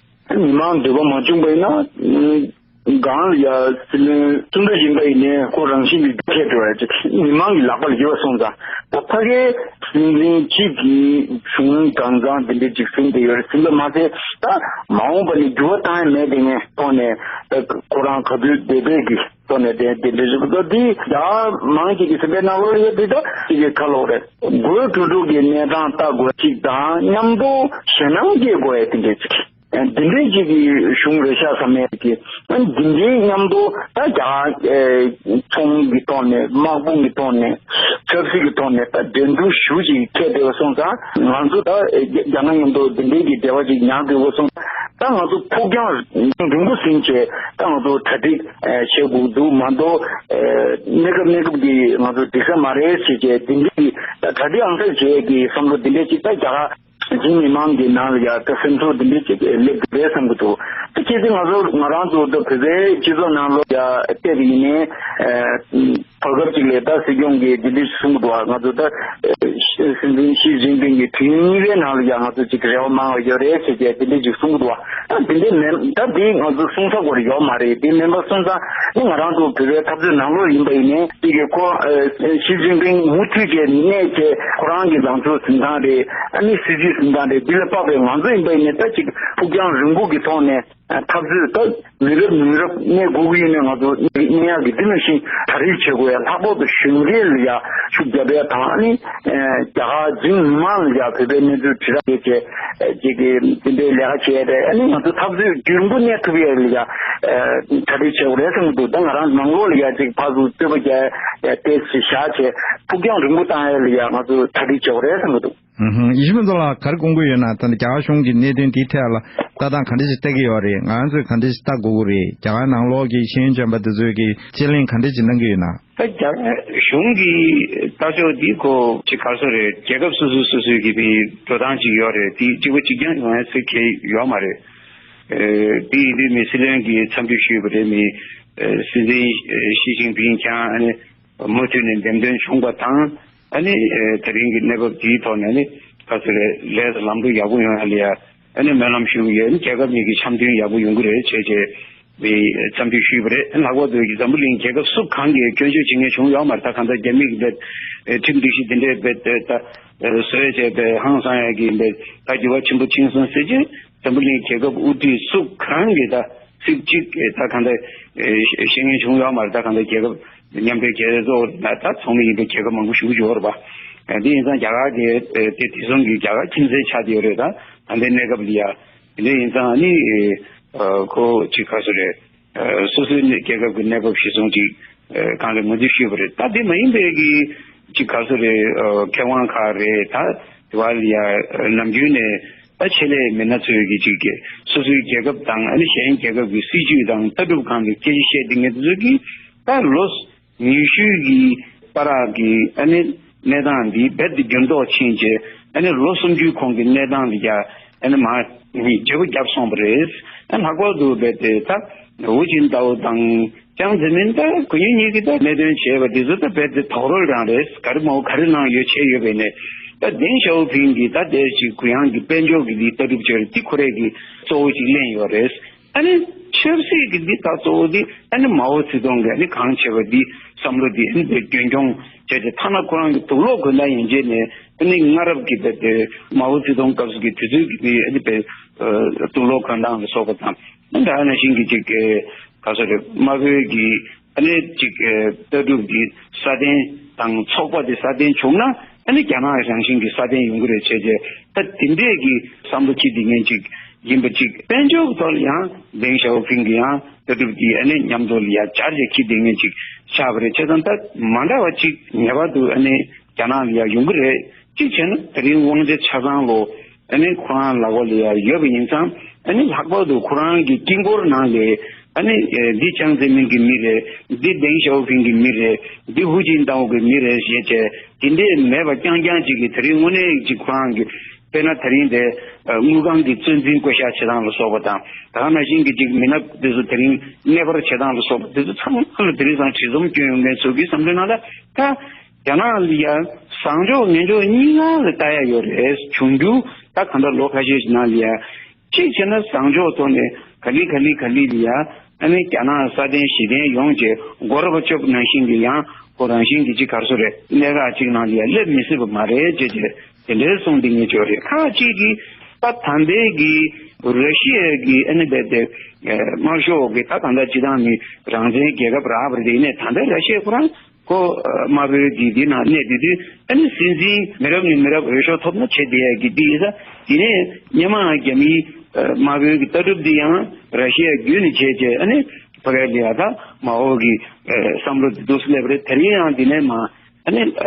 མི་མང་འདོད་པ་མ་བྱུང་བ་ཡིན་ན། སྒང་ལ་ཡ་སྲིད་བློན་སུ་འདྲ་ཡིན་པ་ཡིན་ནའི་ཁོ་རང་བཞིན་གྱིས་འགྲོ་ཡ་ཅིག་མི་མང་གི་ལག་པ་ལ་ཡོད་སོང་ཙང་། ད་ཕ་གིའི་སྲིད་འཛིན་གཅིག་གིས་གཞུང་གང་ཚང་དེ་འདྲའི་ཅིག་ཟིན་བསྡད་ཡོད་རེད་ཟིན་པ་མ་ཟད། ད་མ་འོངས་པ་ནས་འགྱུར་བ་བཏང་ཡ་མེད་དེ་ངས་ཐོག་ནས་ད་ཁོ་རང་ག་དུས་བསྡད་པའི་གི་ཐོག་ནས་དེ་དེ་འདྲ་ཞིག་ད་འདི་རྒྱ་མང་གཅིག་གི་སེམས་པའི་ནང་ལོགས་ལ་ཡོད་དེ་ད་ཅིག་གི་ཁ་ལོག་རེད། དགོས་དྲུག་དྲུག་གི་གནས་སྟངས་ལྟ་དགོས་ཅིག་དང་མཉམ་དུ་ཞེད་སྣང་སྐྱེ་དགོས་ཡ་དེ་འདྲ་ཅིག་འདི་འདྲའི་ཅིག་གི་གཞུང་རེད་ཤག་བསམ་ཡས་ཀྱི། འདི་འདྲའི་མཉམ་དུ་ད་རྒྱ་གར་ཚོང་གི་ཐོག་ནས་དམག་དཔུང་གི་ཐོག་ནས་ཆབ་སྲིད་ཀྱི་ཐོག་ནས་ད་འགྲན་བསྡུར་ཞུ་ཅིག་ཁྱེད་བསྡད་པ་སོང་ཙང་ང་ཚོ་ད་རྒྱ་ནག་མཉམ་དུ་འདི་འདྲའི་གི་འབྲེལ་བ་ཅིག་ཉར་དགོས་པ་སོང་ཙང་ད་ང་ཚོ་ཕུགས་རྒྱང་རིང་པོ་ཟིན་བྱས་ད་ང་ཚོ་གྲ་སྒྲིག་བྱེད་དགོས་འདུག་མ་གཏོགས་གནས་སྐབས་གནས་སྐབས་ཀྱི་ང་ཚོ་འགྲིག་ས་མ་རེད་ཟེར་བྱས་འདི་འདྲའི་གི་ད་གྲ་སྒྲིག་ཨང་གསར་བྱེད་ཀྱི་བསམ་བློ་འདི་འདྲའི་ཅིག་ད་རྒྱ་གར། གཞན་མི་མང་གི་ནང་ལ་ཡ་ད་སེམས་ཚོར་འདི་འདྲའི་ཅིག་སླེབས་ཀྱི་རེད་བསམ་གྱི་འདུག་ད་ཁྱེད་ཚོས་ང་ཚོ་ང་རང་ཚོ་ད་བོད་པའི་སྤྱི་ཚོགས་ནང་ལོགས་ཡ་བལྟས་པ་ཡིན་ནའི་བར་སྐབས་ཅིག་ལ་ད་སྲིད་སྐྱོང་གིས་འདི་འདྲའི་གསུང་གི་འདུག་ང་ཚོ་ད་སྲིད་འཛིན་ཞི་ཅིན་ཕིང་གི་དུས་ཡུན་གཉིས་པའི་ནང་ལ་ཡ་ང་ཚོ་ཅིག་རེ་བ་མང་བ་ཡོད་རེད་ཟེར་བྱས་འདི་འདྲའི་ཅིག་གསུང་གི་འདུག་ད་འདི་འདྲའི་མེད་ད་འདི་ང་ཚོ་གསུང་ས་སྐོར་ཡོད་མ་རེད། འདི་མིན་པ་སོང་ཙང་ནི་ང་རང་ཚོ་བོད་པའི་འཐབ་རྩོད་ནང་ལོགས་ཡིན་པ་ཡིན་ནའི་དེ་གི་ཁོ་ཞི་ཅིན་ཕིང་མུ་མཐུད་བྱས་གནས་བྱས་ཁོ་རང་གི་ལངས་ཕྱོགས་འཛིན་སྟངས་རེད། ཨ་ནི་སྲིད་ཇུས་འཛིན་སྟངས་རེད། འདི་ལ་དཔག་པའི་ང་ཚོ་ཡིན་པ་ཡིན་ནའི་ད་ཅིག་ཕུགས་རྒྱང་རིང་པོ་གི་ཐོག་ནས་འཐབ་རྩོད་ད་མི་རབས་མི་རབས་གནས་དགོས་ཀྱི་ཡིན་ནའི་ང་ཚོ་གནས་ཡག་གི་འདི་ནང་བཞིན་གྲ་སྒྲིག་བྱེད་དགོས་ཡ། ལྷག་པར་དུ་གཞོན་སྐྱེས་ལ་ཡ་ཤུགས་རྒྱབ་ཡ་དང་ཨ་ནི་རྒྱ་གར་འཛིན་མི་མང་ལ་ཡ་བོད་པའི་གནས་ཚུལ་དྲིལ་བསྒྲགས་བྱས་བྱས་ཅིག་གི་འདི་འདྲའི་ལས་ཀ་བྱས་ཏེ་ཨ་ནི་ང་ཚོ་འཐབ་རྩོད་རྒྱུན་པོ་གནས་ཐུབ་ཡ་ལ་ཡ་གྲ་སྒྲིག་བྱེད་དགོས་རེད་བསམ་གྱི་འདུག་ད་ང་རང་ནང་ལོགས་ལ་ཡ་ཅིག་ཕར་ཚུར་རྩོད་པ་རྒྱག་ཡ་ཏོག་ཙམ་བཞག་བྱས་ཕུགས་རྒྱང་རིང་པོ་བཏང་ཡ་ལ་ཡ་ང་ཚོ་གྲ་སྒྲིག་བྱེད་དགོས་རེད་བསམ་གྱི་འདུག་ཨུམ། ཡིད་བཞིན་མཚོ་ལགས་ག་རེ་དགོངས་ཀྱི་ཡོད་ན། ད་ནི་རྒྱ་གར་གཞུང་གི་གནད་དོན་འདིའི་ཐད་ལ་ལྟ་སྟངས་ག་འདྲ་ཞིག་ལྟ་གི་ཡོད་རེད། ང་ཚོས་ག་འདྲ་ཞིག་ལྟ་དགོས་ཀྱི་རེད། རྒྱ་གར་ནང་ལོགས་ཀྱི་ཤེས་ཡོན་ཅན་པ་དེ་ཚོས་ཀྱི་དཔྱད་གླེང་ག་འདྲ་ཞིག་གནང་གི་ཡོད་ན། ད་རྒྱ་གཞུང་གི་ལྟ་ཕྱོགས་འདི་ཁོ་ཅིག་ག་རེ་ཟེར་རེད། རྒྱལ་ཁབ་སོ་སོ་སོ་སོའི་གི་དེ་འགྲོ་སྟངས་ཅིག་ཡོད་རེད། དེ་གཅིག་པ་གཅིག་རྐྱང་ཡོང་ཡ་ཚོད་ཁེལ་ཡོད་མ་རེད། ཨེ། དེ་ཡིན་དུས་མི་སྲིད་བློན་གྱིས་འཚམས་འདྲི་ཞུས་པ་རེད། མི་ཨེ་སྲིད་འཛིན་ཨེ་ཞི་ཅིན་ཕིང་ཀྱང་ཨ་ནི་མུ་མཐུད་ནས་འདེམས་ཐོན་བྱུང་བ་དང་། ཨ་ནི་ཨེ་དེ་རིང་གི་གནས་བབ་འདིའི་ཐོག་ནས་ནི་ག་ཚོད་རེད། ལས་ལམ་འགྲོ་ཡག་པོ་ཡོང་ཡ་ལ་ཡ་ཨ་ནི་སྨོན་ལམ་ཞུ་གི་ཡོད། ཨ་ནི་རྒྱལ་ཁབ་གཉིས་ཀྱི་འཆམ་མཐུན་ཡག་པོ་ཡོང་གི་རེད་བྱས་བྱས་པའི་འཚམས་འདྲི་ཞུས་པ་རེད། ལྷག་པར་དུ་འཛམ་བུ་གླིང་རྒྱལ་ཁབ་སུ་གང་གིས་སྐྱོན་བརྗོད་བྱེད་མཁན་བྱུང་ཡོད་མ་རེད། ད་གང་ལྟར་རྒྱ་མི་གི་འདི་ཁྲིམས་སྒྲིག་གཞི་འདི་འདྲའི་བཟོས་བྱས་པའི་ཧང་སང་ཡ་གི་འདི་ད་འགྱུར་བ་ཆེན་པོ་ཕྱིན་སོང་ཟེར་གྱི། འཛམ་བུ་གླིང་རྒྱལ་ཁབ་དབུ་ཁྲིད་སུ་གང་གིས་ད་ཚིག་གཅིག་ད་གང་ལྟར་བཤད་མཁན་བྱུང་ཡོད་མ་རེད། ད་གང་ལྟར་རྒྱལ་ཁབ་མཉམ་འབྲེལ་རྒྱལ་ཚོགས་ད་ཚོགས་མི་ཡིན་པའི་རྒྱལ་ཁབ་མང་པོ་ཞུགས་ཡོད་རེད་པ། དེ་ཡིན་ཙང་རྒྱ་གར་གྱི་དེ་དེ་ཚོང་གི་རྒྱ་གར་ཁྱིམ་མཚེས་ཆགས་བསྡད་ཡོད་རེད། ད་ད་ལྟའི་གནས་སྐབས་ལ་ཡ་དེ་འདྲ་ཡིན་ཙང་ནི་ཁོ་ཅིག་ག་ཚོད་རེད། སོ་སོའི་རྒྱལ་ཁབ་ཀྱི་གནས་བབ་གཞི་བཟུང་ཅིག་གང་ལ་ངོས་འཛིན་ཞུས་པ་རེད། ད་དེ་མ་ཡིན་པའི་གི་ཅིག་ག་ཚོད་རེད། མཁས་དབང་ཁག་རེད། ད་དེ་བ་ལ་ཡ་ནམ་རྒྱུན་ནས་ད་ཆེད་ལས་མི་སྣ་ཚོའི་གི་ཅིག་གི་སོ་སོའི་རྒྱལ་ཁབ་དང་ཨ་ནི་གཞན་རྒྱལ་ཁབ་ཀྱི་སྲིད་ཇུས་དང་ལྟ་གྲུབ་སྒང་ལ་སྐད་ཆ་བཤད་བསྡད་མཁན་དེ་ཚོ་གིས་ད་ལོ་ཉི་ཤུ་གི་བར་གྱི་ཨ་ནི་གནས་སྟངས་འདི་རྦད་དེ་འགྱུར་ལྡོག་ཕྱིན་རྗེས་ཨ་ནི་ལོ་སུམ་ཅུའི་གོང་གི་གནས་སྟངས་འདི་ཀྱང་ཨ་ནི་མར་བརྗེ་པོ་བརྒྱབ་སོང་བ་རེད། ཨ་ལྷག་པར་དུ་རྦད་དེ་ད་ཧུའུ་ཅིན་ཏའོ་དང་ཅང་ཙེ་མིན་ད་ཁོ་གཉིས་གཉིས་ཀྱིས་ད་གནད་དོན་བྱས་པ་འདི་ཚོ་ད་རྦད་དེ་དོགས་རོལ་རང་རེད། ག་རེ་མ་འོ་ག་རེ་གནང་ཡོད་བྱས་ཡོད་པས་ནས་ད་ཏེང་ཞའོ་ཕིང་གིས་ད་དེ་ཅིག་གུ་ཡངས་ཀྱི་དཔལ་འབྱོར་གྱི་འདི་ལྟ་གྲུབ་བྱས་རེད། འདི་ཁོ་རས་ཀྱིས་གཙོ་བོ་ཅིག་ལེན་ཡོད་རེད། ཨ་ནི་ཆབ་སྲིད་ཀྱི་འདི་ད་གཙོ་བོ་འདི་ཨ་ནི་མའོ་ཙེ་ཏུང་གི་ཨ་ནི་གང་བྱས་པ་འདི་བསམ་བློ་འདི་ཨ་ནི་དེ་རྒྱུན་འཁྱོངས་བྱས་ཏེ་ཐ་ན་ཁོ་རང་གི་དུག་ལོག་གོན་ད་ཡན་ཆད་ནས་ཨ་ནི་སྔ་རབས་ཀྱི་དེ་དེ་མའོ་ཙེ་ཏུང་སྐབས་སུ་གི་དུས་ཚོད་ཀྱི་འདི་ཨ་ནི་དཔེ་དུག་ལོག་གོན་སྟངས་ལ་སོགས་པ་དང་ཨ་ནི་ད་ནང་བཞིན་གྱི་ཅིག་ག་ཚོད་རེད། དམར་པོའི་གི་ཨ་ནི་ཅིག་ལྟ་གྲུབ་འདི་སྲ་བརྟན་དང་ཚོགས་པ་འདི་སྲ་བརྟན་བྱུང་ན་ཨ་ནི་རྒྱ་ནག་རང་བཞིན་གྱི་སྲ་བརྟན་ཡོང་གི་རེད་བྱས་རྗེས་ད་དེ་འདྲས་ཀྱི་བསམ་བློ་ཅིག་འདི་ངན་ཅིག་ཡིན་པ་ཅིག་དཔལ་འབྱོར་གྱི་ཐོག་ལ་ཡང་ཏེང་ཞའོ་ཕིང་གི་ཡང་ལྟ་གྲུབ་འདི་ཨ་ནི་མཉམ་དུ་ལ་ཡ་སྦྱར་བྱས་ཁྱི་འདི་ངན་ཅིག་ཆགས་པ་རེད། བྱས་ཙང་ད་མ་འདྲ་བ་ཅིག་ངེས་པར་དུ་ཨ་ནི་རྒྱ་ནག་ལ་ཡ་ཡོང་གི་རེད། གཅིག་བྱས་ན་དེ་རིང་དབང་ཆ་ཆ་ཚང་ལོ་ཨ་ནི་ཁོ་རང་ལག་པ་ལ་ཡ་ཡོད་པ་ཡིན་ཙང་ཨ་ནི་ལྷག་པར་དུ་ཁོ་རང་གི་དཀྱིལ་འཁོར་ནང་ལས་ཨ་ནི་འདི་ཅང་ཙེ་མིན་གྱི་མི་རེད། འདི་ཏེང་ཞའོ་ཕིང་གི་མི་རེད། འདི་ཧུའུ་ཅིན་ཏའོ་གི་མི་རེད་ཞེས་བྱས་དེ་འདྲས་མེད་པ་རྐྱང་རྐྱང་ཅིག་གིས་དེ་རིང་དངོས་གནས་ཅིག་ཁོ་རང་གི་ དཔེར་ན་དེ་རིང་དེ་དངུལ་ཁང་གི་གཙོ་འཛིན་བསྐོ་བཞག་བྱེད་སྟངས་ལ་སོགས་པ་དང་། ད་ག་ནང་བཞིན་གྱི་ཅིག་མི་སྣ་དེ་ཚོ་དེ་རིང་གནས་སྤར་བྱེད་སྟངས་ལ་སོགས་པ་དེ་ཚོ་ཚང་མ་ལ་དེ་རིང་སང་དྲི་རྩོམ་སྐྱོན་ཡོང་མཁན་ཚོ་གི་བསམ་བློའི་ནང་ལ་ད་རྒྱ་ནག་ལ་ཡ་བཟང་ཕྱོགས་ངན་ཕྱོགས་གཉིས་ཀ་ལ་ལྟ་ཡ་ཡོད་རེད། འབྱུང་འགྱུར་ད་གང་ལྟར་ལོ་ཁ་ཤས་ཤིག་ནང་ལ་ཡ། གཅིག་བྱས་ན་བཟང་ཕྱོགས་ཐོག་ནས་ག་ལེ་ག་ལེ་ག་ལེ་ལ་ཡ། ཨ་ནི་རྒྱ་ནག་ས་བརྟན་གཞི་བརྟན་ཡོང་བྱས་གོ་ར་བ་ཅོབ་ནང་བཞིན་གྱི་ཡང་ཁོ་རང་བཞིན་གྱི་ཅིག་ག་རེ་ཟེར་རེད། གནད་འགག་ཅིག་ནང་ལ་ཡ་སླེབས་མི་སྲིད་པ་མ་རེད་ཅེས་བྱས་དེ་འདྲའི་གསུངས་དེ་ངས་བརྗོད་རེད། ཁག་ཅིག་གིས་ད་ད་ལྟའི་གི་ར་ཤི་ཡ་གི་ཨ་ནི་རྦད་དེ་དམར་ཤོག་གི་ད་ད་ལྟ་སྤྱི་བཏང་ནི་རང་བཙན་རྒྱལ་ཁབ་རག་པ་རེད། དེ་ནས་ད་ལྟ་ར་ཤི་ཡ་ཁོ་རང་ཁོ་དམར་པོའི་གི་འདི་ནང་གནས་དེ་དུས་ཨ་ནི་སྲིད་འཛིན་མི་རབས་ནས་མི་རབས་འོས་ཤོག་ཐོབ་ན་བྱེད་བསྡད་ཡ་གི་འདི་ཡིན་ས། དེ་ནས་སྔོན་མ་རྒྱ་མིའི་དམར་པོའི་གི་ལྟ་གྲུབ་འདི་ཡང་ར་ཤི་ཡ་བརྒྱུད་ནས་བྱས་བྱས་ཨ་ནི་ཕ་གའི་ལ་ཡ་ད་མའོ་གི་བསམ་བློ་འདི་འདུག་སེ་སླེབས་རེད། དེ་རིང་ཡང་འདི་ནས་མ་ཨ་ནི་ག་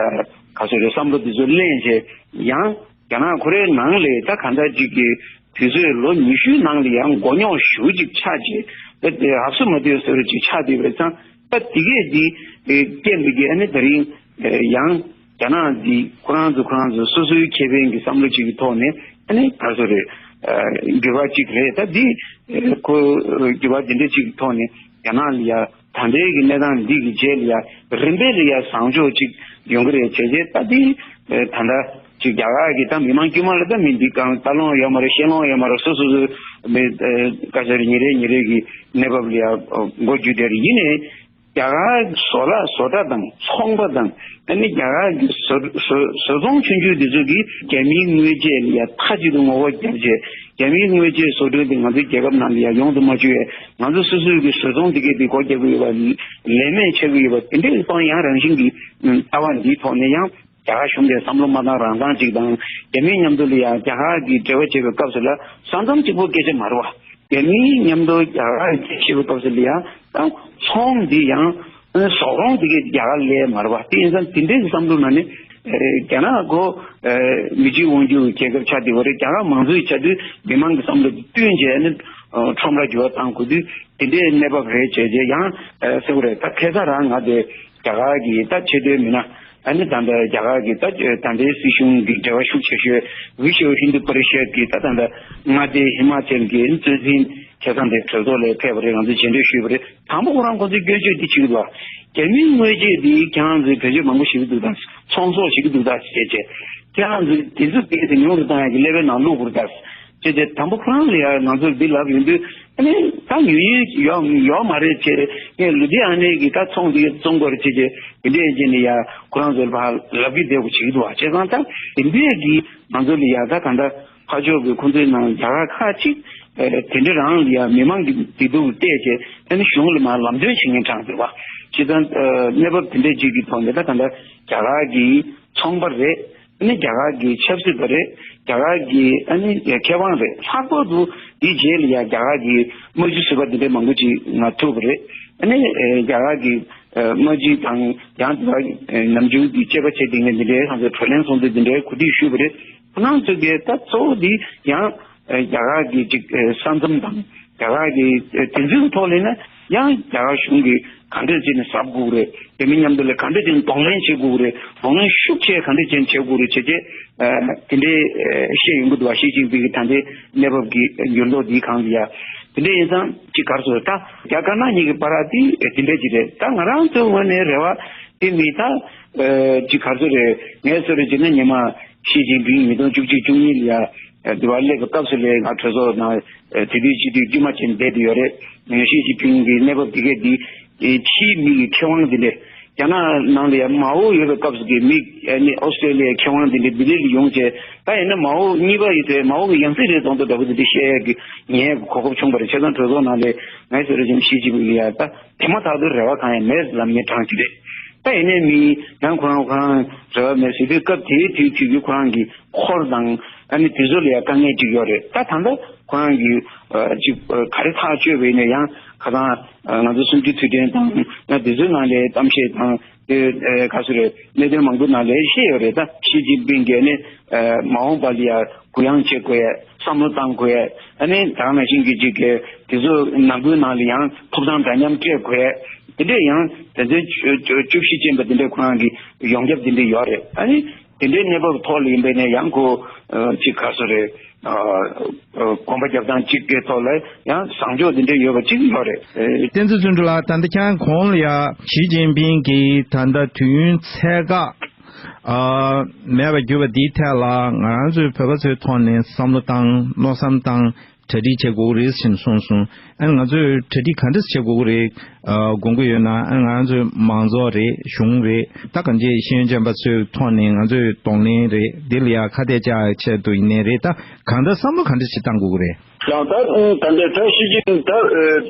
ཚོད་རེད། བསམ་བློ་འདི་ཚོ་གླེང་བྱས་ཡང་རྒྱ་ནག་ཁོ་རའི་ནང་ལ་ད་གང་ལྟར་ཅིག་གི་དུས་ཚོད་ལོ་ཉི་ཤུའི་ནང་ལ་ཡང་མགོ་རྙོག་ཞེ་པོ་ཅིག་ཆགས་རྗེས་ད་དེ་ཧབ་སུ་མ་སྡོད་ཟེར་བ་ཅིག་ཆགས་བསྡད་པའི་ཙང་། ད་དེ་གས་དེ་རྐྱེན་པས་ཀྱི་ཨ་ནི་དེ་རིང་ཡང་རྒྱ་ནག་འདི་ཁོ་རང་ཚོ་ཁོ་རང་ཚོ་སོ་སོའི་ཁེ་ཕན་གྱི་བསམ་བློ་ཅིག་གི་ཐོག་ནས་ཨ་ནི་ག་ཚོད་རེད། འགྱུར་བ་ཅིག་རེད། ད་འདི་ཁོ་འགྱུར་བ་འདི་འདྲ་ཅིག་གི་ཐོག་ནས་རྒྱ་ནག་ལ་ཡ་ད་ལྟའི་གི་གནས་སྟངས་འདི་གི་རྗེས་ལ་ཡ་རིམ་པས་ལ་ཡ་བཟང་ཕྱོགས་ཅིག་ཡོང་གི་རེད་བྱས་རྗེས་ད་འདི་ད་ལྟ་ཅིག་རྒྱ་གར་གྱི་ད་མི་མང་དཀྱུས་མ་ལ་ད་མི་འདི་གང་ལྟ་ལོང་ཡོད་མ་རེད། ཤེས་ལོང་ཡོད་མ་རེད། སོ་སོ་སོ་མི་ཨ་ག་ཚོད་རེད། ཉིན་རེ་ཉིན་རེ་གི་གནས་བབ་ལ་ཡ་མགོ་འགྱུར་བསྡད་རེད། ཡིན་ནའི་རྒྱ་གར་བཟོ་ལ་བཟོ་གྲྭ་དང་ཚོང་པ་དང་ཨ་ནི་རྒྱ་གར་གྱི་བཟོ་བཟོ་བཟོ་ཚོང་ཆུང་ཆུང་འདི་ཚོ་གིས་རྒྱ་མིའི་དངོས་རྫས་ལ་ཡ་མཐའ་གཅིག་ཏུ་ངོ་རྒོལ་བརྒྱབ་བྱས་རྒྱ་མིའི་དངོས་རྫས་བཟོ་སྐྲུན་དེ་ང་ཚོའི་རྒྱལ་ཁབ་ནང་ལ་ཡ་ཡོང་དུ་མ་བཅུག་པས་ང་ཚོ་སོ་སོའི་གི་བཟོ་ཚོང་འདི་གས་དེ་སྒོ་རྒྱག་གི་ཡོད་པ་ལས་མེད་ཆགས་ཀྱི་ཡོད་པ་དེ་འདྲའི་སོང་ཡང་རང་བཞིན་གྱི་ལྟ་བ་འདིའི་ཐོག་ནས་ཡང་། རྒྱ་གར་གཞུང་གིས་བསམ་བློ་མ་བཏང་རང་བཏང་ཅིག་དང་རྒྱ་མིའི་མཉམ་དུ་ལ་ཡང་རྒྱ་གར་གྱི་འབྲེལ་བ་བྱེད་པའི་སྐབས་སུ་ལ་ས་མཚམས་གཅིག་པོ་སྐད་ཆ་མ་རེད་བ། རྒྱ་མིའི་མཉམ་དུ་རྒྱ་གར་གྱི་བྱེད་པའི་སྐབས་སུ་ལ་ཡང་ད་ཚོང་འདི་ཡང་ཟོག་རོང་འདི་གས་རྒྱ་གར་ལས་མ་རེད་བ། དེ་ཡིན་ཙང་དེ་འདྲའི་བསམ་བློ་ནང་ནས་རྒྱ་ནག་གོ་མི་གཅིག་དབང་སྒྱུར་རྒྱལ་ཁབ་ཆགས་བསྡད་པ་རེད། རྒྱ་གར་མང་གཙོའི་ཆ་དུས་མི་མང་གི་བསམ་བློ་བསྟུན་བྱས་ནས་ཁྲོམ་ར་འགྱུར་བ་བཏང་དགོས་དུས་དེ་འདྲའི་གནས་བབ་རེད་བྱས་རྗེས་ཡང་ཟེར་བ་རེད། ད་ཁ་སང་རང་ང་དེ། རྒྱ་གར་གྱི་ད་ཆེས་མཐོའི་མི་སྣ་ཨ་ནི་ད་ལྟ་རྒྱ་གར་གྱི་ད་ད་ལྟའི་སྲིད་གཞུང་གི་འབྲེལ་བ་ཤུགས་ཆེ་ཤོས་བི་ཤྭ་ཧིན་དུ་པ་རི་ཤད་ཀྱི་ད་ད་ལྟ་མངའ་སྡེ་ཧི་མ་ཅལ་གྱི་གཙོ་འཛིན་ཁ་སང་དེ་གྲོས་ཚོགས་ལ་ཕེབས་པ་རེད། ང་ཚོས་མཇལ་འཕྲད་ཞུས་པ་རེད། དང་པོ་ཁོ་རང་ཁོ་ཚོས་སྐྱོན་བརྗོད་འདི་བྱེད་ཀྱི་འདུག་རྒྱ་མིའི་དངོས་རྫས་འདི་ཁྱེད་རང་ཚོས་བེད་སྤྱོད་མང་པོ་བྱེད་ཀྱི་འདུག་ད་ཚོང་ཟོག་བྱེད་ཀྱི་འདུག་ད་ཟེར་བྱས་ཁྱེད་རང་ཚོས་དེ་ཚོ་དེ་དེ་ཉུང་རུ་བཏང་ཡག་གི་ཀླད་པའི་ནང་བླུག་དགོས་ད། ཅེས་ཏེ་དང་པོ་ཁོ་རང་ལ་ཡང་ང་ཚོར་འདི་ལབ་ཡོང་དུས་ཨ་ནི་ད་ཉོ་ཡུལ་ཡོད་ཡོད་མ་རེད་ཅེས་ངས་ལུ་དྷི་ཡ་ནའི་གི་ད་ཚོང་འདི་བཙོང་དགོས་རེད་ཅེས་ཅེས་འདི་འདྲའི་རྗེས་ནས་ཡ་ཁོ་རང་ཚོར་ཕར་ལབ་ཀྱི་བསྡད་དགོས་བྱེད་ཀྱི་འདུག་བ། བྱས་ཙང་ད་དེ་འདྲའི་གི་ང་ཚོ་ལ་ཡ་ད་གང་ལྟར་ཕར་ཕྱོགས་ཀྱི་ཁོང་ཚོའི་ནང་རྒྱ་གར་ཁག་ཅིག་དེ་འདྲ་རང་ལ་ཡ་མི་མང་གི་བདེ་སྡུག་བལྟས་ཅེས་ཨ་ནི་གཞུང་ལ་མར་ལམ་སྟོན་བྱེད་མཁན་དྲངས་འདུག་བ། བྱས་ཙང་གནས་བབ་དེ་འདྲའི་ཅིག་གི་ཐོག་ནས་ད་གང་ལྟར་རྒྱ་གར་གི་ཚོང་པ་རེད། ཨ་ནི་རྒྱ་གར་གྱི་ཆབ་སྲིད་པ་རེད། རྒྱ་གར་གྱི་ཨ་ནི་མཁས་དབང་རེད། ལྷག་པར་དུ་དེའི་རྗེས་ལ་ཡང་རྒྱ་གར་གྱི་རྨ་ཆུ་ཟུར་པ་འདི་འདྲའི་མང་པོ་ཅིག་ང་ཐུག་པ་རེད། ཨ་ནི་རྒྱ་གར་གྱི་རྨ་ཆུ་དང་ཡང་དེ་བར་ནམ་རྒྱུན་གྱི་དཔྱད་པ་བྱེད་བསྡད་མཁན་འདི་འདྲའི་ཁོང་ཚོས་བགྲོ་གླེང་ཚོགས་འདུ་འདི་འདྲའི་གོ་སྒྲིག་ཞུས་པ་རེད། ཁོ་རང་ཚོས་ཀྱི་ད་གཙོ་བོ་འདི་ཡང་རྒྱ་གར་གྱི་ཅིག་ས་མཚམས་དང་། རྒྱ་གར་གྱི་དེ་ཚོའི་ཐོག་ལ་ན་ཡང་རྒྱ་གར་གཞུང་གིས་ག་འདྲ་བྱས་ནས་གཟབ་དགོས་རེད། རྒྱ་མི་མཉམ་དུ་ལ་ག་འདྲ་བྱས་ནས་གདོང་ལེན་བྱེད་དགོས་རེད། གདོང་ལེན་ཤུགས་ཆེ་ག་འདྲ་བྱས་ནས་བྱེད་དགོས་རེད་བྱས་རྗེས་དེ་འདྲའི་བཤད་ཡོང་གི་འདུག་བ། ཞི་ཅིན་ཕིང་གིས་ད་ལྟའི་གནས་བབ་ཀྱི་འགྱུར་ལྡོག་འདིའི་སྒང་ལ་ཡ་དེ་འདྲ་ཡིན་ཙང་ཅིག་ག་རེ་ཟེར་ད་རྒྱ་དཀར་ནག་གཉིས་ཀྱི་བར་དེ་དེ་འདྲ་ཅིག་རེད། ད་ང་རང་ཚོའི་ངོས་ནས་རེ་བ་དེ་མི་ད་ཅིག་ག་རེ་ཟེར་རེད། ངས་ཟེར་རེད་ཅེ་ན་ཉི་མ་ཞི་ཅིན་ཕིང་ཉིས་སྟོང་བཅུ་གཅིག་བཅུ་གཉིས་ལ་ཡ། དེ་བ་སླེབས་པའི་སྐབས་སུ་ལས་ང་གྲོས་ཚོགས་ནང་དེ་དུས་སྤྱི་འཐུས་དཀྱུས་མ་ཅན་བསྡད་དེ་ཡོད་རེད། ཞི་ཅིན་ཕིང་གི་གནས་བབ་དེ་གས་འདི་ཕྱིའི་མི་གི་མཁས་དབང་དེ་འདྲས་རྒྱ་ནག་ནང་ལ་ཡང་མའོ་ཡོད་པའི་སྐབས་སུ་གི་མི་ཨ་ནི་ཨོ་སི་ཀྲེ་ལི་ཡའི་མཁས་དབང་དེ་འདྲས་ལྡི་ལི་ལ་ཡོང་བྱས་ད་ཡིན་ན་མའོ་གཉིས་པ་ཡོད་དེ་མའོ་གི་ཡང་སྲིད་རེད་དོན་དུ་འདྲ་པོ་དེ་འདྲས་བཤད་ཡས་ཀྱི་ངའི་གོ་སྐབས་བྱུང་བ་རེད། བྱས་ཙང་གྲོས་ཚོགས་ནང་ལས་ངས་ཟེར་རེད་ཅིང་ཞི་ཅིན་ཕིང་ལ་ཡང་ད་དེ་མ་ཐག་ཏུ་རེ་བ་གང་ཡང་མེད་ལབ་ངས་དྲངས་ཀྱི་རེད། ད་ཡིན་ནའི་མི་ཡང་ཁོ་རང་ཁོ་རང་རེ་བ་མེད་ཟེར་དུས་སྐབས་དེའི་དུས་དུས་ཀྱི་ཁོ་རང་གི་འཁོར་དང་ཨ་ནི་དེ་ཚོ་ལ་ཡང་དཀའ་ངལ་ཅིག་ཡོད་རེད། ད་ད་ལྟ་ཁོ་རང་གི་ཅིག་ག་རེ་ཐག་གཅོད་པ་ཡིན་ན་ཡང་ཁ་སང་ང་ཚོ་གསུམ་བཅུའི་དུས་དྲན་དང་ཡང་དེ་ཚོའི་ནང་ལ་གཏམ་བཤད་དང་དེ་ག་ཚོད་རེད། གནད་དོན་མང་པོའི་ནང་ལ་བཤད་ཡོད་རེད། ད་ཞི་ཅིན་ཕིང་གིས་ནི་མ་འོངས་པ་ལ་ཡང་གུ་ཡངས་བྱེད་དགོས་ཡ། བསམ་བློ་བཏང་དགོས་ཡ། ཨ་ནི་ད་ག་ནང་བཞིན་གྱི་ཅིག་གི་དེ་ཚོ་ནང་ཁུལ་ནང་ལ་ཡང་ཐོབ་ཐང་འདྲ་མཉམ་སྤྲད་དགོས་ཡ། དེ་འདྲས་ཡང་དེ་ཚོའི་སྤྱོད་གཞི་ཅན་པ་དེ་འདྲས་ཁོ་རང་གི་ཡོངས་ཁྱབ་དེ་འདྲས་ཡོད་རེད། ཨ་ནི། དེ་འདྲའི་གནས་བབ་ཐོག་ལ་ཡིན་པས་ནས་ཡང་ཁོ་ཅིག་ག་སོ་རེད། གོམ་པ་རྒྱབ་སྟངས་གཅིག་གི་ཐོག་ལ་ཡང་བཟང་ཕྱོགས་དེ་འདྲ་ཡོད་པ་གཅིག་ཡོད་རེད། བསྟན་འཛིན་བརྩོན་འགྲུས་ལགས། ད་ལྟ་ཁྱེད་རང་གོང་ལ་ཡ་ཞི་ཅིན་ཕིང་གིས་ད་ལྟ་དུས་ཡུན་ཚད་བཀག་ཨ་མེད་པར་གྱུར་པ་འདིའི་ཐད་ལ་ང་རང་ཚོའི་བོད་པ་ཚོའི་ཐོག་ནས་བསམ་བློ་བཏང་མནོ་བསམ་བཏང་གྲ་སྒྲིག་བྱེད་དགོས་ཀྱི་རེད་ཟེར་ནས་གསུངས་སོང་། ཨ་ནི་ང་ཚོས་གྲ་སྒྲིག་ག་འདྲ་བྱེད་དགོས་ཀྱི་རེད། ཨ་དགོངས་ཀྱི་ཡོད་ན་ཨ་ནི་ང་རང་ཚོའི་མང་ཚོགས་རེད། གཞུང་རེད། ད་གང་ཅི་ཤེས་ཡོན་ཅན་པ་ཚོའི་ཐོག་ནས་ང་ཚོས་གདོང་ལེན་རེད། འདི་ལ་ཡ་ཁ་གཏད་བཅག་ཆེད་དུ་ཡིན་ནའི་རེད། ད་གང་ལྟར་བསམ་བློ་ག་འདྲ་ཞིག་བཏང་དགོས་ཀྱི་རེད། ལགས། ད་ད་ལྟའི་ད་ཞི་ཅིན་ད་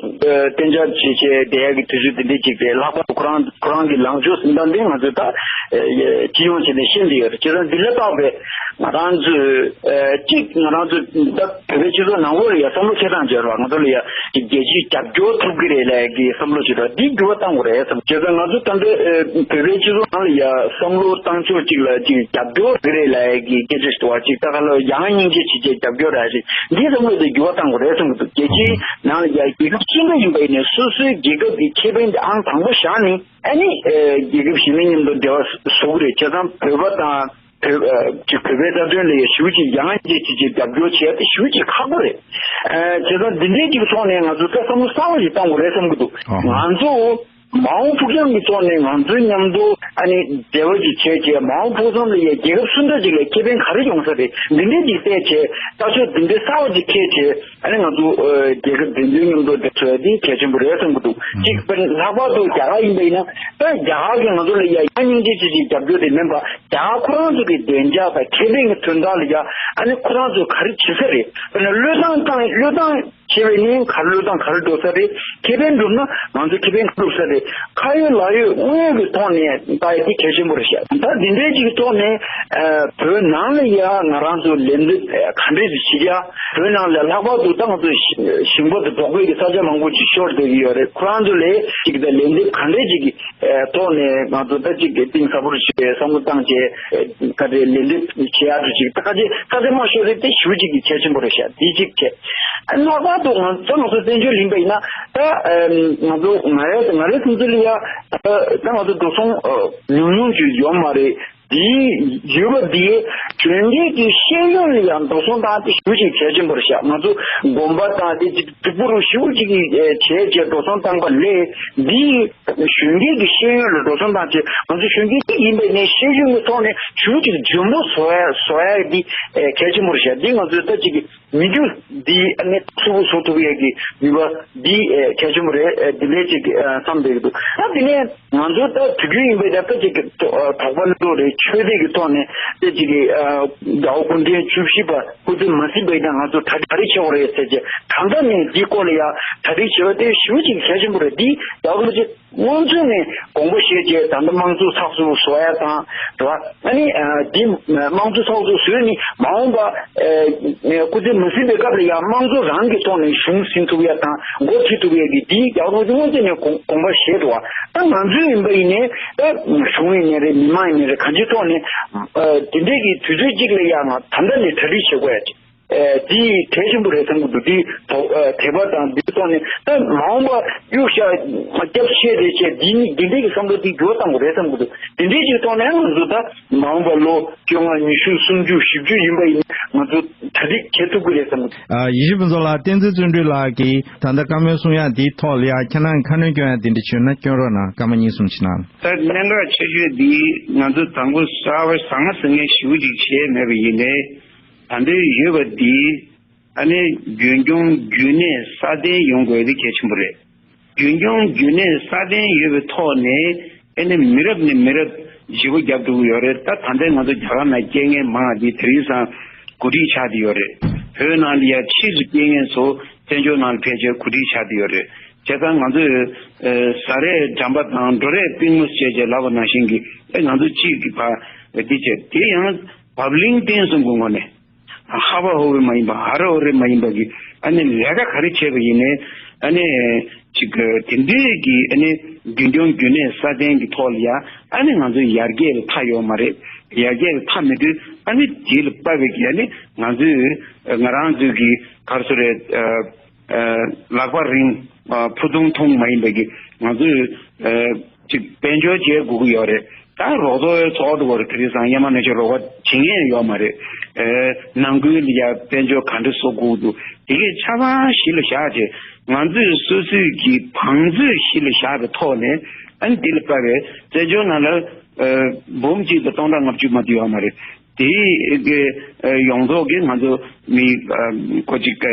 གཏན་འཇགས་བྱེད་བྱེད་བསྡད་ཡག་གི་དུས་ཚོད་འདི་འདྲ་ཅིག་རེད། ལྷག་པར་དུ་ཁོ་རང་ཁོ་རང་གི་ལངས་ཕྱོགས་ཟིན་སྟངས་འདི་ང་ཚོས་ད་སྤྱི་ཡོངས་བྱས་ནས་ཤེས་ཀྱི་ཡོད་རེད། བྱས་ཙང་འདི་ལ་བརྟག་པས་ང་རང་ཚོས་གཅིག་ང་རང་ཚོ་ད་བོད་པའི་སྤྱི་ཚོགས་ནང་ལོགས་ལ་ཡ་བསམ་བློ་འཁྱེར་སྟངས་བྱས་ར་ང་ཚོ་ལ་ཡ་རྒྱལ་སྤྱིའི་རྒྱབ་སྐྱོར་ཐོབ་ཀྱི་རེད་ལབ་ཀྱི་བསམ་བློ་བྱེད་ར་འདི་འགྱུར་བ་གཏང་དགོས་རེད་བསམ། བྱས་ཙང་ང་ཚོ་ད་ལྟ་བོད་པའི་སྤྱི་ཚོགས་ནང་ལ་ཡ་བསམ་བློ་བཏང་ཕྱོགས་གཅིག་ལ་གཅིག་རྒྱབ་སྐྱོར་ཀྱི་རེད་ལབ་ཀྱི་སྐད་ཆ་ཞིག་འདུག་བ། གཅིག་ད་ག་ལ་ཡང་སྙིང་རྗེ་ཆེ་ཆེ་རྒྱབ་སྐྱོར་ར་ཞིག་འདི་བསམ་བློ་དེ་འགྱུར་བ་གཏང་དགོས་རེད་བསམ་གྱི་འདུག་རྒྱལ་སྤྱིའི་ནང་ལ་ཡ་རྒྱལ་ཁབ་ཤིན་ཏུ་ཡིན་པ་ཡིན་ནའི་སོ་སོའི་རྒྱལ་ཁབ་ཀྱི་ཁེ་ཕན་དེ་ཨང་དང་པོ་བཞག་ནས་ཨ་ནི་རྒྱལ་ཁབ་གཞན་མི་མཉམ་དུ་འབྲེལ་བ་བཟོ་གི་རེད། བྱས་ཙང་བོད་པ་དང་བོད་ཅིག་བོད་པའི་རྩ་དོན་ལ་ཡ་ཞེ་པོ་ཅིག་ཡང་ཅིག་ཅིག་ཅིག་རྒྱབ་སྐྱོར་བྱས་ཏེ་ཞེ་པོ་ཅིག་ཁག་པོ་རེད། བྱས་ཙང་འདི་འདྲའི་ཅིག་ཐོག་ནས་ང་ཚོ་ད་བསམ་བློ་གསར་པ་ཞིག་གཏང་དགོས་རེད་བསམ་གྱི་འདུག་ང་ཚོ་མ་འོངས་ཕུགས་རྒྱང་གི་ཐོག་ནས་ང་ཚོའི་མཉམ་དུ་ཨ་ནི་འབྲེལ་བ་ཅིག་བྱས་བྱས་མ་འོངས་ཕུགས་བསམ་ལ་ཡ་རྒྱལ་ཁབ་སུ་འདྲ་ཅིག་ལ་ཁེ་ཕན་ག་རེ་ཡོང་ས་རེད། འདི་འདྲའི་ཅིག་བལྟས་བྱས་ལྟ་ཕྱོགས་འདི་འདྲའི་གསར་པ་ཅིག་འཁྱེར་བྱས་ཨ་ནི་ང་ཚོ་རྒྱལ་ཁབ་འཛིན་སྐྱོང་མཉམ་དུ་འབྲེལ་བ་འདི་གལ་ཆེན་པོ་རེད་བསམ་གྱི་འདུག་གཅིག་དཔེར་ན་ལྷག་པར་དུ་རྒྱ་གར་ཡིན་པ་ཡིན་ན་ད་རྒྱ་གར་གྱིས་ང་ཚོ་ལ་ཡ་ཡང་སྙིང་རྗེ་ཆེ་ཆེ་རྒྱབ་སྐྱོར་དེ་མིན་པ་རྒྱ་གར་ཁོ་རང་ཚོ་གི་བདེ་འཇགས་དང་ཁེ་ཕན་གྱི་དོན་དག་ལ་ཡ་ཨ་ནི་ཁོ་རང་ཚོ་ག་རེ་བྱེད་ས་རེད། དཔེར་ན་བློས་བཏང་བཏང་བློས་བཏང་བྱས་པས་ནི་ག་རེ་བློས་བཏང་ག་རེ་འགྲོ་ས་རེད། ཁེ་ཕན་འགྲུབ་ན་ང་ཚོ་ཁེ་ཕན་འགྲུབ་ས་རེད། ཁ་ཡོད་ལག་ཡོད་དངོས་ཡོད་ཀྱི་ཐོག་ནས་ལྟ་ཡ་དེ་གལ་ཆེན་པོ་རེད་ཤག་ད་འདི་འདྲའི་ཅིག་ཐོག་ནས་བོད་ནང་ལ་ཡ་ང་རང་ཚོ་ལན་འདེབས་ག་འདྲས་ཞིག་བྱེད་ཡ། བོད་ནང་ལ་ལྷག་པར་དུ་ད་ང་ཚོ་ཞིང་པ་དང་འབྲོག་པའི་གི་ས་ཆ་མང་པོ་ཅིག་ཤོར་བསྡད་ཀྱི་ཡོད་རེད། ཁོ་རང་ཚོ་ལ་ཅིག་ད་ལན་འདེབས་ག་འདྲས་ཅིག་གི་ཐོག་ནས་ང་ཚོ་ད་ཅིག་གཏིང་ཟབ་པོ་ཞིག་བསམ་བློ་བཏང་བྱས་ག་རེ་ལན་འདེབས་བྱེད་ཡ་འདྲ་ཅིག་ད་ག་ཅིག་ས་ཆ་མ་ཤོར་རེད་དེ་ཞུ་ཅིག་གི་གལ་ཆེན་པོ་རེད་ཤག་འདི་ཅིག་བྱས། ལྷག་པར་དུ་ང་ཚོ་ང་ཚོ་བཙན་བྱོལ་ཡིན་པ་ཡིན་ན་ད་ང་ཚོ་ང་རེ་ང་རེ་སུམ་ཚུལ་ལ་ཡ་ད་ང་ཚོ་འགྲོ་སོང་ཉུང་ཉུང་ཅིག་ཡོད་མ་རེད། འདིའི་ཡོད་པ་འདིའི་གཞོན་སྐྱེས་ཀྱི་ཤེས་ཡོན་ལ་ཡང་འགྲོ་སོང་བཏང་སྟེ་ཞེ་པོ་ཅིག་གལ་ཆེན་པོ་རེད་ཤག་ང་ཚོ་དགོན་པ་དང་དེ་ཅིག་སྡུག་པོ་རུ་ཞེ་པོ་ཅིག་བྱས་བྱས་འགྲོ་སོང་བཏང་པ་ལས་འདིའི་གཞོན་སྐྱེས་ཀྱི་ཤེས་ཡོན་ལ་འགྲོ་སོང་བཏང་བྱས་ང་ཚོ་གཞོན་སྐྱེས་ཅིག་ཡིན་པའི་ནས་ཤེས་ཡོན་གྱི་ཐོག་ནས་ཞེ་པོ་ཅིག་འཇོན་པོ་བཟོ་ཡ་བཟོ་ཡ་འདི་གལ་ཆེན་པོ་རེད་ཤག་འདི་ང་ཚོའི་ད་ཅིག་མི་རྒྱུ་འདི་ཨ་ནི་ཐུ་བོ་བཟོ་ཐུབ་ཡས་ཀྱི་ནུས་པ་འདི་ཨེ་གལ་ཆེན་པོ་རེད། ཨེ་འདི་འདྲའི་ཅིག་ཨ་བསམ་བསྡད་ཀྱི་འདུག་ད་དེ་ནས་ང་ཚོ་ད་དུས་རྒྱུན་ཡིན་པའི་ད་ལྟ་ཅིག་གི་ཐོ་ཨ་དོགས་པ་སླེབས་འགྲོ་རེད། ཆོས་དད་ཀྱི་ཐོག་ནས་ད་ཅིག་གི་ཨ་རྒྱལ་བ་སྐུ་ཕྲེང་བཅུ་བཞི་པ་སྐུ་ཚེ་མ་ཟིན་པ་ཡིན་ན་ང་ཚོ་གྲ་སྒྲིག་བྱེད་དགོས་རེད་ཟེར་བྱས་ད་ལྟ་ནས་འདིའི་སྐོར་ལ་ཡ་གྲ་སྒྲིག་བྱེད་པ་དེ་ཞེ་པོ་ཅིག་གལ་ཆེན་པོ་རེད། འདི་རྒྱལ་བ་རིན་པོ་ཆེ་སྔོན་ཚུད་ནས་དགོངས་པ་བཞེས་རྗེས་ད་ལྟ་དམངས་གཙོ་ཚགས་ཚུད་བཟོ་ཡ་དང་རེད་བ། ཨ་ནི་འདི་དམངས་གཙོ་ཚགས་ཚུད་བཟོས་ནས་མ་འོངས་པ་སྐུ་ཚེ་མ་ཟིན་པའི་སྐབས་ལ་ཡང་དམངས་གཙོ་རང་གི་ཐོག་ནས་གཞུང་ཟིན་ཐུབ་ཡ་དང་འགོ་ཁྲིད་ཐུབ་ཡ་གི་འདི་རྒྱལ་བ་རིན་པོ་ཆེ་སྔོན་ཚུད་ནས་དགོངས་དགོངས་པ་བཞེས་འགྲོ་བ། ད་ང་ཚོ་ཡིན་པ་ཡིན་ནའི་ད་གཞུང་ཡིན་ནའི་རེད། མི་མང་ཡིན་ནའི་རེད། གང་ཅིའི་ཐོག་ནས་དེ་འདྲས་ཀྱི་དུས་ཚོད་གཅིག་ལ་ཡང་ད་ལྟ་ནས་གྲ་སྒྲིག་བྱེད་དགོས་ཡ་ཅིག་ཨེ་འདི་གལ་ཆེན་པོ་རེད་བསམ་གྱི་འདུག་འདི་དོ་ཨེ་དད་པ་དང་འདི་ཐོག་ནས་ད་མ་འོངས་པ་གཡུག་ཤ་རྒྱབ་ཆེ་རེད་ཅེས་འདི་ནི་འདི་འདྲའི་གི་བསམ་བློ་འདི་འགྱུར་བ་གཏང་དགོས་རེད་བསམ་གྱི་འདུག་འདི་འདྲའི་ཅིག་ཐོག་ནས་ང་ཚོ་ད་མ་འོངས་པ་ལོ་བཅོ་ལྔ་ཉི་ཤུ་སུམ་ཅུ་བཞི་བཅུ་ཡིན་པ་ཡིན་ན་ང་ཚོ་གྲ་སྒྲིག་བྱེད་ཐུབ་ཀྱི་རེད་བསམ་གྱི་འདུག་ཨ་ཡིད་བཞིན་ཕུན་ཚོགས་ལགས། བསྟན་འཛིན་བརྩོན་འགྲུས་ལགས་ཀྱིས་ད་ལྟ་བཀའ་མོལ་གསུང་ཡག་འདིའི་ཐོག་ལ་ཡ་ཁྱེད་རང་ཁ་སྣོན་སྐྱོན་ཡག་འདི་འདྲ་བྱུང་ན་སྐྱོན་རོགས་གནང་། སྐར་མ་གཉིས་གསུམ་ཞིག་གནང་། ད་གནད་འགག་ཆེ་ཤོས་འདི་ང་ཚོ་དང་པོ་གསར་པ་ཟང་ངེ་ཟིང་ངེ་ཞེ་པོ་ཅིག་བྱས་མེད་པ་ཡིན་ནའི། ད་ལྟའི་ཡོད་པ་འདི་ཨ་ནི་རྒྱུན་སྐྱོང་རྒྱུན་གནས་སྲ་བརྟན་ཡོང་དགོས་དེ་གལ་ཆེན་པོ་རེད། རྒྱུན་སྐྱོང་རྒྱུན་གནས་སྲ་བརྟན་ཡོད་པའི་ཐོག་ནས་ཨ་ནི་མི་རབས་ནས་མི་རབས་བརྗེ་པོ་རྒྱབ་འགྲོ་གི་ཡོད་རེད། ད་ད་ལྟའི་ང་ཚོ་རྒྱ་གར་ནང་སྐྱེ་མཁན་མང་བ་འདི་དེ་རིང་སང་འགོ་ཁྲིད་ཆགས་བསྡད་ཡོད་རེད། བོད་ནང་ལ་ཡ་ཕྱིས་སུ་སྐྱེ་མཁན་ཚོ་བཙན་བྱོལ་ནང་ལ་ཕལ་ཆེར་འགོ་ཁྲིད་ཆགས་བསྡད་ཡོད་རེད། བྱས་ཙང་ང་ཚོས་ཨ་བཟའ་རས་འགྲམ་པ་དང་འགྲོ་རས་པུས་མོ་བྱས་བྱས་ལབ་པ་ནང་བཞིན་གྱི་ཨ་ང་ཚོ་གཅིག་གི་བར་འདི་བྱས་དེ་ཡང་བབ་བརླིང་བསྟན་སྲུང་གི་ངོས་ནས། ཧ་བ་ཧོ་བེ་མ་ཡིན་པ་ཧ་ར་ཧོ་རེ་མ་ཡིན་པ་གི་ཨ་ནི་ལས་ཀ་ག་རེ་བྱས་པ་ཡིན་ནའི་ཨ་ནི་ཅིག་དེ་འདྲའི་གི་ཨ་ནི་རྒྱུན་སྐྱོང་རྒྱུན་གནས་སྲ་བརྟན་གྱི་ཐོག་ལ་ཡ་ཨ་ནི་ང་ཚོའི་ཡར་རྒྱས་ལ་མཐའ་ཡོད་མ་རེད། ཡར་རྒྱས་ལ་མཐའ་མེད་དུས་ཨ་ནི་དེ་ལ་དཔག་པའི་གི་ཨ་ནི་ང་ཚོས་ང་རང་ཚོའི་གི་ག་རེ་ཟེར་རེད། ལག་པ་རིང་ཕུ་ཐུང་ཐུང་མ་ཡིན་པ་གི་ང་ཚོས་ཅིག་དཔལ་འབྱོར་བྱེད་དགོས་ཀྱི་ཡོད་རེད། ད་རོགས་ཚོགས་ཚོགས་འདུ་བར་དེ་རིང་སང་ཡ་མ་ནས་ཆོག་རོགས་པ་བྱེད་མཁན་ཡོད་མ་རེད། ཨེ་ནང་ཁུལ་ལ་ཡ་དཔལ་འབྱོར་ག་འདྲ་བཟོ་དགོས་འདུག་དེ་གས་ཆ་ཚང་གཞི་ལ་བཞག་བྱས་ང་ཚོས་སོ་སོའི་གི་བང་མཛོད་གཞི་ལ་བཞག་པའི་ཐོག་ནས་ཨ་ནི་དེ་ལ་དཔག་པའི་བཙན་བྱོལ་ནང་ལ་ཨེ་འབུམ་གཅིག་དང་སྟོང་ཕྲག་ལྔ་བཅུ་མ་གཏོགས་ཡོད་མ་རེད། དེའི་གི་ཨེ་ཡོངས་རྫོགས་ཀྱི་ང་ཚོ་མི་ཨ་གོ་གཅིག་ག་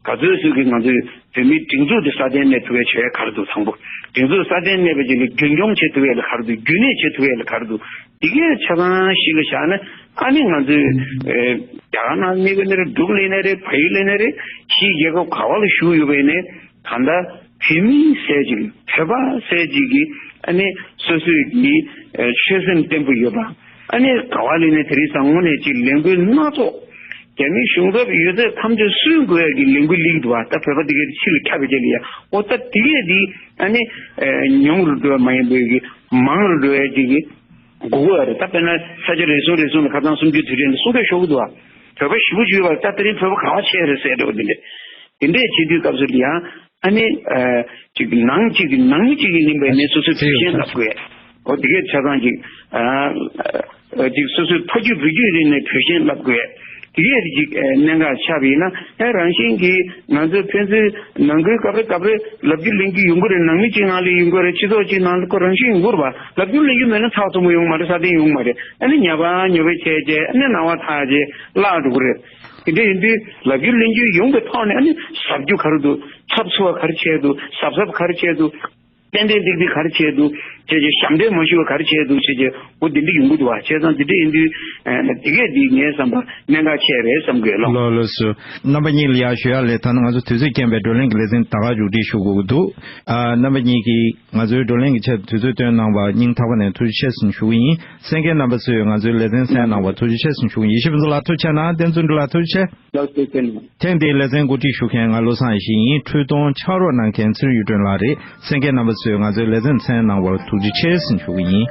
ག་ཚོད་ཚོད་ཀྱི་ང་ཚོའི་བོད་མིའི་སྒྲིག་འཛུགས་དེ་སྲ་བརྟན་གནས་ཐུབ་ཡ་བྱེད་ཡ་ག་རེ་འདུག་དང་པོ། སྒྲིག་འཛུགས་སྲ་བརྟན་གནས་པའི་རྗེས་ལ་རྒྱུན་སྐྱོང་བྱེད་ཐུབ་ཡ་ལ་ག་རེ་འདུག་རྒྱུན་གནས་བྱེད་ཐུབ་ཡ་ལ་ག་རེ་འདུག་དེ་གའི་ཆ་ཚང་གཞི་ལ་བཞག་ན་ཨ་ནི་ང་ཚོའི་ཨེ་རྒྱ་གར་ནང་གནས་པའི་ནི་རེད། འབྲུག་ལ་ནི་རེད། བལ་ཡུལ་ལ་ནི་རེད། ཕྱིའི་རྒྱལ་ཁབ་ག་བ་ལ་བཞུགས་ཡོད་པའི་ནི་ད་ལྟ་བོད་མི་ཟེར་ཅིག་བོད་པ་ཟེར་ཅིག་གི་ཨ་ནི་སོ་སོའི་གི་ཨེ་ཆོད་སེམས་བརྟན་པོ་ཡོད་པ། ཨ་ནི་ག་བ་ལ་ནི་དེ་རིང་སང་དངོས་གནས་ཅིག་ལས་འགུལ་སྣ་ཚོགས། རྒྱ་མིའི་གཞུང་ཚབ་ཡོད་ཚད་ཐམས་ཅད་སུན་དགོས་ཡ་གི་ལས་འགུལ་སླེབས་འདུག་བ། ད་བོད་པ་དེ་གའི་ཕྱི་ལ་ཁྱབ་པའི་རྗེས་ལ་ཡ་ཨོ་ད་དེ་གས་དེ་ཨ་ནི་ཨེ་ཉུང་རུ་འགྲོ་ཡ་མ་ཡིན་པའི་གི་མང་རུ་འགྲོ་ཡ་ཅིག་གི་དགོས་ཀྱི་ཡོད་རེད། ད་དཔེར་ན་ས་ཆ་རེ་ཟུང་རེ་ཟུང་ལ་ཁ་སང་གསུམ་བཅུའི་དུས་དྲན་ལ་གསུང་སྐད་ཤོར་གི་འདུག་བ། བོད་པ་ཞེ་པོ་ཅིག་ཡོད་པ། ད་དེ་རིང་བོད་པ་ག་བ་ཆགས་རེད་ཟེར་འགྲོ་གི་འདི་འདྲས། དེ་འདྲས་བྱེད་དུས་སྐབས་སུ་ལ་ཡང་ཨ་ནི་ཨ་ཅིག་ནང་གཅིག་གི་ནང་མི་གཅིག་གི་ཡིན་པའི་ནས་སོ་སོའི་བོད་ཞེན་ལབ་དགོས། འོ་དེ་གས་ཆ་ཚང་ཅིག་ཨ་ཨ་ཅིག་སོ་སོའི་ཕ་རྒྱུད་བུ་རྒྱུད་རིག་གནས་བོད་ཞེན་ལབ་དགོས། དེ་གས་ཅིག་ཨ་གནད་འགག་ཆགས་པ་ཡིན་ན་ཨེ་རང་བཞིན་གྱིས་ང་ཚོ་ཕན་ཚུན་ནང་ཁུལ་སྐབས་རེ་སྐབས་རེ་ལབ་རྒྱུ་ལེན་རྒྱུ་ཡོང་གི་རེད། ནང་མི་གཅིག་ནང་ལ་ཡོང་གི་རེད། སྤྱི་ཚོགས་གཅིག་ནང་ལ་ཁོ་རང་བཞིན་ཡོང་གི་རེད་བ། ལབ་རྒྱུ་ལེན་རྒྱུ་མེད་ན་ཚགས་ཚུད་མོ་ཡོང་མ་རེད། སྲ་བརྟན་ཡོང་མ་རེད། ཨ་ནི་ཉ་པ་ཉོ་བའི་ཆས་བྱས་ཨ་ནི་སྣང་བ་ཐག་བྱས་བརླག་འགྲོ་གི་རེད། དེ་འདྲ་ཡིན་དུས་ལབ་རྒྱུ་ལེན་རྒྱུ་ཡོང་པའི་ཐོག་ནས་ཨ་ནི་གཟབ་རྒྱུ་ག་རེ་འདུག་ཚབ་ཚུབ་པ་ག་རེ་བྱས་འདུག་གཟབ་གཟབ་ག་རེ་བྱས་འདུག་ཏན་ཏན་ཏིག་ཏིག་ག་རེ་བྱས་འདུག་བྱས་བྱས་ཞབས་འདྲེན་མ་ཞུ་བ་ག་རེ་བྱས་འདུག་བྱས་བྱས་འོ་འདི་འདྲ་ཡོང་གི་འདུག་བ། བྱས་ཙང་འདི་འདྲ་ཡིན་དུས་ཨ་འདི་གས་འདི་ངའི་བསམ་པ་གནད་འགག་ཆེ་རེད་བསམ་གི་ལགས། ལགས་ལགས་སོ། རྣམ་པ་གཉིས་ལ་ཡར་ཞུ་ཡག་ལས། ད་ནི་ང་ཚོ་དུས་ཚོད་རྐྱེན་པས་བགྲོ་གླེང་གི་ལེ་ཚན་ད་ག་མཇུག་སྒྲིལ་ཞུ་དགོས་ཀྱི་འདུག་ཨ་རྣམ་པ་གཉིས་ཀྱིས་ང་ཚོའི་བགྲོ་གླེང་གི་ཆེད་དུ་དུས་ཚོད་བཏོན་གནང་བར་སྙིང་ཐག་པ་ནས་ཐུགས་རྗེ་ཆེ་ཞུ་གི་ཡིན། གསན་མཁན་རྣམ་པ་ཚོས་ང་ཚོའི་ལེ་ཚན་གསན་གནང་བར་ཐུགས་རྗེ་ཆེ་ཞུ་གི་ཡིན། ཡེ་ཤེས་ཕུན་ཚོགས་ལགས་ཐུགས་རྗེ་ཆེ་གནང་། བསྟན་འཛིན་ལགས་ཐུགས་རྗེ་ཆེ། ལགས་སོ། བསྟན་འཛིན། ཐེངས་འདིའི་ལེ་ཚན་གོ་སྒྲིག་ཞུ་མཁན་ང་བློ་བཟང་ཡེ་ཤེས་ཡིན། འཕྲོས་གཏོང་ཕྱག་རོགས་གནང་མཁན་ཚེ་རིང་གཡུ་སྒྲོན་ལགས་རེད། གསན་མཁན་རྣམ་པ་ཚོས་ང་ཚོའི་ལེ་ཚན་གསན་གནང་བར་ཐུགས་རྗེ་ཆེ་ཞུ་གི་ཡིན།